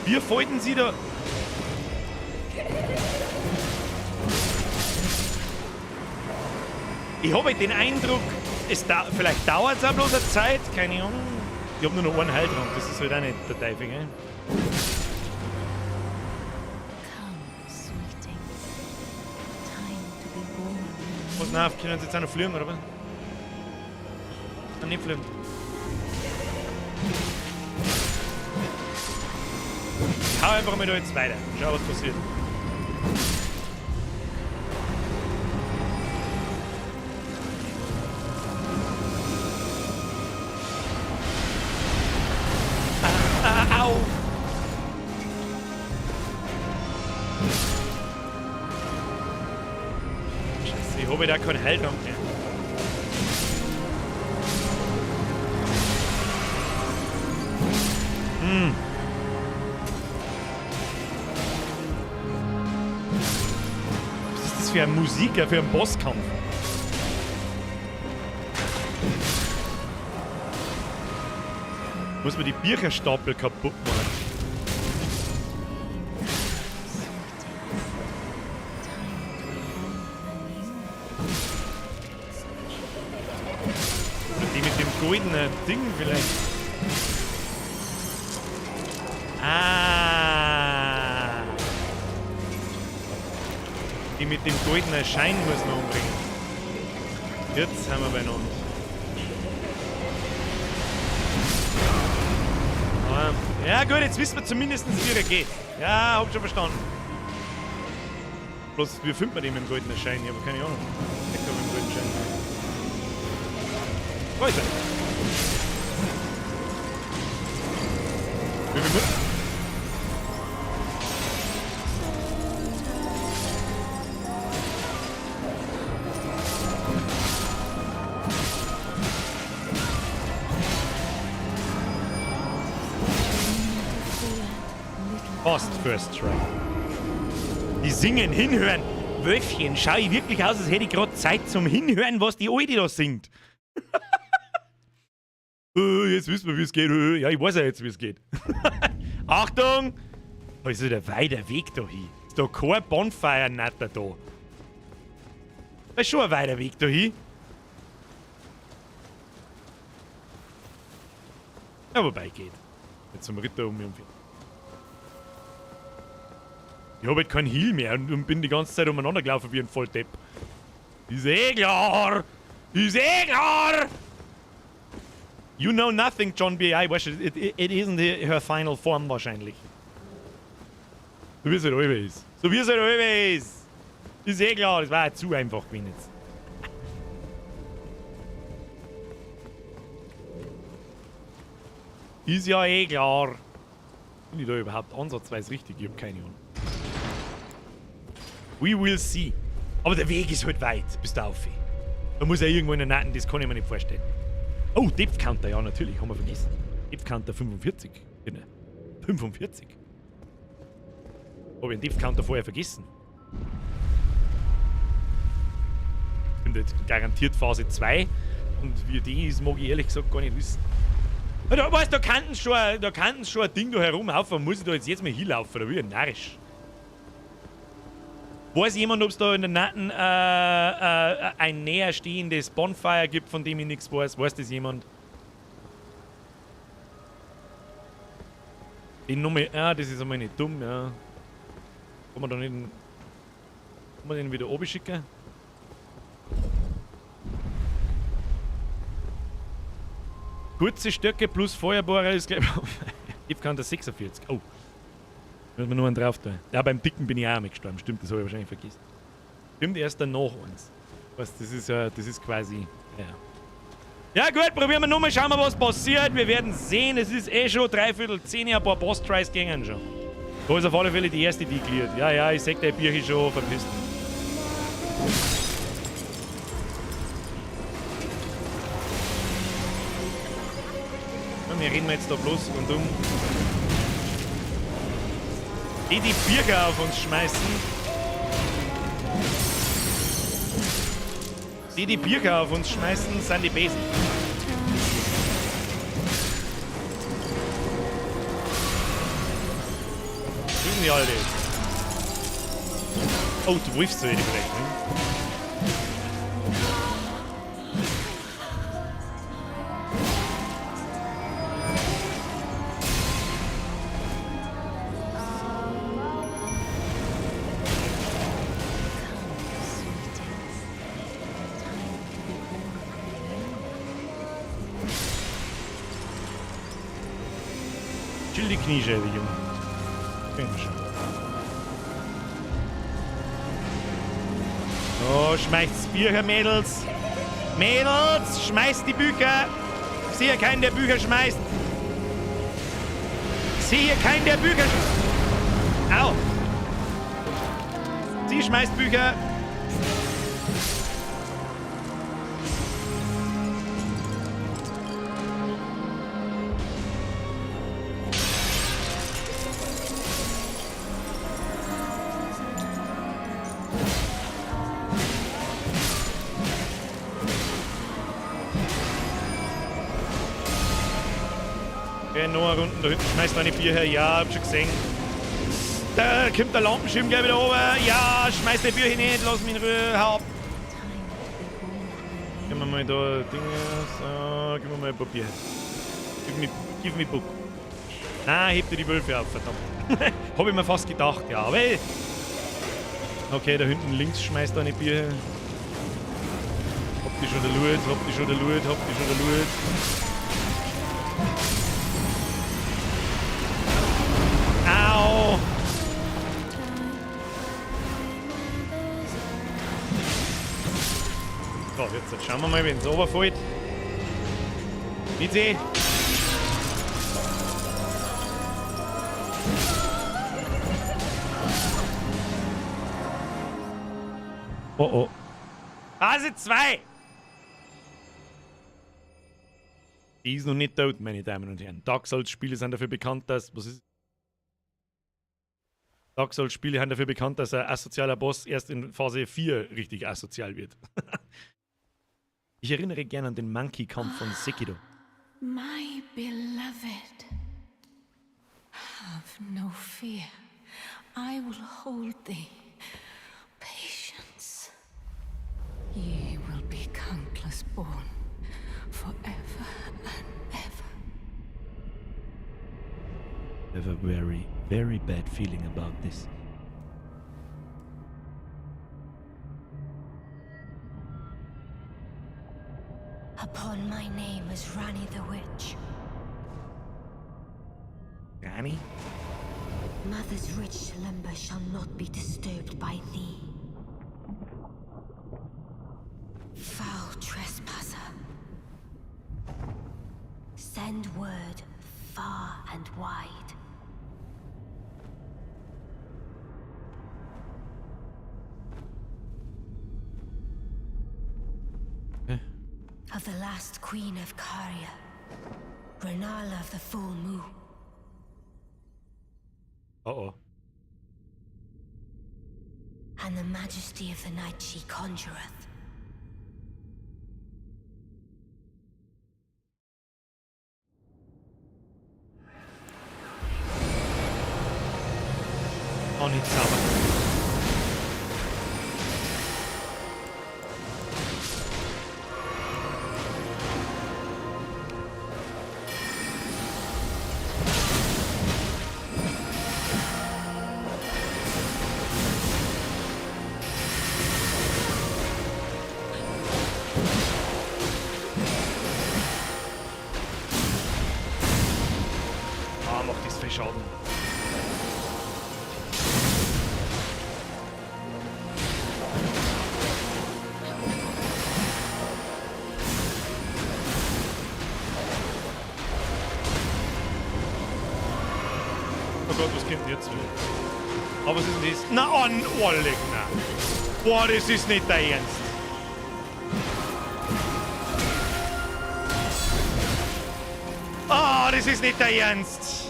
Wir folgen sie da. Ich habe halt den Eindruck, es da vielleicht dauert es auch bloß eine Zeit, keine Ahnung. Ich hab nur noch einen Heiltrank, das ist halt auch nicht der Teufel, gell? Was na, können sie jetzt auch noch fliegen, oder was? Nein, nicht fliegen. Ich hau einfach mal da jetzt weiter. Schau, was passiert. Ah, au! Scheiße, ich habe da keinen Heiltrank mehr. Hm. Was ist das für eine Musik, für einen Bosskampf? Muss man die Bücherstapel kaputt machen? Oder die mit dem goldenen Ding vielleicht. Ah. Die mit dem goldenen Schein muss man umbringen. Jetzt sind wir beieinander. Ja gut, jetzt wissen wir zumindest, wie er geht. Ja, hab schon verstanden. Bloß, wie findet man den mit dem goldenen Schein? Ich hab keine Ahnung. Ich kann mit dem goldenen Schein. Wo ist er? Wie viel gut? Fast first try. Die singen, hinhören. Wölfchen, schau ich wirklich aus, als hätte ich grad Zeit zum Hinhören, was die Alte da singt. Jetzt wissen wir, wie es geht. Ja, ich weiß ja jetzt, wie es geht. Achtung! Da ist wieder weiter Weg da hin. Ist da kein Bonfire-Natter da. Da ist schon ein weiter Weg da hin. Ja, wobei geht. Jetzt zum Ritter um mich umfährt. Ich hab halt keinen Heal mehr und bin die ganze Zeit umeinander gelaufen wie ein Volldepp. Ist eh klar! Ist eh klar! You know nothing, John B. I weiß schon, it isn't her final form wahrscheinlich. So wie es halt alle ist. So wie es halt alle ist! Ist eh klar, das war ja zu einfach gewesen jetzt. Ist ja eh klar. Bin ich da überhaupt ansatzweise richtig? Ich hab keine Ahnung. We will see. Aber der Weg ist halt weit bis da auf. Da muss er irgendwo in der Natten, das kann ich mir nicht vorstellen. Oh, Depth Counter, ja natürlich, haben wir vergessen. Depth Counter 45. Genau. 45. Hab ich den Depth Counter vorher vergessen? Kommt jetzt garantiert Phase 2. Und wie die ist, mag ich ehrlich gesagt gar nicht wissen. Da, weißt, da kannten schon ein Ding da herumlaufen. Muss ich da jetzt mal hinlaufen? Da bin ich narrisch. Weiß jemand, ob es da in der Natten ein näher stehendes Bonfire gibt, von dem ich nichts weiß? Weiß das jemand? Den Nummer. Ja, das ist einmal nicht dumm, ja. Kann man da nicht. Kann man den wieder oben schicken? Kurze Stöcke plus Feuerbohrer ist gleich. Ich kann der 46. Oh. Müssen wir nur einen drauf tun. Ja, beim Dicken bin ich auch einmal gestorben. Stimmt, das habe ich wahrscheinlich vergessen. Stimmt, erst danach eins. Weißt, das ist ja, das ist quasi. Ja. Ja gut, probieren wir nochmal, schauen wir, was passiert. Wir werden sehen, es ist eh schon 9:45, ein paar Boss-Tries gingen schon. Da ist auf alle Fälle die erste, die cleared. Ja, ja, ich sag der Birche schon, verpiss dich. Wir reden jetzt da bloß rundum. Die Birger auf uns schmeißen. Die Birger auf uns schmeißen, sind die Besen. Sind die alle jetzt? Oh, du wirfst so die vielleicht, ne? Chill die Kniescheibe, Junge. Kriegen wir schon. So, schmeißt's Bücher, Mädels. Mädels, schmeißt die Bücher. Ich sehe keinen, der Bücher schmeißt. Ich sehe keinen, der Bücher schmeißt. Au. Sie schmeißt Bücher. Noch eine Runde da hinten, schmeißt eine Bier her. Ja, hab schon gesehen. Da kommt der Lampenschirm gleich wieder runter. Ja, schmeißt die Bier hinein, lass mich in Ruhe. Hau ab. Gib mir mal da Dinge. So, gib mir mal ein Papier. Give me book. Nein, heb dir die Wölfe auf, verdammt. Hab ich mir fast gedacht, ja. Aber okay, da hinten links schmeißt eine Bier her. Hab die schon der Loot, hab die schon der Loot, hab die schon der Loot. Au! So, jetzt schauen wir mal, wenn es runterfällt. Bitte! Oh oh. Phase 2! Die ist noch nicht tot, meine Damen und Herren. Dark Souls-Spiele sind dafür bekannt, dass. Was ist. Dark Souls-Spiele sind dafür bekannt, dass ein asozialer Boss erst in Phase 4 richtig asozial wird. Ich erinnere gerne an den Monkey-Kampf von Sekiro. My beloved, have no fear. I will hold thee. Patience. Ye will be countless born, forever and ever. I have a very, very bad feeling about this. Upon my name is Ranni the Witch. Ranni? Mother's rich slumber shall not be disturbed by thee. Foul trespasser. Send word far and wide. Of the last queen of Caria, Rennala of the Full Moon. Uh-oh. And the majesty of the night she conjureth. gar nicht sauber. Ah, macht das viel Schaden. Oh Gott, was kommt jetzt wieder? Aber was ist denn das? Na, oh, oh, leck, na. Boah, das ist nicht dein Ernst. Ah, das ist nicht dein Ernst.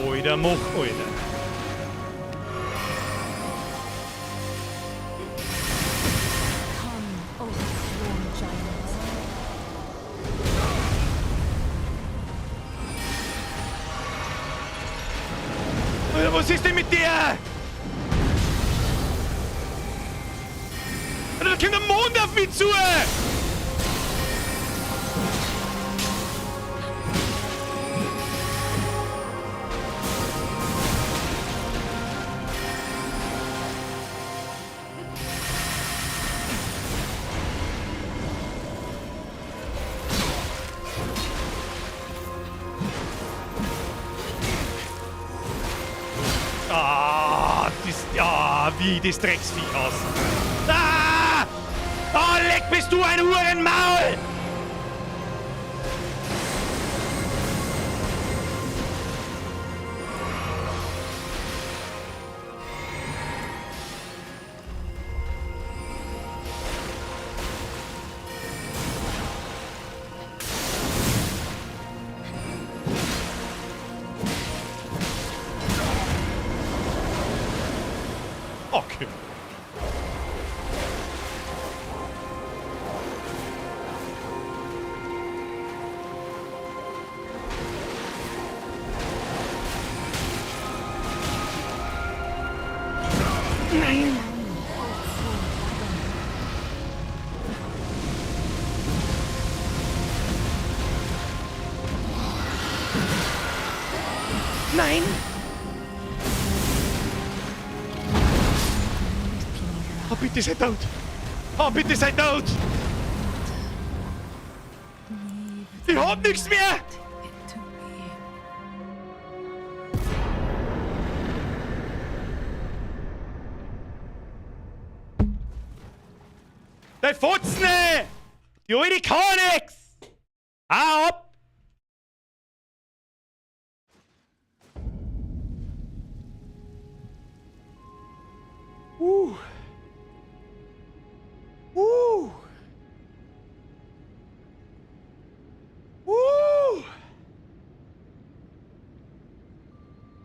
Alter, mach, Alter. Come, O sworn giant. Alter, was ist denn mit dir? Alter, da kommt der Mond auf mich zu! Ah, das, ah, wie das Drecksviech aus. Ah! Ah, leck, bist du ein Hurenmaul! Okay. Nein! Nein! Oh, bitte sei tot! Oh, bitte sei tot! Ich hab nichts mehr! It to be. Dein Fotzen! ey! Die alte kann nix! Hau ab!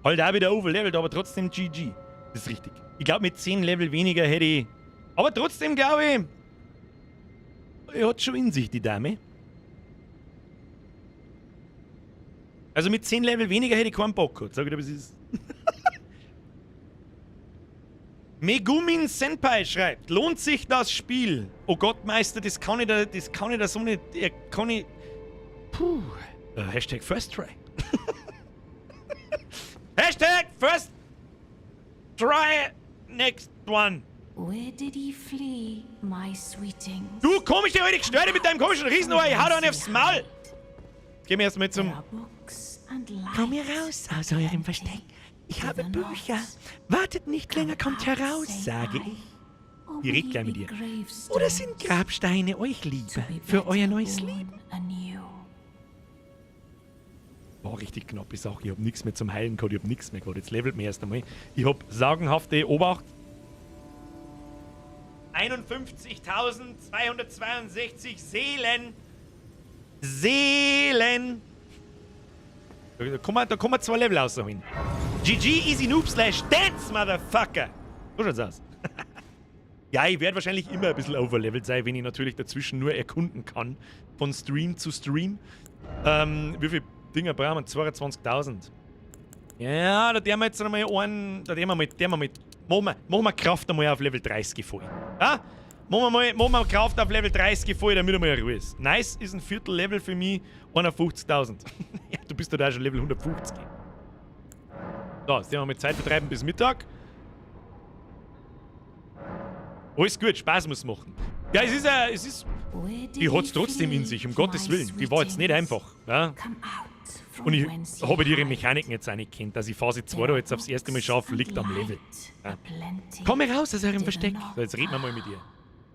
Halt auch wieder overlevelt, aber trotzdem GG. Das ist richtig. Ich glaube, mit 10 Level weniger hätte ich... Aber trotzdem glaube ich... Er hat schon in sich, die Dame. Also mit 10 Level weniger hätte ich keinen Bock gehabt. Sag ich dir, was ist. Megumin Senpai schreibt, lohnt sich das Spiel? Oh Gott, Meister, das kann ich da, das kann ich da so nicht, er kann ich... Puh. Hashtag First Try. Hashtag First Try Next One. Where did he flee, my sweetings? Du komische alte Gestörte mit deinem komischen Riesenohr, ich hau da nicht aufs Maul. Gehen wir erstmal zum... Komm hier raus aus eurem Versteck. Ich habe Bücher. Wartet nicht länger, kommt heraus, sage ich. Ich red gleich mit dir. Oder sind Grabsteine euch lieber für euer neues Leben? War richtig knappe Sache. Ich hab nichts mehr zum Heilen gehabt, ich hab nichts mehr gehabt. Jetzt levelt mir erst einmal. Ich hab sagenhafte Obacht. 51.262 Seelen. Seelen. Da kann man zwei Level rausholen. GG, easy noob slash dance, motherfucker. So schaut's aus. Ja, ich werde wahrscheinlich immer ein bisschen overlevelt sein, wenn ich natürlich dazwischen nur erkunden kann. Von Stream zu Stream. Wie viele Dinger brauchen wir? 22.000. Ja, da tun wir jetzt einmal einen. Da tun wir mal, tun wir mal, machen wir Kraft einmal auf Level 30 voll. Ja? Machen wir Kraft auf Level 30 voll, damit er mal Ruhe ist. Nice, ist ein Viertel Level für mich, 51.000. Ja, du bist doch da schon Level 150. So, jetzt werden wir mit Zeit vertreiben bis Mittag. Alles gut, Spaß muss machen. Ja, es ist, die hat es trotzdem in sich, um Gottes Willen. Die war jetzt nicht einfach. Ja? Und ich habe ihre Mechaniken jetzt auch nicht kennt. Dass ich Phase 2 da jetzt aufs erste Mal schaffe, liegt am Level. Ja. Komm raus aus eurem Versteck. So, jetzt reden wir mal mit ihr.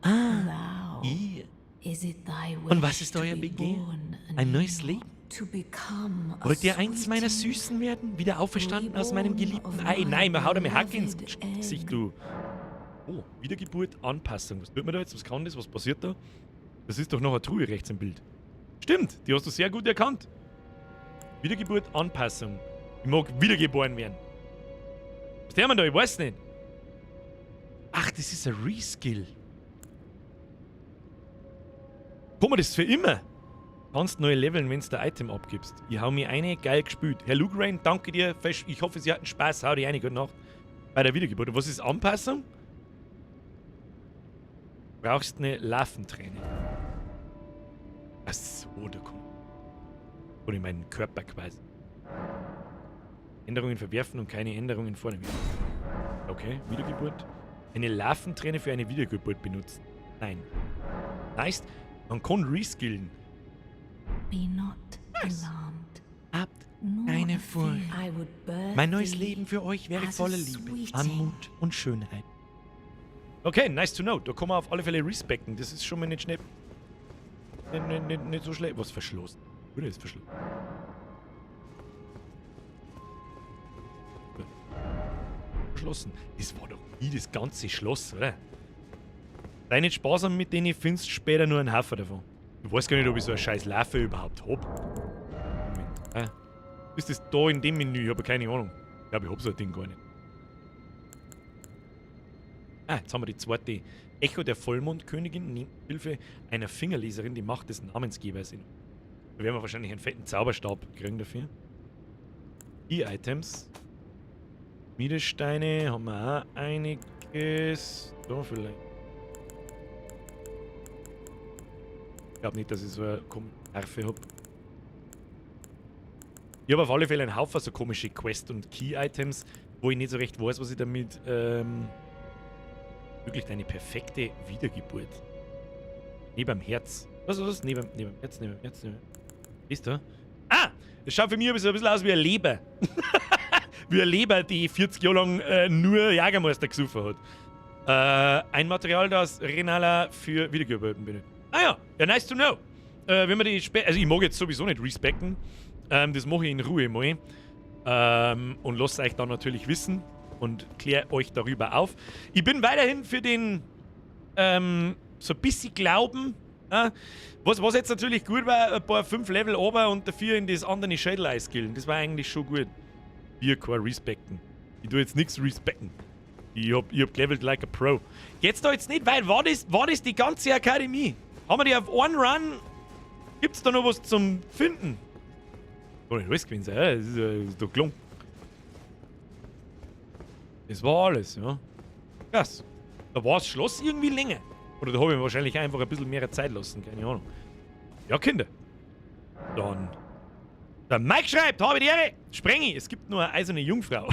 Ah, ihr. Und was ist euer Begehr? Ein neues Leben? Wollt ihr eins meiner Süßen werden? Wieder auferstanden aus meinem geliebten Ei? Nein, man haut mir Hacke ins Gesicht, du. Oh, Wiedergeburt, Anpassung. Was tut man da jetzt? Was kann das? Was passiert da? Das ist doch noch eine Truhe rechts im Bild. Stimmt, die hast du sehr gut erkannt. Wiedergeburt, Anpassung. Ich mag wiedergeboren werden. Was tun wir da? Ich weiß nicht. Ach, das ist ein Reskill. Kann man das für immer? Kannst neu leveln, wenn du der Item abgibst. Ich hau mir eine, geil gespielt. Herr Lugrain, danke dir. Ich hoffe, Sie hatten Spaß. Hau dir eine, gute Nacht. Bei der Wiedergeburt. Und was ist Anpassung? Brauchst eine Larventräne. Ach so, da kommt. Oder in meinen Körper quasi. Änderungen verwerfen und keine Änderungen vornehmen. Okay, Wiedergeburt. Eine Larventräne für eine Wiedergeburt benutzen. Nein. Nice. Man kann reskillen. Be not alarmed. Habt keine Furcht. Mein neues Leben für euch wäre voller Liebe, Anmut und Schönheit. Okay, nice to know. Da kann man auf alle Fälle respecken. Das ist schon mal nicht schnell. Nicht, nicht, nicht, nicht so schlecht. Was, verschlossen? Oder ist verschlossen? Verschlossen. Das war doch nie das ganze Schloss, oder? Sei nicht sparsam mit denen, findest später nur einen Haufen davon. Ich weiß gar nicht, ob ich so eine scheiß Larve überhaupt hab. Moment. Ist das da in dem Menü? Ich habe keine Ahnung. Ich glaube, ich hab so ein Ding gar nicht. Ah, jetzt haben wir die zweite. Echo der Vollmondkönigin nimmt Hilfe einer Fingerleserin die Macht des Namensgebers in. Da werden wir wahrscheinlich einen fetten Zauberstab kriegen dafür. Key-Items. Schmiedesteine haben wir auch einiges. Da vielleicht. Ich glaube nicht, dass ich so eine Harfe habe. Ich habe auf alle Fälle einen Haufen so komische Quest- und Key-Items, wo ich nicht so recht weiß, was ich damit. Wirklich deine perfekte Wiedergeburt. Neben beim Herz. Was, was? Neben beim Herz, neben beim Herz, neben. Ist da? Ah! Das schaut für mich so ein bisschen aus wie ein Leber. Wie eine Leber, die 40 Jahre lang nur Jägermeister gesoffen hat. Ein Material, das Renala für Wiedergeburten benötigt. Ah ja, ja, nice to know. Wenn man die Spe also ich mag jetzt sowieso nicht respecken. Das mache ich in Ruhe mal. Und lasst euch dann natürlich wissen und kläre euch darüber auf. Ich bin weiterhin für den so ein bisschen Glauben. Ja? Was jetzt natürlich gut war, ein paar 5 Level ober und dafür in das andere Schädel skillen. Das war eigentlich schon gut. Wir kein Respecken. Ich tue jetzt nichts respecken. Ich hab gelevelt like a pro. Geht's da jetzt nicht weit? War das die ganze Akademie? Haben wir die auf einen Run? Gibt's da noch was zum Finden? Kann nicht alles gewesen sein, ja? Das ist doch gelungen. Das war alles, ja. Krass. Da war das Schloss irgendwie länger. Oder da habe ich mir wahrscheinlich einfach ein bisschen mehr Zeit lassen, keine Ahnung. Ja, Kinder. Dann. Der Mike schreibt, habe die Ehre! Sprengi, es gibt nur eine eiserne Jungfrau.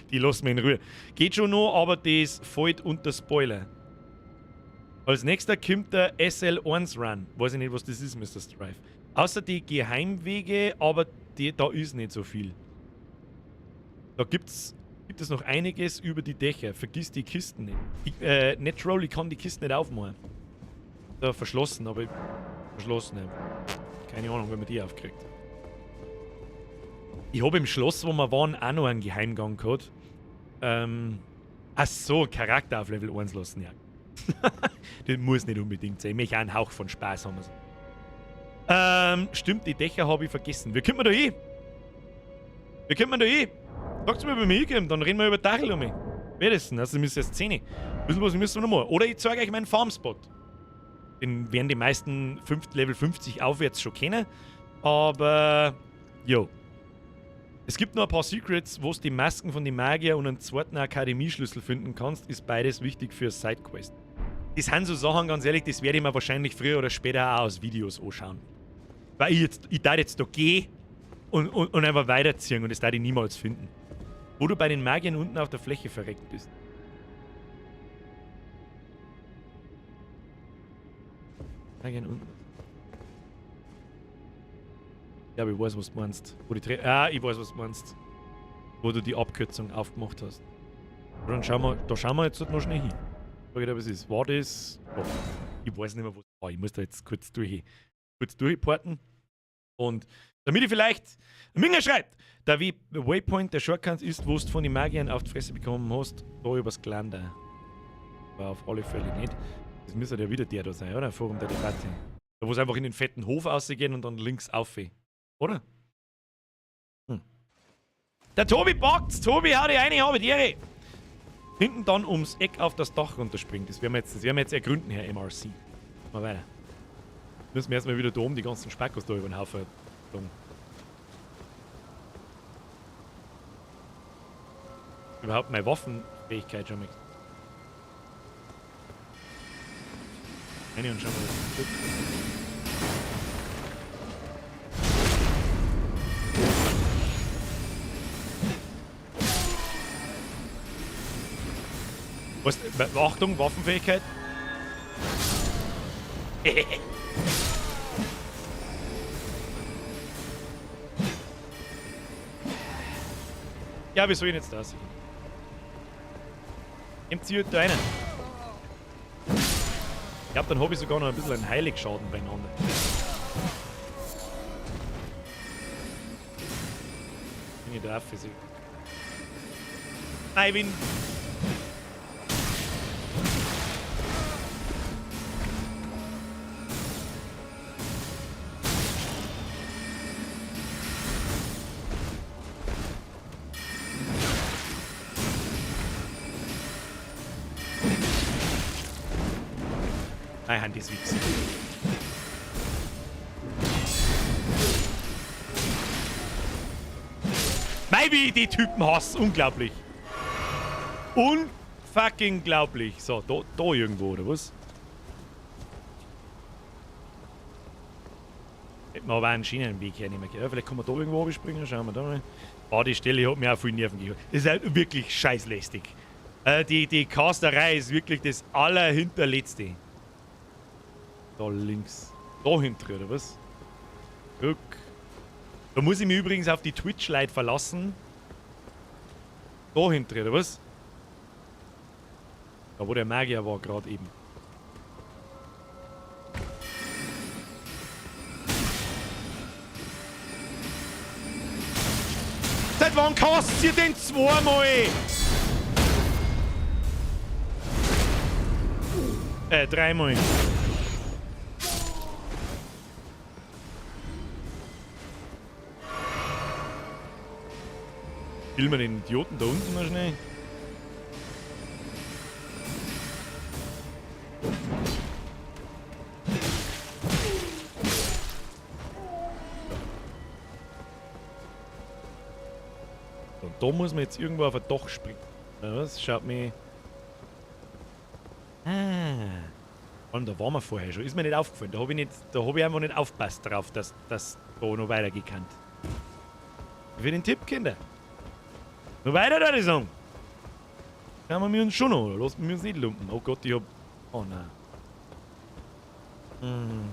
Die lassen wir in Ruhe. Geht schon noch, aber das fällt unter Spoiler. Als Nächster kommt der SL1 Run. Weiß ich nicht, was das ist, Mr. Strife. Außer die Geheimwege, aber die, da ist nicht so viel. Da gibt es noch einiges über die Dächer. Vergiss die Kisten nicht. Ich, nicht Troll, ich kann die Kisten nicht aufmachen. Da verschlossen, aber verschlossen. Keine Ahnung, wenn man die aufkriegt. Ich habe im Schloss, wo wir waren, auch noch einen Geheimgang gehabt. Ach so, Charakter auf Level 1 lassen, ja. Das muss nicht unbedingt sein. Ich möchte auch einen Hauch von Spaß haben. Stimmt, die Dächer habe ich vergessen. Wie kommt man da hin? Wie kommt man da hin? Sagt's mir, wie wir hinkommen, dann reden wir über Dachel um mich. Wer ist denn? Also, wir müssen erst 10. Ein bisschen was müssen wir noch machen. Oder ich zeige euch meinen Farmspot. Den werden die meisten Level 50 aufwärts schon kennen. Aber, jo. Es gibt noch ein paar Secrets, wo du die Masken von den Magier und einen zweiten Akademieschlüssel finden kannst. Ist beides wichtig für Sidequest. Das sind so Sachen, ganz ehrlich, das werde ich mir wahrscheinlich früher oder später auch aus Videos anschauen. Weil ich darf jetzt da gehen und einfach weiterziehen und das darf ich niemals finden. Wo du bei den Magiern unten auf der Fläche verreckt bist. Magiern unten. Ja, aber ich weiß, was du meinst. Wo die ich weiß, was du meinst. Wo du die Abkürzung aufgemacht hast. Dann schauen wir, da schauen wir jetzt noch schnell hin. Schau ich da, was ist. War das? Oh, ich weiß nicht mehr, wo es war. Ich muss da jetzt kurz durchporten. Und damit ich vielleicht. Minger schreibt, der Waypoint der Shortcut ist, wo du von den Magiern auf die Fresse bekommen hast, da übers Gelände. War auf alle Fälle nicht. Das müsste ja wieder der da sein, oder? Forum der Debatte. Da wo es einfach in den fetten Hof rausgehen und dann links auf. Oder? Hm. Der Tobi packt's! Tobi, hau dich rein, habe die Ehre! Hinten dann ums Eck auf das Dach runterspringen. Das werden wir jetzt ergründen, Herr MRC. Mal weiter. Müssen wir erstmal wieder da oben die ganzen Spackos da über den Haufen tun. Überhaupt meine Waffenfähigkeit schon mal. Rein und schauen wir, was das tut. Was? Achtung, Waffenfähigkeit. Ja, wie soll ich denn jetzt da sein? Nehmt sie da rein. Ich glaub, dann hab ich sogar noch ein bisschen einen Heiligschaden beieinander. Bin ich da für sie. Nein, Hand ist Wichs. Mei, wie ich die Typen hasse. Unglaublich. Unfucking glaublich. So, da irgendwo, oder was? Hätten wir aber einen Schienenweg hernehmen können. Ja, vielleicht kann man da irgendwo runterspringen. Schauen wir da mal. Ah, die Stelle hat mir auch viel Nerven gegeben. Das ist halt wirklich scheißlästig. Die Casterei ist wirklich das allerhinterletzte. Da links. Da hinten, oder was? Guck. Da muss ich mich übrigens auf die Twitch-Lite verlassen. Da hinten, oder was? Da, wo der Magier war, gerade eben. Seit wann kostet ihr denn zweimal? Dreimal. Killen wir den Idioten da unten mal schnell. Und da muss man jetzt irgendwo auf ein Dach springen. Na was? Schaut mich. Ah. Vor allem, da waren wir vorher schon. Ist mir nicht aufgefallen. Da habe ich, hab ich einfach nicht aufgepasst drauf, dass das da noch weitergehen kann. Für den Tipp, Kinder. Noch weiter, da die Song. Schauen wir uns schon noch, oder? Lassen wir uns nicht lumpen. Oh Gott, ich hab. Oh nein. Hm.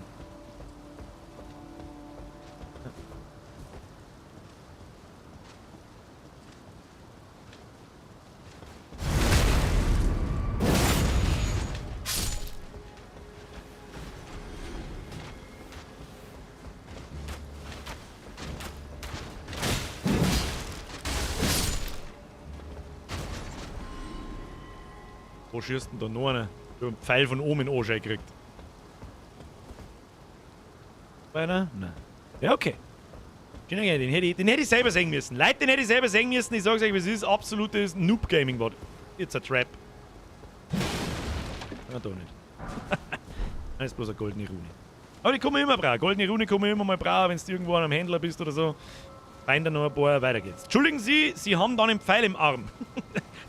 Wo schießt denn da noch einer? Der einen Pfeil von oben in den Arsch gekriegt. Weiter? Nein. Ja, okay. Den hätte ich selber sehen müssen. Leute, den hätte ich selber sehen müssen. Ich sag's euch, es ist absolutes Noob-Gaming. It's a trap. Na, da nicht. Das ist bloß eine goldene Rune. Aber die kann man immer brauchen. Goldene Rune kann man immer mal brauchen, wenn du irgendwo an einem Händler bist oder so. Rein da noch ein paar, weiter geht's. Entschuldigen Sie, Sie haben dann einen Pfeil im Arm.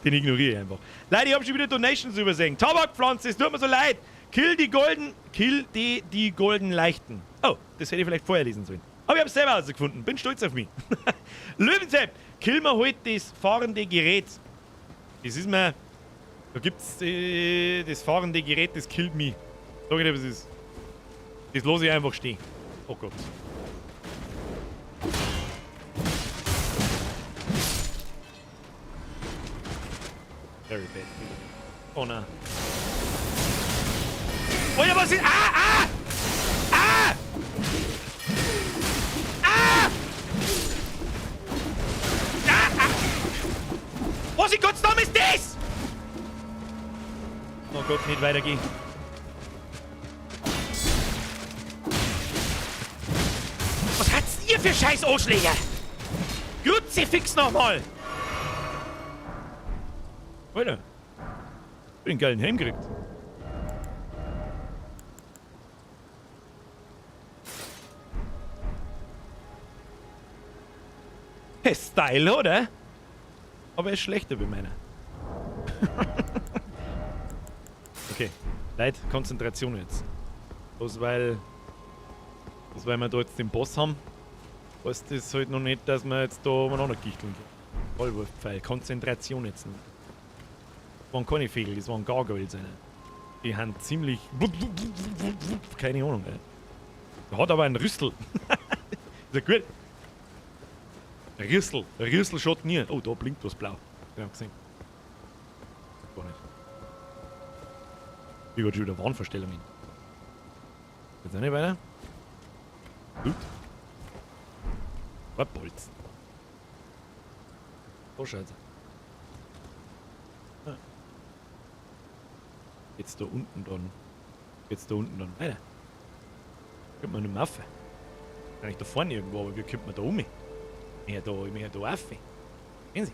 Den ignoriere ich einfach. Leute, ich hab schon wieder Donations übersehen. Tabakpflanze, es tut mir so leid. Kill die golden, kill die golden Leichten. Oh, das hätte ich vielleicht vorher lesen sollen. Aber ich hab's selber herausgefunden. Bin stolz auf mich. Löwensepp, kill mir heute das fahrende Gerät. Das ist mir... Da gibt's das fahrende Gerät, das killt mich. Sag ich dir, was es ist. Das lasse ich einfach stehen. Oh Gott. Very bad. Oh nein. Alter, was ist... Ah! Ah! Ah! Ah! Ah! Ah! Was in Gottes Namen ist das? Oh Gott, nicht weitergehen. Was hat's ihr für scheiß Anschläge? Kruzifix nochmal! Alter. Ich bin einen geilen Helm gekriegt. Hey, Style, oder? Aber er ist schlechter wie meiner. Okay, Leute, Konzentration jetzt. Bloß weil wir da jetzt den Boss haben, heißt das halt noch nicht, dass wir jetzt da umeinander gichteln können. Vollwurfpfeil, Konzentration jetzt noch. Das waren keine Vögel, das waren Gargoyles. Alter. Die haben ziemlich... Keine Ahnung, ey. Der hat aber einen Rüssel. Ist ja gut. Ein Rüssel. Ein Rüssel schaut nie. Oh, da blinkt was blau. Ja, gesehen. Gar nicht. Ich hab schon wieder Warnverstellungen. Jetzt auch nicht weiter. Gut. Bolzen. Oh, Scheiße. Ah. Jetzt da unten dann. Jetzt da unten dann weiter. Könnte man nicht mehr rauf. Eigentlich da vorne irgendwo, aber wie kommt man da um? Ich möchte da rauf. Sehen Sie.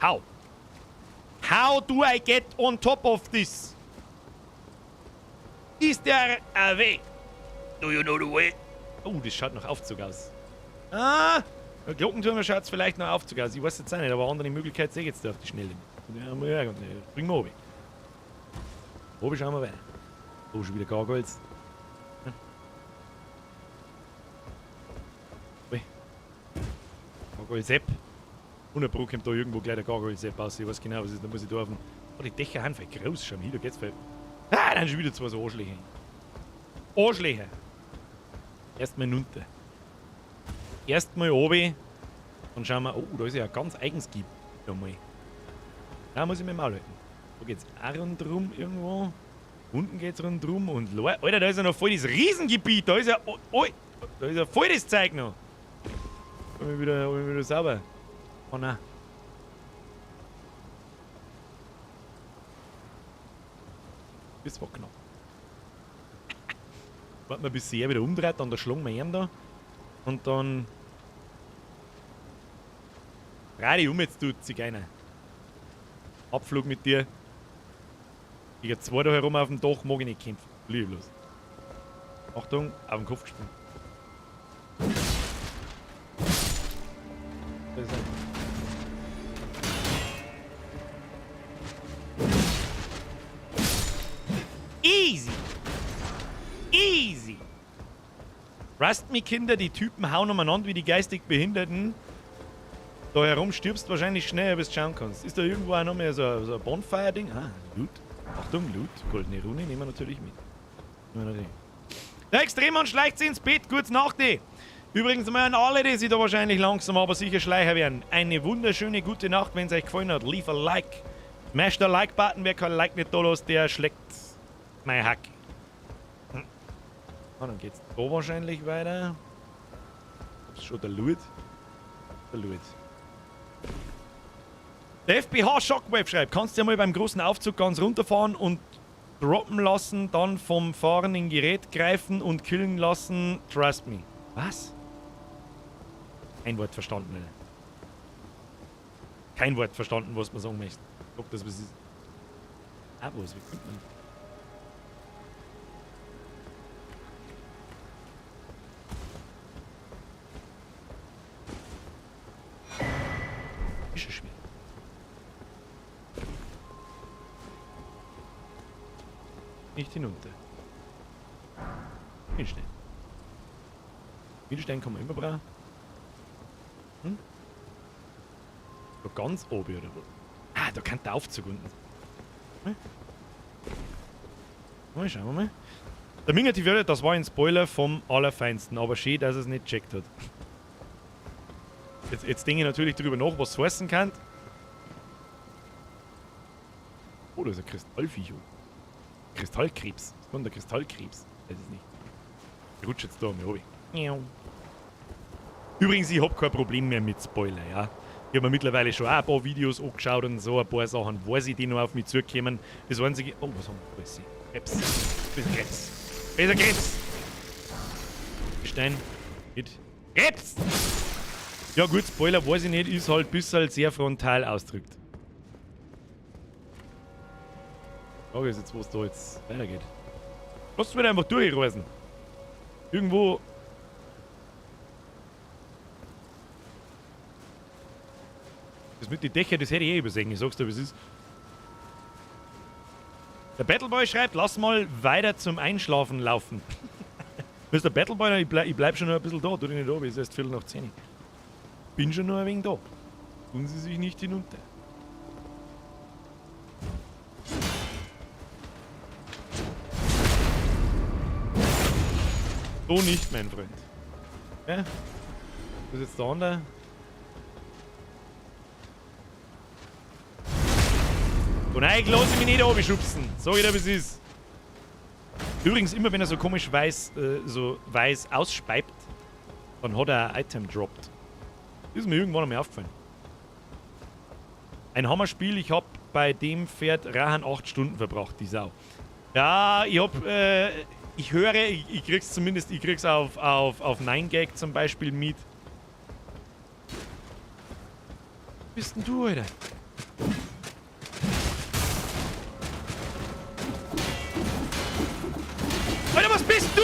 How? How do I get on top of this? Is there a way? Do you know the way? Oh, das schaut nach Aufzug aus. Ah, der Glockenturm schaut vielleicht nach Aufzug aus. Ich weiß jetzt auch nicht, aber andere Möglichkeit sehe ich jetzt da auf die Schnelle. Ja, bringen wir oben. Oben schauen wir weiter. Oh, schon wieder Gargoyles. Gargoyle-Sepp. 100 Pro kommt da irgendwo gleich der Gargoyle-Sepp aus. Ich weiß genau, was ist. Da muss ich da auf den. Oh, die Dächer sind voll groß. Schau mal hier, da geht's voll. Ah, dann schon wieder zwei so Arschlöcher. Arschlöcher. Erstmal runter. Erstmal oben. Dann schauen wir. Oh, da ist ja ein ganz eigenes Gebiet. Da mal. Da muss ich mir mal halten. Da geht's auch rundrum irgendwo. Unten geht's rundrum und. Alter, da ist ja noch voll das Riesengebiet. Da ist ja. Oh, oh, da ist ja voll das Zeug noch. Hab ich wieder sauber. Oh nein. Das war knapp. Warten wir, bis sich er wieder umdreht, dann schlagen wir ihn da. Und dann. Dreh dich um jetzt, du Zigeuner. Abflug mit dir. Ich geh zwei da herum auf dem Dach, mag ich nicht kämpfen. Lieblos. Achtung, auf den Kopf gesprungen. Das ist Easy! Easy! Rust me, Kinder, die Typen hauen umeinander wie die geistig Behinderten. Da herum stirbst wahrscheinlich schneller, bis du schauen kannst. Ist da irgendwo auch noch mehr so ein Bonfire-Ding? Ah, Loot. Achtung, Loot. Goldene Rune nehmen wir natürlich mit. Nehmen wir natürlich. Der Extremmann schleicht sich ins Bett. Gute Nacht, ey. Übrigens mal an alle, die sich da wahrscheinlich langsam, aber sicher Schleicher werden. Eine wunderschöne gute Nacht, wenn es euch gefallen hat. Leave a like. Smash the Like-Button. Wer kein Like nicht da lässt, der schlägt mein Hack. Ah, dann geht's da wahrscheinlich weiter. Hab's schon der Loot. Der Loot. Der FBH Shockwave schreibt, kannst du ja mal beim großen Aufzug ganz runterfahren und Droppen lassen, dann vom fahrenden Gerät greifen und killen lassen. Trust me. Was? Kein Wort verstanden, Alter. Kein Wort verstanden, was man sagen möchte. Ob das was ist. Ah, was? Wie kommt man? Ist schon schwer. Nicht hinunter. Hinstellen. Hinstellen kann man immer brauchen. Hm? Da ganz oben oder was? Ah, da kann der Aufzug unten. Hm? Mal schauen wir mal. Der Mingativ, das war ein Spoiler vom Allerfeinsten, aber schön, dass er es nicht gecheckt hat. Jetzt denke ich natürlich drüber nach, was es heißen kann. Oh, da ist ein Kristallviech. Kristallkrebs. Was kommt der Kristallkrebs? Weiß es nicht. Ich rutsche jetzt da mal runter. Übrigens, ich hab kein Problem mehr mit Spoiler, ja. Ich hab mir mittlerweile schon auch ein paar Videos angeschaut und so, ein paar Sachen weiß ich, die noch auf mich zukommen. Das einzige... Oh, was haben wir? Krebs. Das ist Krebs. Das ist ein Krebs! Stein. Mit Krebs! Ja gut, Spoiler weiß ich nicht, ist halt ein bisschen sehr frontal ausdrückt. Die Frage ist jetzt, wo es da jetzt weitergeht. Lass mich einfach durchreisen. Irgendwo... Das mit den Dächern, das hätte ich eh übersehen. Ich sag's dir, wie es ist. Der Battleboy schreibt, lass mal weiter zum Einschlafen laufen. Mr. Battleboy, ich bleib schon noch ein bisschen da. Tu dich nicht an, es ist erst 10:15. Bin schon noch ein wenig da. Tun Sie sich nicht hinunter. So nicht, mein Freund. Ja? Was ist jetzt der andere? Und nein, lass ich mich nicht runterschubsen. Sag ich dir, wie es ist. Übrigens, immer wenn er so komisch weiß, so weiß ausspeibt, dann hat er ein Item dropped. Ist mir irgendwann einmal aufgefallen. Ein Hammerspiel, ich hab bei dem Pferd Rahan 8 Stunden verbracht, die Sau. Ja, ich hab, ich höre, ich krieg's zumindest, ich krieg's auf 9gag zum Beispiel mit. Wo bist denn du, Alter? Alter, was bist du?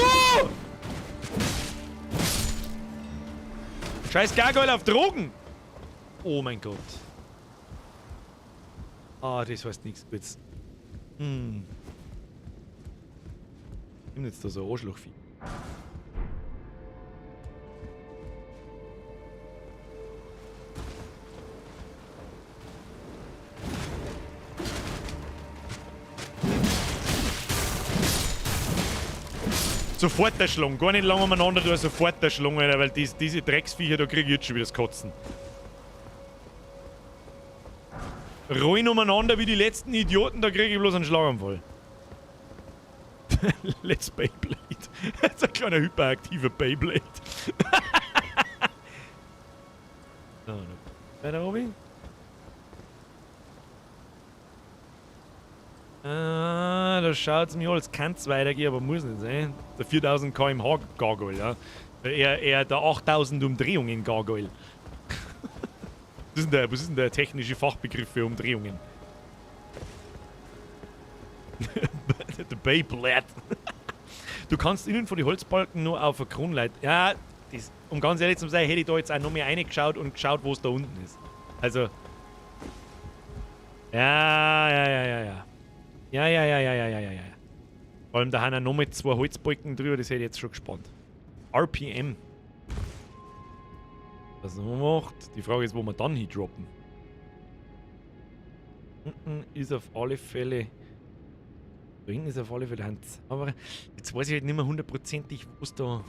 Scheiß Gargoyle auf Drogen! Oh mein Gott. Ah, das heißt nichts Gutes. Hm. Ich bin jetzt da so ein Arschlochvieh. Sofort der Schlong, gar nicht lange umeinander, du sofort der Schlong, Alter, weil diese Drecksviecher, da krieg ich jetzt schon wieder das Kotzen. Rollen umeinander wie die letzten Idioten, da krieg ich bloß einen Schlaganfall. Let's Beyblade. Das ist ein kleiner hyperaktiver Beyblade. So, noch weiter oben. Ah, da schaut's mir an, als kann's weitergehen, aber muss nicht sein. Der 4000 km/h Gargoyle, ja. Eher der 8000 Umdrehungen Gargoyle. Was ist denn der technische Fachbegriff für Umdrehungen? Der Beyblade. Du kannst innen von den Holzbalken nur auf eine Kronleuchte. Ja, das, um ganz ehrlich zu sein, hätte ich da jetzt auch noch mehr reingeschaut und geschaut, wo es da unten ist. Also. Ja, ja, ja, ja, ja. Ja, ja, ja, ja, ja, ja, ja, ja. Vor allem da haben noch mit 2 Holzbalken drüber, das hätte ich jetzt schon gespannt. RPM. Was man macht. Die Frage ist, wo wir dann hindroppen. Unten ist auf alle Fälle. Da hinten ist auf alle Fälle ein Zauberer. Jetzt weiß ich halt nicht mehr hundertprozentig, wo es da.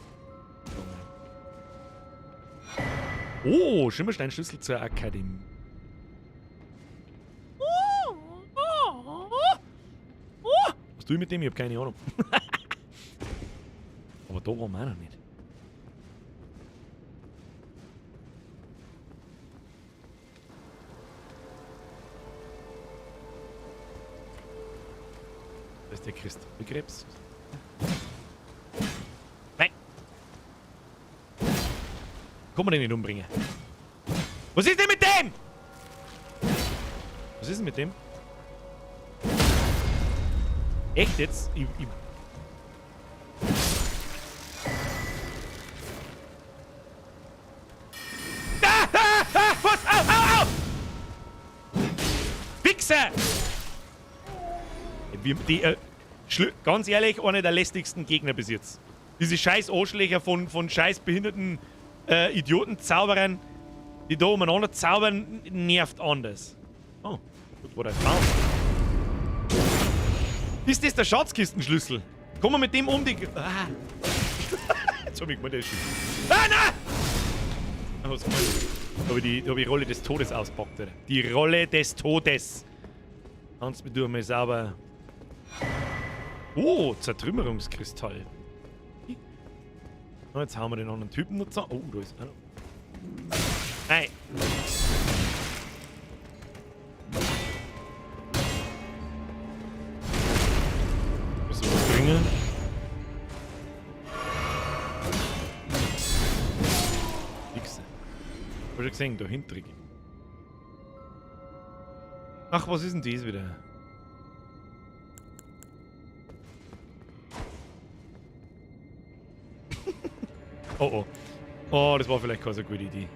Oh, Schimmersteinschlüssel zur Akademie. Was tue ich mit dem? Ich hab keine Ahnung. Aber da waren wir auch noch nicht. Das ist der Kristallkrebs. Nein! Kann man den nicht umbringen? Was ist denn mit dem? Was ist denn mit dem? Echt jetzt? Ich Ah, ah, ah, was? Au, au, au! Wichser! Ganz ehrlich, einer der lästigsten Gegner bis jetzt. Diese scheiß Arschlöcher von scheiß behinderten Idioten-Zauberern, die da umeinander zaubern, nervt anders. Oh, gut, what I found. Ist das der Schatzkistenschlüssel? Kommen wir mit dem um die... Ah. Jetzt hab ich gemeint, der ist schon. Ah, nein! Was gemeint? Da hab ich die Rolle des Todes auspackt, Alter. Die Rolle des Todes. Kannst mich durch mal sauber. Oh, Zertrümmerungskristall. Na, jetzt hauen wir den anderen Typen noch zusammen. Oh, da ist einer. Nein. Müssen wir was bringen? Nix. Hab schon gesehen, da hinten. Ach, was ist denn das wieder? Oh oh. Oh, das war vielleicht keine so gute Idee.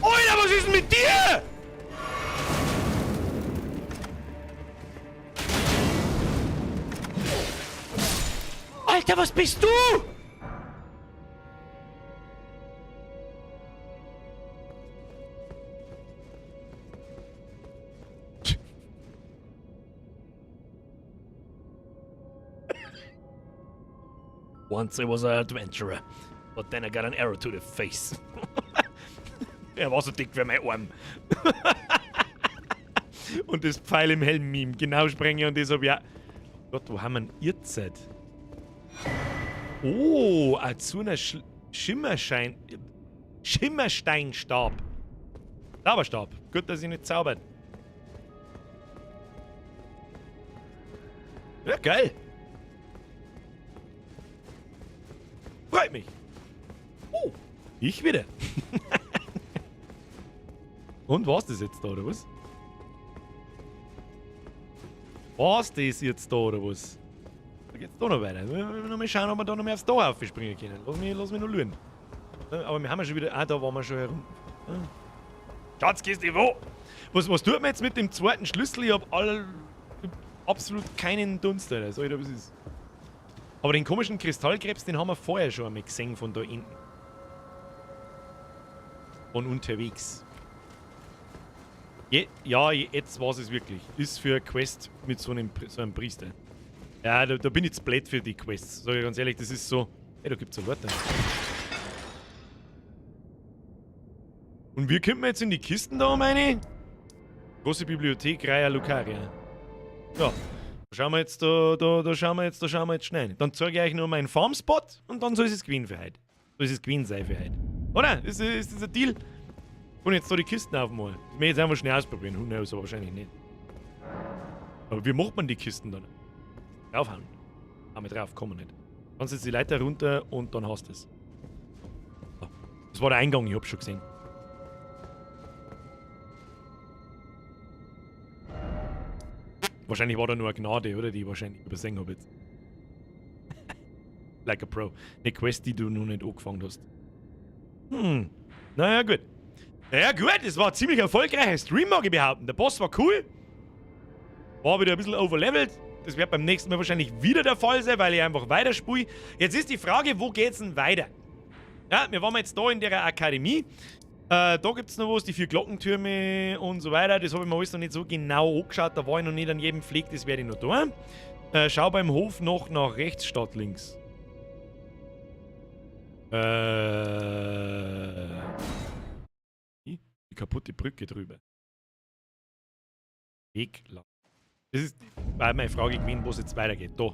Alter, was ist denn mit dir? Alter, was bist du? Once I was an adventurer, but then I got an arrow to the face. Er war so dick wie mein Arm. Und das Pfeil im Helm-Meme. Genau sprenge und das hab ich auch. Oh Gott, wo haben wir denn jetzt? Oh, Azuna Schimmerschein. Schimmersteinstab. Zauberstab. Gut, dass ich nicht zaubert. Ja, geil. Freut mich. Oh, ich wieder. Und war's das jetzt da, oder was? War's das jetzt da, oder was? Da geht's da noch weiter. Wir müssen noch mal schauen, ob wir da noch mehr aufs Dach aufspringen können. Lass mich noch lügen. Aber wir haben ja schon wieder... Ah, da waren wir schon herum. Schatzkiste, wo? Was tut man jetzt mit dem zweiten Schlüssel? Ich hab absolut keinen Dunst, Alter. Sag ich dir, was ist. Aber den komischen Kristallkrebs, den haben wir vorher schon einmal gesehen von da hinten. Von unterwegs. Ja, jetzt war's es wirklich. Ist für eine Quest mit so einem Priester. Ja, da bin ich zu blöd für die Quests. Sag ich ganz ehrlich, das ist so... Ey, da gibt's ja Leute. Und wie kommen wir jetzt in die Kisten da, meine? Große Bibliothek, Raya Lucaria. Ja. Da schauen wir jetzt, da schauen wir jetzt, da schauen wir jetzt schnell. Dann zeige ich euch nur meinen Farmspot und dann soll es gewinn für heute. Soll es gewinn sein für heute. Oder? Ist das ein Deal? Und jetzt da die Kisten aufmachen. Das möchte ich jetzt einfach schnell ausprobieren. Who knows, aber wahrscheinlich nicht. Aber wie macht man die Kisten dann? Draufhauen. Haben wir drauf, kommen nicht. Kannst jetzt die Leiter runter und dann hast du es. So. Das war der Eingang, ich hab's schon gesehen. Wahrscheinlich war da nur eine Gnade, oder? Die ich wahrscheinlich übersehen habe jetzt. Like a Pro. Eine Quest, die du noch nicht angefangen hast. Hm. Naja, gut. Naja, gut, es war ein ziemlich erfolgreicher Stream, mag ich behaupten. Der Boss war cool. War wieder ein bisschen overlevelt. Das wird beim nächsten Mal wahrscheinlich wieder der Fall sein, weil ich einfach weiterspule. Jetzt ist die Frage, wo geht's denn weiter? Ja, wir waren jetzt da in der Akademie. Da gibt's noch was, die 4 Glockentürme und so weiter. Das habe ich mir alles noch nicht so genau angeschaut. Da war ich noch nicht an jedem Fleck, das werde ich noch tun. Schau beim Hof noch nach rechts statt links. Die kaputte Brücke drüber. Weg lang. Das ist meine Frage gewesen, wo es jetzt weitergeht. Da.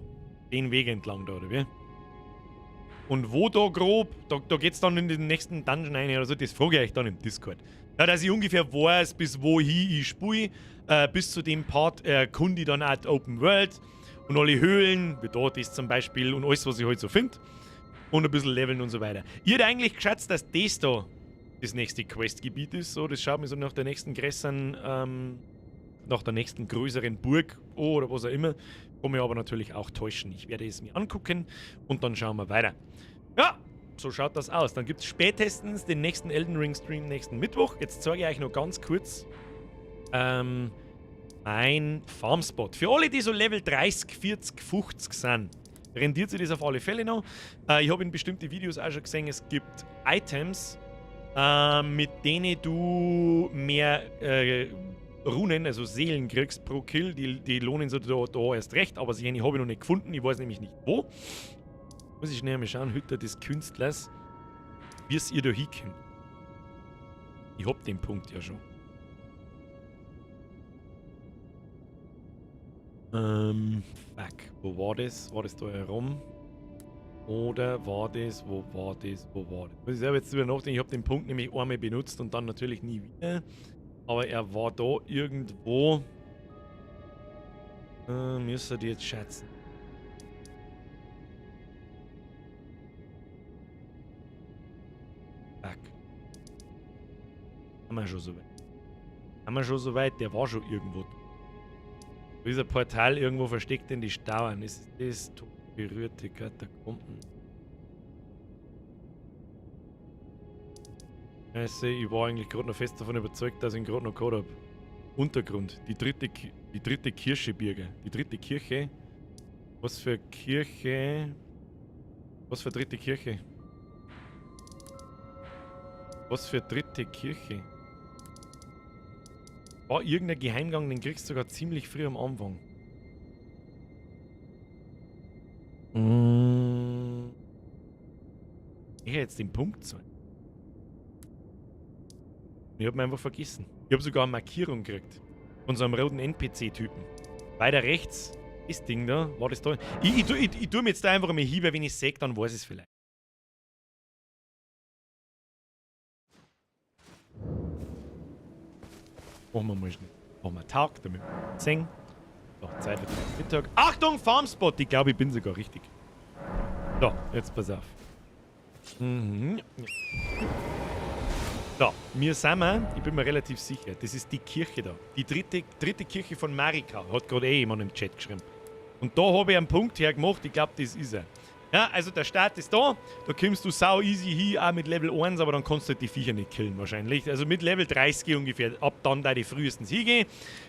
Den Weg entlang da, oder wie? Und wo da grob, da geht's dann in den nächsten Dungeon rein oder so, das frage ich euch dann im Discord. Ja, dass ich ungefähr weiß, bis wohin ich spiele, bis zu dem Part erkunde ich dann auch die Open World und alle Höhlen, wie dort ist zum Beispiel und alles, was ich halt so finde. Und ein bisschen leveln und so weiter. Ich hätte eigentlich geschätzt, dass das da das nächste Questgebiet ist. So, das schaut mir so nach der nächsten größeren, nach der nächsten größeren Burg oder was auch immer. Kann mich aber natürlich auch täuschen. Ich werde es mir angucken und dann schauen wir weiter. Ja, so schaut das aus. Dann gibt's spätestens den nächsten Elden Ring Stream nächsten Mittwoch. Jetzt zeige ich euch noch ganz kurz ein Farmspot. Für alle, die so Level 30, 40, 50 sind, rendiert sich das auf alle Fälle noch. Ich habe in bestimmten Videos auch schon gesehen, es gibt Items, mit denen du mehr Runen, also Seelen kriegst pro Kill. Die lohnen sich da erst recht, aber sie habe ich noch nicht gefunden. Ich weiß nämlich nicht wo. Muss ich schnell mal schauen, Hütte des Künstlers, wie es ihr da hinkommt. Ich hab den Punkt ja schon. Fuck. Wo war das? War das da herum? Oder war das, wo war das, wo war das? Muss ich selber jetzt drüber nachdenken, ich hab den Punkt nämlich einmal benutzt und dann natürlich nie wieder. Aber er war da irgendwo. Müsst ihr die jetzt schätzen. Fuck. Haben wir schon so weit. Haben wir schon so weit? Der war schon irgendwo. Da ist ein Portal irgendwo versteckt in die Stauern. Ist das berührte Katakomben? Also, ich war eigentlich gerade noch fest davon überzeugt, dass ich ihn gerade noch gehabt hab. Untergrund. Die dritte Kirche, Birger. Die dritte Kirche. Was für Kirche? Was für dritte Kirche? Was für dritte Kirche? War irgendein Geheimgang, den kriegst du sogar ziemlich früh am Anfang. Ich hätte jetzt den Punkt sein. Ich hab ihn einfach vergessen. Ich hab sogar eine Markierung gekriegt. Von so einem roten N P C-Typen. Weiter rechts, das Ding da, war das da? Ich tu mir jetzt da einfach mal hin, weil wenn ich seh, dann weiß ich's vielleicht. Machen wir mal schnell. Machen wir Tag, damit wir sehen. So, Zeit wird Mittag. Achtung, Farmspot! Ich glaube, ich bin sogar richtig. So, jetzt pass auf. So, wir sind wir, ich bin mir relativ sicher, das ist die Kirche da. Die dritte Kirche von Marika, hat gerade eh jemand im Chat geschrieben. Und da habe ich einen Punkt hergemacht, ich glaube, das ist er. Ja, also der Start ist da, da kommst du sau easy hin, auch mit Level 1, aber dann kannst du halt die Viecher nicht killen wahrscheinlich. Also mit Level 30 ungefähr, ab dann da die frühestens hingehen,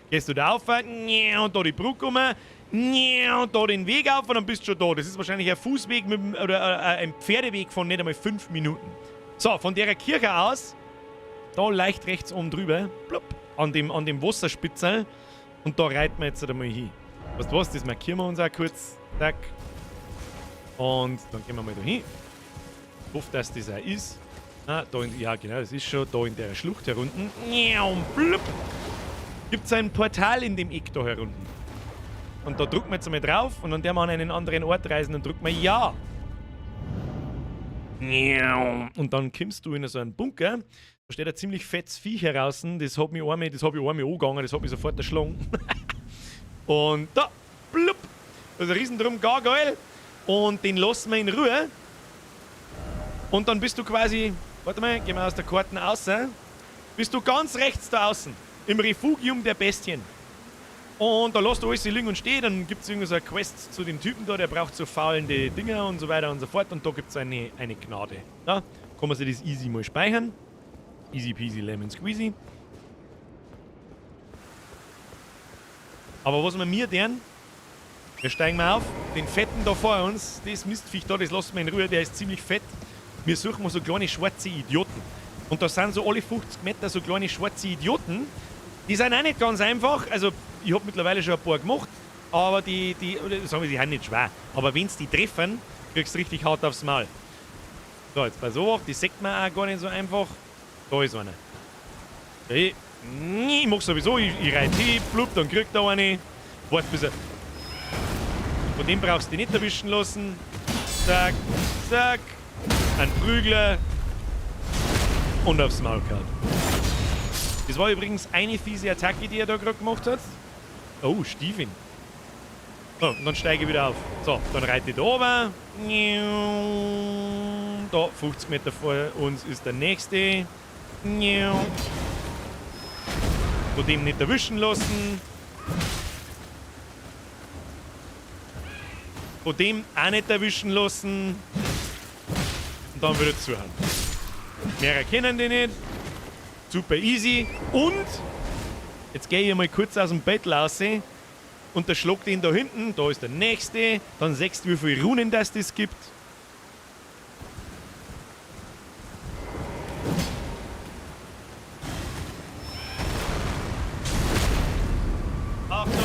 gehst du da auf, und da die Brücke um, und da den Weg auf und dann bist du schon da. Das ist wahrscheinlich ein Fußweg mit dem, oder ein Pferdeweg von nicht einmal 5 Minuten. So, von der Kirche aus, da leicht rechts oben drüber, plupp, an dem Wasserspitzel und da reiten wir jetzt halt einmal hin. Weißt du was, das markieren wir uns auch kurz, zack. Und dann gehen wir mal da hin. Ich hoffe, dass das auch ist. Ah, da in, ja, genau, das ist schon da in der Schlucht herunten. Blub. Gibt's ein Portal in dem Eck da herunten. Und da drücken wir jetzt einmal drauf und dann werden wir an einen anderen Ort reisen und drücken wir Ja. Und dann kommst du in so einen Bunker. Da steht ein ziemlich fettes Viech heraus. Das hat mich einmal, das hab ich einmal angegangen, das hat mich sofort erschlagen. Und da, blub. Da ist ein Riesendrum, gar geil. Und den lassen wir in Ruhe. Und dann bist du quasi, warte mal, gehen wir aus der Karten raus. Bist du ganz rechts da außen, im Refugium der Bestien. Und da lässt du alles liegen und stehen. Dann gibt's irgendwie so eine Quest zu dem Typen da, der braucht so faulende Dinger und so weiter und so fort. Und da gibt's eine Gnade. Ja, kann man sich das easy mal speichern. Easy peasy lemon squeezy. Aber was wir mir deren? Wir steigen mal auf, den Fetten da vor uns, das Mistviech da, das lassen wir in Ruhe, der ist ziemlich fett. Wir suchen mal so kleine schwarze Idioten. Und da sind so alle 50 Meter so kleine schwarze Idioten. Die sind auch nicht ganz einfach, also ich hab mittlerweile schon ein paar gemacht, aber die, oder sagen wir, die sind nicht schwer. Aber wenn's die treffen, kriegst du richtig hart aufs Maul. So, jetzt pass auf, die sieht man auch gar nicht so einfach. Da ist einer. Okay. Ich mach sowieso, ich reite hin, blub, dann kriegt er eine. Warte bis er... Von dem brauchst du dich nicht erwischen lassen. Zack, zack. Ein Prügler. Und aufs Maul gehauen. Das war übrigens eine fiese Attacke, die er da gerade gemacht hat. Oh, Steven. So, und dann steige ich wieder auf. So, dann reite ich da oben. Da, 50 Meter vor uns ist der nächste. Von dem nicht erwischen lassen. Von dem auch nicht erwischen lassen. Und dann wieder zuhauen. Mehr kennen die nicht. Super easy. Und jetzt gehe ich mal kurz aus dem Bett raus und der schlagt den da hinten. Da ist der nächste. Dann siehst du, wie viele Runen das gibt. Achtung!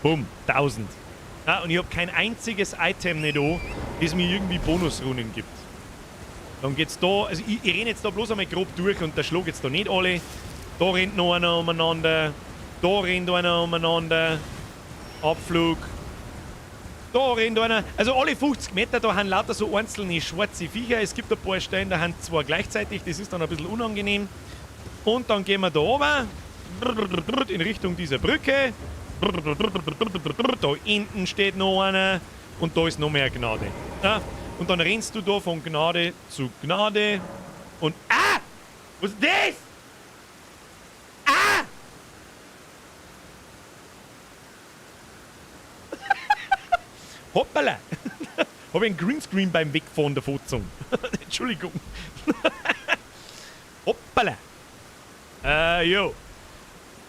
Bumm, 1000. Ah, und ich hab kein einziges Item nicht da, das mir irgendwie Bonusrunen gibt. Dann geht's da, also ich renne jetzt da bloß einmal grob durch und der schlägt jetzt da nicht alle. Da rennt noch einer umeinander, da rennt einer umeinander, Abflug. Da rennt einer, also alle 50 Meter, da haben lauter so einzelne schwarze Viecher. Es gibt ein paar Stellen, da haben zwei gleichzeitig, das ist dann ein bisschen unangenehm. Und dann gehen wir da oben in Richtung dieser Brücke. Da hinten steht noch einer und da ist noch mehr Gnade. Ja, und dann rennst du da von Gnade zu Gnade und... Ah! Was ist das? Ah! Hoppala! Hab ich einen Greenscreen beim Wegfahren davon gezogen. Entschuldigung. Hoppala! Jo.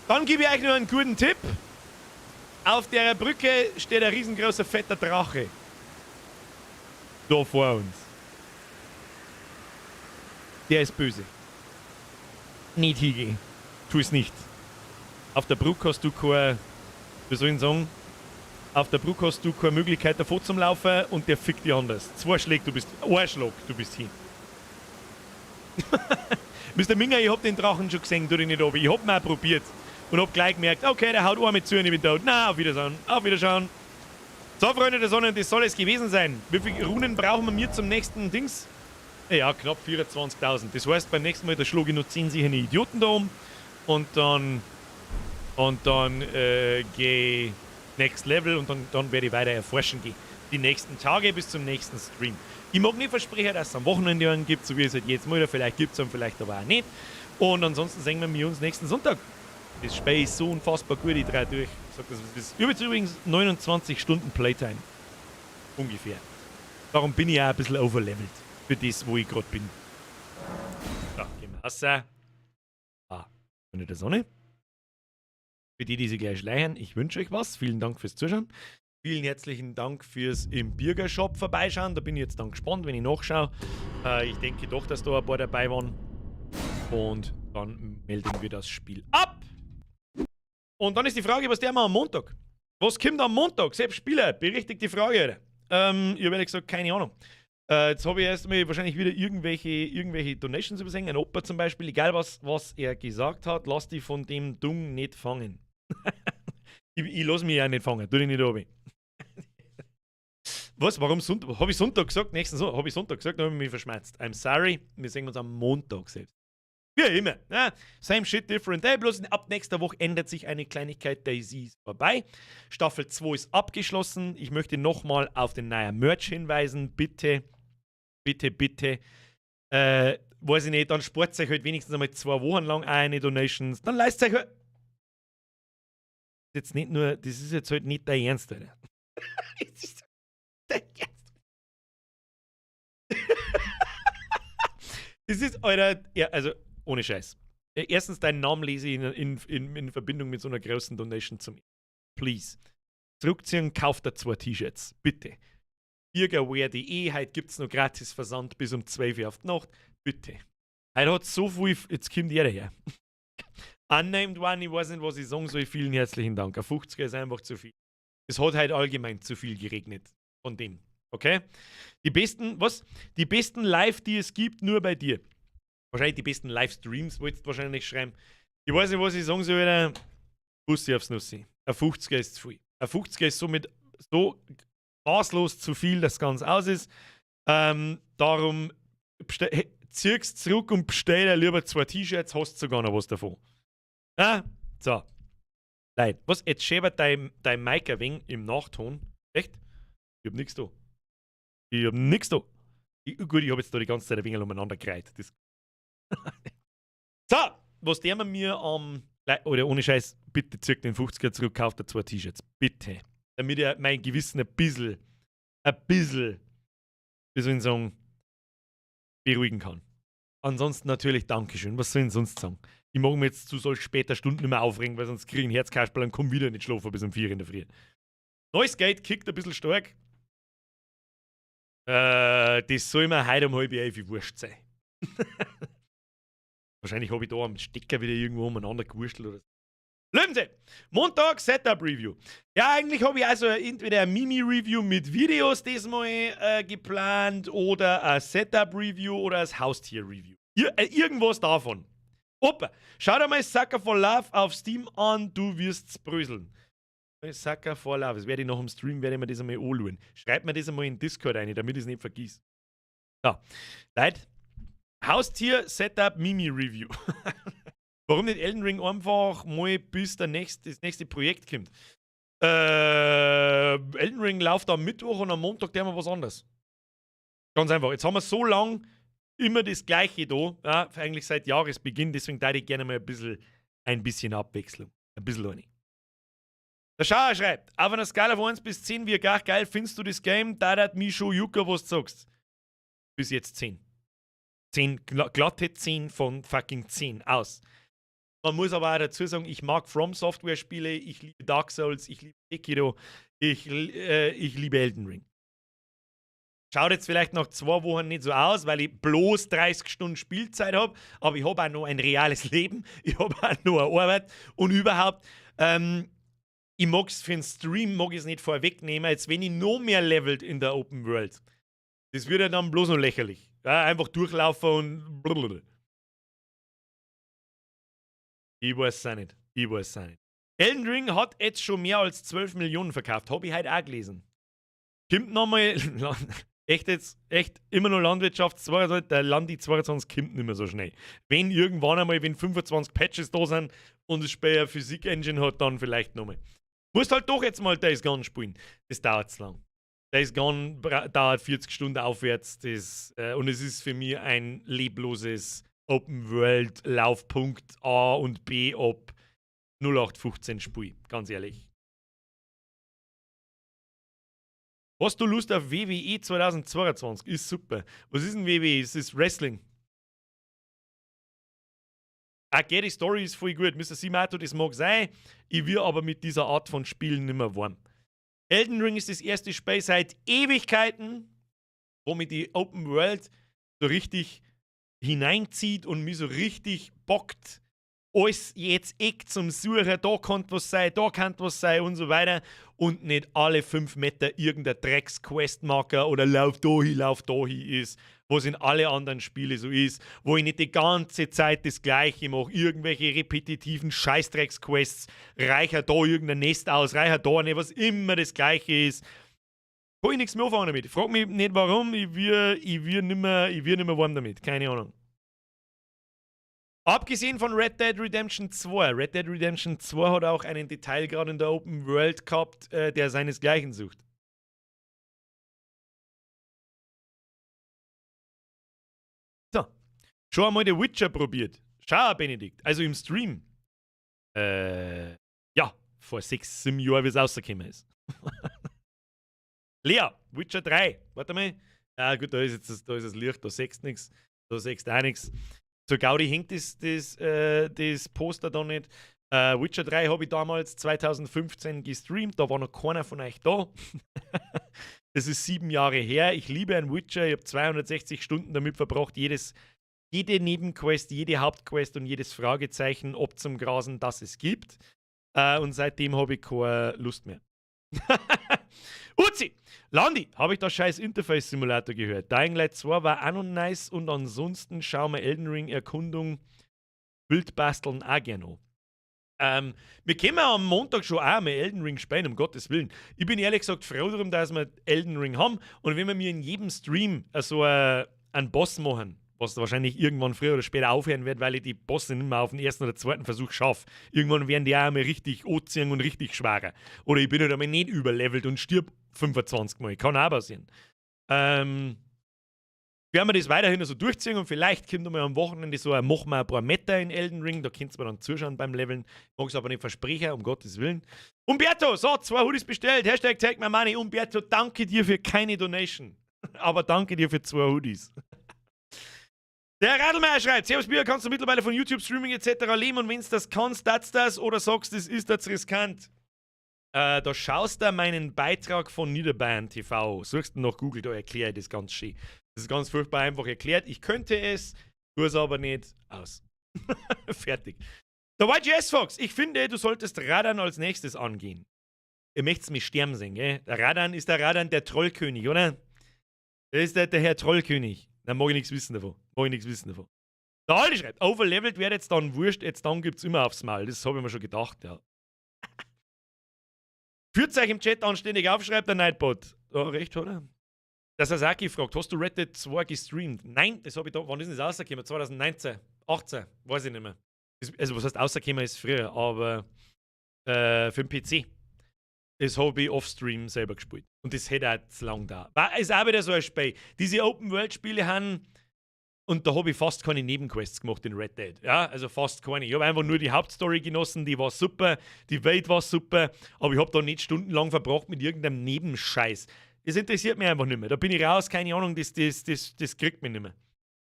Dann gebe ich euch noch einen guten Tipp. Auf der Brücke steht ein riesengroßer, fetter Drache. Da vor uns. Der ist böse. Nicht hingehen. Tu es nicht. Auf der Brücke hast du keine, wie soll ich sagen, auf der Brücke hast du keine Möglichkeit davon zum Laufen und der fickt dich anders. Zwei Schläge, du bist, ein Schlag, du bist hin. Mr. Minger, ich hab den Drachen schon gesehen, tu dich nicht runter. Ich hab ihn auch probiert. Und hab gleich gemerkt, okay, der haut einmal zu und ich bin tot. Na, auf Wiedersehen. Auf Wiederschauen. So, Freunde der Sonne, das soll es gewesen sein. Wie viele Runen brauchen wir zum nächsten Dings? Ja, knapp 24.000. Das heißt, beim nächsten Mal, da schlage ich noch 10 sichere Idioten da um. Und dann geh Next Level und dann werde ich weiter erforschen gehen. Die nächsten Tage bis zum nächsten Stream. Ich mag nicht versprechen, dass es am Wochenende einen gibt, so wie es halt jetzt mal, oder vielleicht gibt es einen, vielleicht aber auch nicht. Und ansonsten sehen wir uns nächsten Sonntag. Das Spiel ist so unfassbar gut, ich drehe durch. Ich sag, das ist übrigens 29 Stunden Playtime. Ungefähr. Darum bin ich auch ein bisschen overlevelt für das, wo ich gerade bin. So, gehen wir raus. Ah, unter der Sonne. Für die, die sich gleich schleichen, ich wünsche euch was. Vielen Dank fürs Zuschauen. Vielen herzlichen Dank fürs im Birger-Shop vorbeischauen. Da bin ich jetzt dann gespannt, wenn ich nachschaue. Ich denke doch, dass da ein paar dabei waren. Und dann melden wir das Spiel ab. Und dann ist die Frage, was der mal am Montag? Was kommt am Montag? Selbst Spieler, berechtigt die Frage, Alter. Ich habe ehrlich gesagt keine Ahnung. Jetzt habe ich erstmal wahrscheinlich wieder irgendwelche Donations übersehen. Ein Opa zum Beispiel, egal was er gesagt hat, lass dich von dem Dung nicht fangen. Ich lass mich ja nicht fangen, tu dich nicht runter. Was? Warum Sonntag? Habe ich Sonntag gesagt? Nächsten Sonntag? Habe ich Sonntag gesagt? Dann habe ich mich verschmerzt. I'm sorry. Wir sehen uns am Montag selbst. Wie immer. Ja, same shit, different day. Bloß ab nächster Woche ändert sich eine Kleinigkeit. DayZ ist vorbei. Staffel 2 ist abgeschlossen. Ich möchte nochmal auf den neuen Merch hinweisen. Bitte, bitte, bitte. Weiß ich nicht, dann spart euch halt wenigstens einmal 2 Wochen lang eine Donations. Dann leistet euch halt. Jetzt nicht nur, das ist jetzt halt nicht dein Ernst, Alter. Das ist dein Ernst. Das ist, Alter, ja, also, ohne Scheiß. Erstens, deinen Namen lese ich in Verbindung mit so einer großen Donation zum. Please. Zurückziehen, kauft da 2 T-Shirts. Bitte. Birgerwear.de, heute gibt's noch gratis Versand bis um 12 Uhr auf die Nacht. Bitte. Heute hat so viel, jetzt kommt jeder her. Unnamed One, ich weiß nicht, was ich sagen soll. Vielen herzlichen Dank. Ein 50er ist einfach zu viel. Es hat heute allgemein zu viel geregnet. Von dem. Okay? Die besten, was? Die besten Live, die es gibt, nur bei dir. Wahrscheinlich die besten Livestreams, wolltest du wahrscheinlich schreiben. Ich weiß nicht, was ich sagen soll. Bussi aufs Nussi. Ein 50er ist zu viel. Ein 50er ist somit so maßlos zu viel, dass es ganz aus ist. Darum zieh's zurück und bestell dir lieber 2 T-Shirts, hast sogar noch was davon. Ja? So. Leid. Was? Jetzt schäbert dein Mic ein wenig im Nachton. Echt? Ich hab nix da. Ich hab nix da. Gut, ich hab jetzt da die ganze Zeit ein wenig umeinander gereiht. Das so, was der mir am. Oder ohne Scheiß, bitte zirk den 50er zurück, kauft er 2 T-Shirts. Bitte. Damit er mein Gewissen ein bisschen, wie soll ich sagen, beruhigen kann. Ansonsten natürlich Dankeschön. Was soll ich denn sonst sagen? Ich mag mich jetzt zu solch später Stunden nicht mehr aufregen, weil sonst krieg ich einen Herzkasperl und komm wieder nicht schlafen bis um 4 in der Früh. Noise Gate kickt ein bisschen stark. Das soll mir heute um 10:30 wurscht sein. Wahrscheinlich hab ich da am Stecker wieder irgendwo umeinander gewurschtelt oder so. Löwense! Montag Setup Review. Ja, eigentlich hab ich also entweder ein Mimi-Review mit Videos diesmal geplant oder ein Setup Review oder ein Haustier-Review. Irgendwas davon. Opa, schau dir mal Sucker for Love auf Steam an, du wirst's bröseln. Sucker for Love, das werde ich nach dem Stream, werde ich mir das einmal anschauen. Schreib mir das einmal in Discord rein, damit ich's nicht vergiss. So, Leute, Haustier Setup Mimi Review. Warum nicht Elden Ring einfach mal bis das nächste Projekt kommt? Elden Ring läuft am Mittwoch und am Montag der haben wir was anderes. Ganz einfach. Jetzt haben wir so lang immer das Gleiche da, ja, eigentlich seit Jahresbeginn, deswegen da ich gerne mal ein bisschen Abwechslung. Ein bisschen eine. Der Schauer schreibt, auf einer Skala von 1 bis 10, wie gar geil findest du das Game? Da hat mich schon jucka, was du sagst. Bis jetzt 10. 10, glatte 10 von fucking 10 aus. Man muss aber auch dazu sagen, ich mag From Software Spiele, ich liebe Dark Souls, ich liebe Sekiro, ich liebe Elden Ring. Schaut jetzt vielleicht nach 2 Wochen nicht so aus, weil ich bloß 30 Stunden Spielzeit hab, aber ich hab auch noch ein reales Leben, ich hab auch noch eine Arbeit und überhaupt, ich mag's für den Stream, mag ich's nicht vorwegnehmen, jetzt wenn ich noch mehr levelt in der Open World, das wird ja dann bloß noch lächerlich. Ja, einfach durchlaufen und blablabla. Ich weiß es auch nicht. Ich weiß es auch nicht. Elden Ring hat jetzt schon mehr als 12 Millionen verkauft. Hab ich heute auch gelesen. Kommt nochmal, echt jetzt, echt immer noch Landwirtschaft, 22, der Landi 22 kommt nicht mehr so schnell. Wenn irgendwann einmal, wenn 25 Patches da sind und das Spiel eine Physik-Engine hat, dann vielleicht nochmal. Musst halt doch jetzt mal Days Gone spielen. Das dauert zu lang. Days Gone dauert 40 Stunden aufwärts. Und es ist für mich ein lebloses Open-World-Laufpunkt A und B ab 0815 Spiel, ganz ehrlich. Hast du Lust auf WWE 2022? Ist super. Was ist denn WWE? Es ist Wrestling. Okay, die Story ist voll gut. Mister Simato, das mag sein. Ich will aber mit dieser Art von Spielen nimmer warm. Elden Ring ist das erste Spiel seit Ewigkeiten, wo mich die Open World so richtig hineinzieht und mich so richtig bockt. Alles jetzt echt zum Suchen, da kann was sein, da kann was sein und so weiter. Und nicht alle 5 Meter irgendein Drecks-Questmarker oder lauf da hin, lauf da hin ist, was in alle anderen Spielen so ist, wo ich nicht die ganze Zeit das Gleiche mache, irgendwelche repetitiven Scheißdrecks-Quests, reicher da irgendein Nest aus, reicher da nicht, was immer das Gleiche ist. Kann ich nichts mehr anfangen damit. Frag mich nicht warum, ich will nimmer warm damit, keine Ahnung. Abgesehen von Red Dead Redemption 2. Red Dead Redemption 2 hat auch einen Detailgrad in der Open World gehabt, der seinesgleichen sucht. So. Schon einmal The Witcher probiert. Schau, Benedikt. Also im Stream. Ja, vor 6, 7 Jahren, wie es rausgekommen ist. Lea, Witcher 3. Warte mal. Ja, gut, da ist jetzt das, da ist das Licht, da siehst du nix. Da siehst du auch nix. Zur Gaudi hängt das Poster da nicht. Witcher 3 habe ich damals 2015 gestreamt, da war noch keiner von euch da. Das ist 7 Jahre her. Ich liebe einen Witcher, ich habe 260 Stunden damit verbracht, jede Nebenquest, jede Hauptquest und jedes Fragezeichen ob zum Grasen, das es gibt. Und seitdem habe ich keine Lust mehr. Uzi! Landi, habe ich da scheiß Interface-Simulator gehört. Dying Light 2 war auch noch nice und ansonsten schauen wir Elden Ring Erkundung, Bild basteln auch gerne an. Wir können am Montag schon auch mal Elden Ring spielen, um Gottes Willen. Ich bin ehrlich gesagt froh darum, dass wir Elden Ring haben. Und wenn wir mir in jedem Stream so einen Boss machen, was wahrscheinlich irgendwann früher oder später aufhören wird, weil ich die Bosse nicht mehr auf den ersten oder zweiten Versuch schaffe. Irgendwann werden die auch einmal richtig anziehen und richtig schwerer. Oder ich bin halt einmal nicht überlevelt und stirb 25 Mal. Kann auch passieren. Werden wir das weiterhin so durchziehen und vielleicht kommt einmal am Wochenende so ein, machen wir ein paar Meter in Elden Ring, da könnt ihr mir dann zuschauen beim Leveln. Mag es aber nicht versprechen, um Gottes Willen. Umberto, so, zwei Hoodies bestellt, #TakeMyMoney. Umberto, danke dir für keine Donation. Aber danke dir für zwei Hoodies. Der Radelmeier schreibt: Servus Bier, kannst du mittlerweile von YouTube, Streaming etc. leben und wenn's das kannst, dat's das oder sagst, das ist das riskant? Da schaust du meinen Beitrag von Niederbayern TV. Suchst du nach Google, da erkläre ich das ganz schön. Das ist ganz furchtbar einfach erklärt. Ich könnte es, tue es aber nicht, aus. Fertig. Der YGS Fox, ich finde, du solltest Radahn als Nächstes angehen. Ihr möchtet mich sterben sehen, gell? Der Radahn ist der Radahn der Trollkönig, oder? Der ist der Herr Trollkönig. Da mag ich nichts wissen davon. Mag ich nichts wissen davon. Der Aldi schreibt, overlevelt wird jetzt dann wurscht, jetzt dann gibt's immer aufs Maul. Das habe ich mir schon gedacht, ja. Führt euch im Chat anständig auf, schreibt der Nightbot. Oh, recht, oder? Der Sasaki fragt, hast du Red Dead 2 gestreamt? Nein, das habe ich da. Wann ist denn das rausgekommen? 2019, 18, weiß ich nicht mehr. Also, was heißt rausgekommen, ist früher, aber für den PC. Das habe ich offstream selber gespielt. Und das hätte auch zu lang da. Ist auch wieder so ein Spiel. Diese Open-World-Spiele haben. Und da habe ich fast keine Nebenquests gemacht in Red Dead. Ja, also fast keine. Ich habe einfach nur die Hauptstory genossen, die war super, die Welt war super, aber ich habe da nicht stundenlang verbracht mit irgendeinem Nebenscheiß. Das interessiert mich einfach nicht mehr. Da bin ich raus, keine Ahnung, das kriegt mich nicht mehr.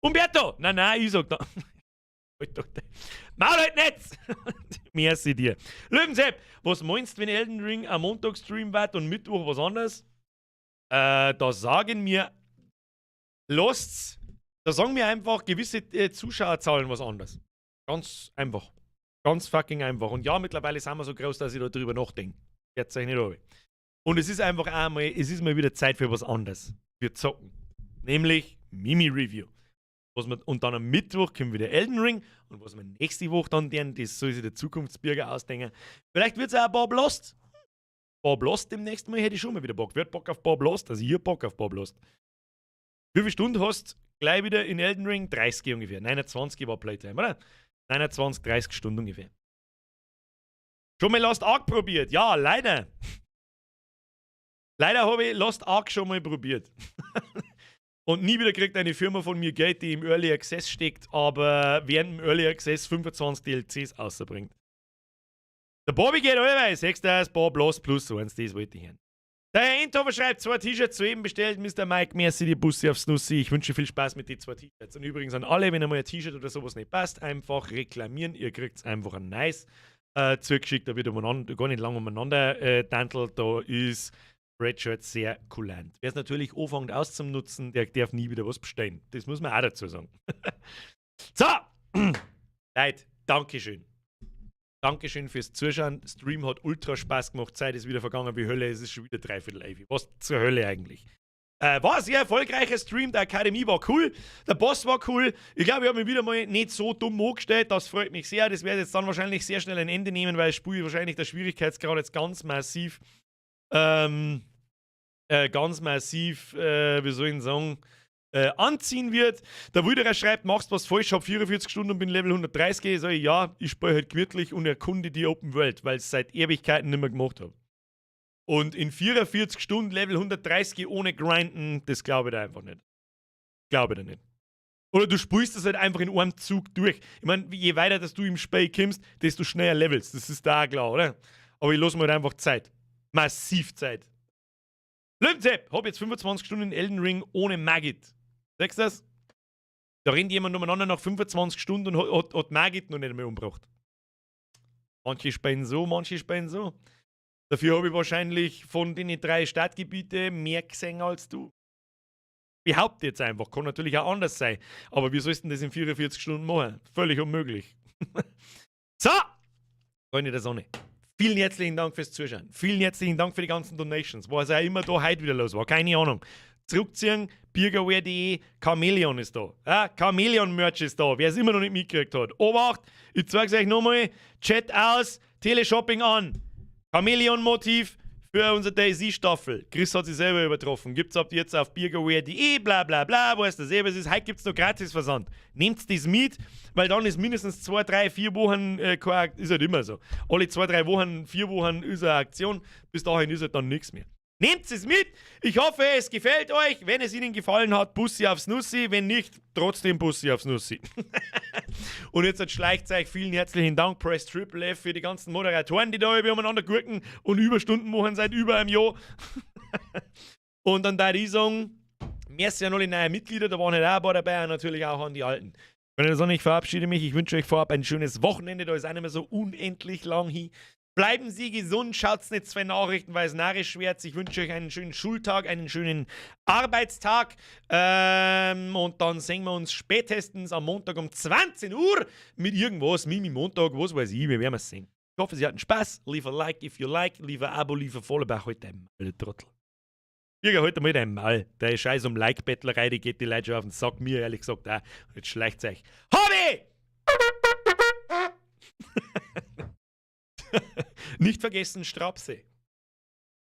Umberto! Nein, nein, ich sag da. Maul halt nicht! Merci dir. Löwensepp, was meinst du, wenn Elden Ring am Montag streamen wird und Mittwoch was anderes? Da sagen mir, lasst's, da sagen mir einfach gewisse Zuschauerzahlen was anderes. Ganz einfach. Ganz fucking einfach. Und ja, mittlerweile sind wir so groß, dass ich da drüber nachdenke. Jetzt euch nicht runter. Und es ist einfach einmal, es ist mal wieder Zeit für was anderes. Wir zocken. Nämlich Mimi Review. Und dann am Mittwoch kommt wieder Elden Ring. Und was wir nächste Woche dann tun, das soll sich der Zukunftsbürger ausdenken. Vielleicht wird es auch Bob Lost. Bob Lost demnächst mal hätte ich schon mal wieder Bock. Wer hat Bock auf Bob Lost? Also ich hab Bock auf Bob Lost. Wie viele Stunden hast du gleich wieder in Elden Ring? 30 ungefähr. 29 war Playtime, oder? 29, 30 Stunden ungefähr. Schon mal Lost Ark probiert? Ja, leider. Leider habe ich Lost Ark schon mal probiert. Und nie wieder kriegt eine Firma von mir Geld, die im Early Access steckt, aber während dem Early Access 25 DLCs außerbringt. Der Bobby geht allweil, siehst du das? Bob Lost plus so eins, das wollte ich hören. Der Herr Endhofer schreibt, zwei T-Shirts soeben bestellt, Mr. Mike, merci dir, Bussi aufs Nussi. Ich wünsche viel Spaß mit den zwei T-Shirts. Und übrigens an alle, wenn einmal ein T-Shirt oder sowas nicht passt, einfach reklamieren. Ihr kriegt einfach ein nice zugeschickt, da wird umeinander, gar nicht lange umeinander tantelt. Da ist Spreadshirt sehr kulant. Wer es natürlich anfängt auszunutzen, der darf nie wieder was bestellen. Das muss man auch dazu sagen. So, Leute, Dankeschön. Dankeschön fürs Zuschauen. Stream hat ultra Spaß gemacht. Zeit ist wieder vergangen wie Hölle. Es ist schon wieder 10:45. Was zur Hölle eigentlich? War ein sehr erfolgreicher Stream. Der Akademie war cool. Der Boss war cool. Ich glaube, ich habe mich wieder mal nicht so dumm angestellt. Das freut mich sehr. Das werde jetzt dann wahrscheinlich sehr schnell ein Ende nehmen, weil ich spiele wahrscheinlich der Schwierigkeitsgrad jetzt ganz massiv, wie soll ich denn sagen, anziehen wird. Der Wilderer schreibt, machst was falsch, hab 44 Stunden und bin Level 130. Sag ich, ja, ich spiele halt gemütlich und erkunde die Open World, weil ich es seit Ewigkeiten nicht mehr gemacht habe. Und in 44 Stunden Level 130 ohne Grinden, das glaube ich da einfach nicht. Glaube ich da nicht. Oder du spielst das halt einfach in einem Zug durch. Ich meine, je weiter dass du im Spiel kommst, desto schneller levelst. Das ist da klar, oder? Aber ich lasse mir halt einfach Zeit. Massiv Zeit. Löwenzepp, hab jetzt 25 Stunden in Elden Ring ohne Margit. Sagst du das? Da rennt jemand umeinander nach 25 Stunden und hat Margit noch nicht mehr umgebracht. Manche spielen so, manche spielen so. Dafür habe ich wahrscheinlich von den drei Stadtgebieten mehr gesehen als du. Behaupte jetzt einfach, kann natürlich auch anders sein. Aber wie sollst du denn das in 44 Stunden machen? Völlig unmöglich. So, Freunde der Sonne. Vielen herzlichen Dank fürs Zuschauen. Vielen herzlichen Dank für die ganzen Donations. Was auch immer da heute wieder los war. Keine Ahnung. Zurückziehen, birgaware.de, Chamäleon ist da. Ja, Chamäleon-Merch ist da, wer es immer noch nicht mitgekriegt hat. Obacht, ich zeig's euch nochmal. Chat aus, Teleshopping an. Chamäleon-Motiv für unsere DayZ-Staffel. Chris hat sich selber übertroffen. Gibt's ab jetzt auf birgaware.de, bla bla bla, wo es das selber ist. Heute gibt's noch Gratisversand. Nehmt das mit, weil dann ist mindestens 2, 3, 4 Wochen, ist halt immer so. Alle 2, 3 Wochen, 4 Wochen ist eine Aktion. Bis dahin ist halt dann nichts mehr. Nehmt es mit. Ich hoffe, es gefällt euch. Wenn es Ihnen gefallen hat, Bussi aufs Nussi. Wenn nicht, trotzdem Bussi aufs Nussi. Und jetzt schleicht euch, vielen herzlichen Dank, Press Triple F, für die ganzen Moderatoren, die da über umeinander gurken und Überstunden machen seit über einem Jahr. Und dann da die sagen, merci an alle neuen Mitglieder, da waren halt auch ein paar dabei und natürlich auch an die Alten. Wenn ich so, ich verabschiede mich, ich wünsche euch vorab ein schönes Wochenende, da ist auch nicht mehr so unendlich lang hin. Bleiben Sie gesund, schaut nicht zwei Nachrichten, weil es narrisch wird. Ich wünsche euch einen schönen Schultag, einen schönen Arbeitstag. Und dann sehen wir uns spätestens am Montag um 20 Uhr mit irgendwas. Mimi Montag, was weiß ich, wir werden es sehen. Ich hoffe, Sie hatten Spaß. Leave a like if you like, leave a Abo, leave a follow. Halt dein Maul, Trottel. Birger, halt mal dein Maul. Der Scheiß um Like-Bettlerei, die geht die Leute schon auf den Sack. Mir ehrlich gesagt auch. Jetzt schleicht's euch. Hobby! Nicht vergessen, Strapse.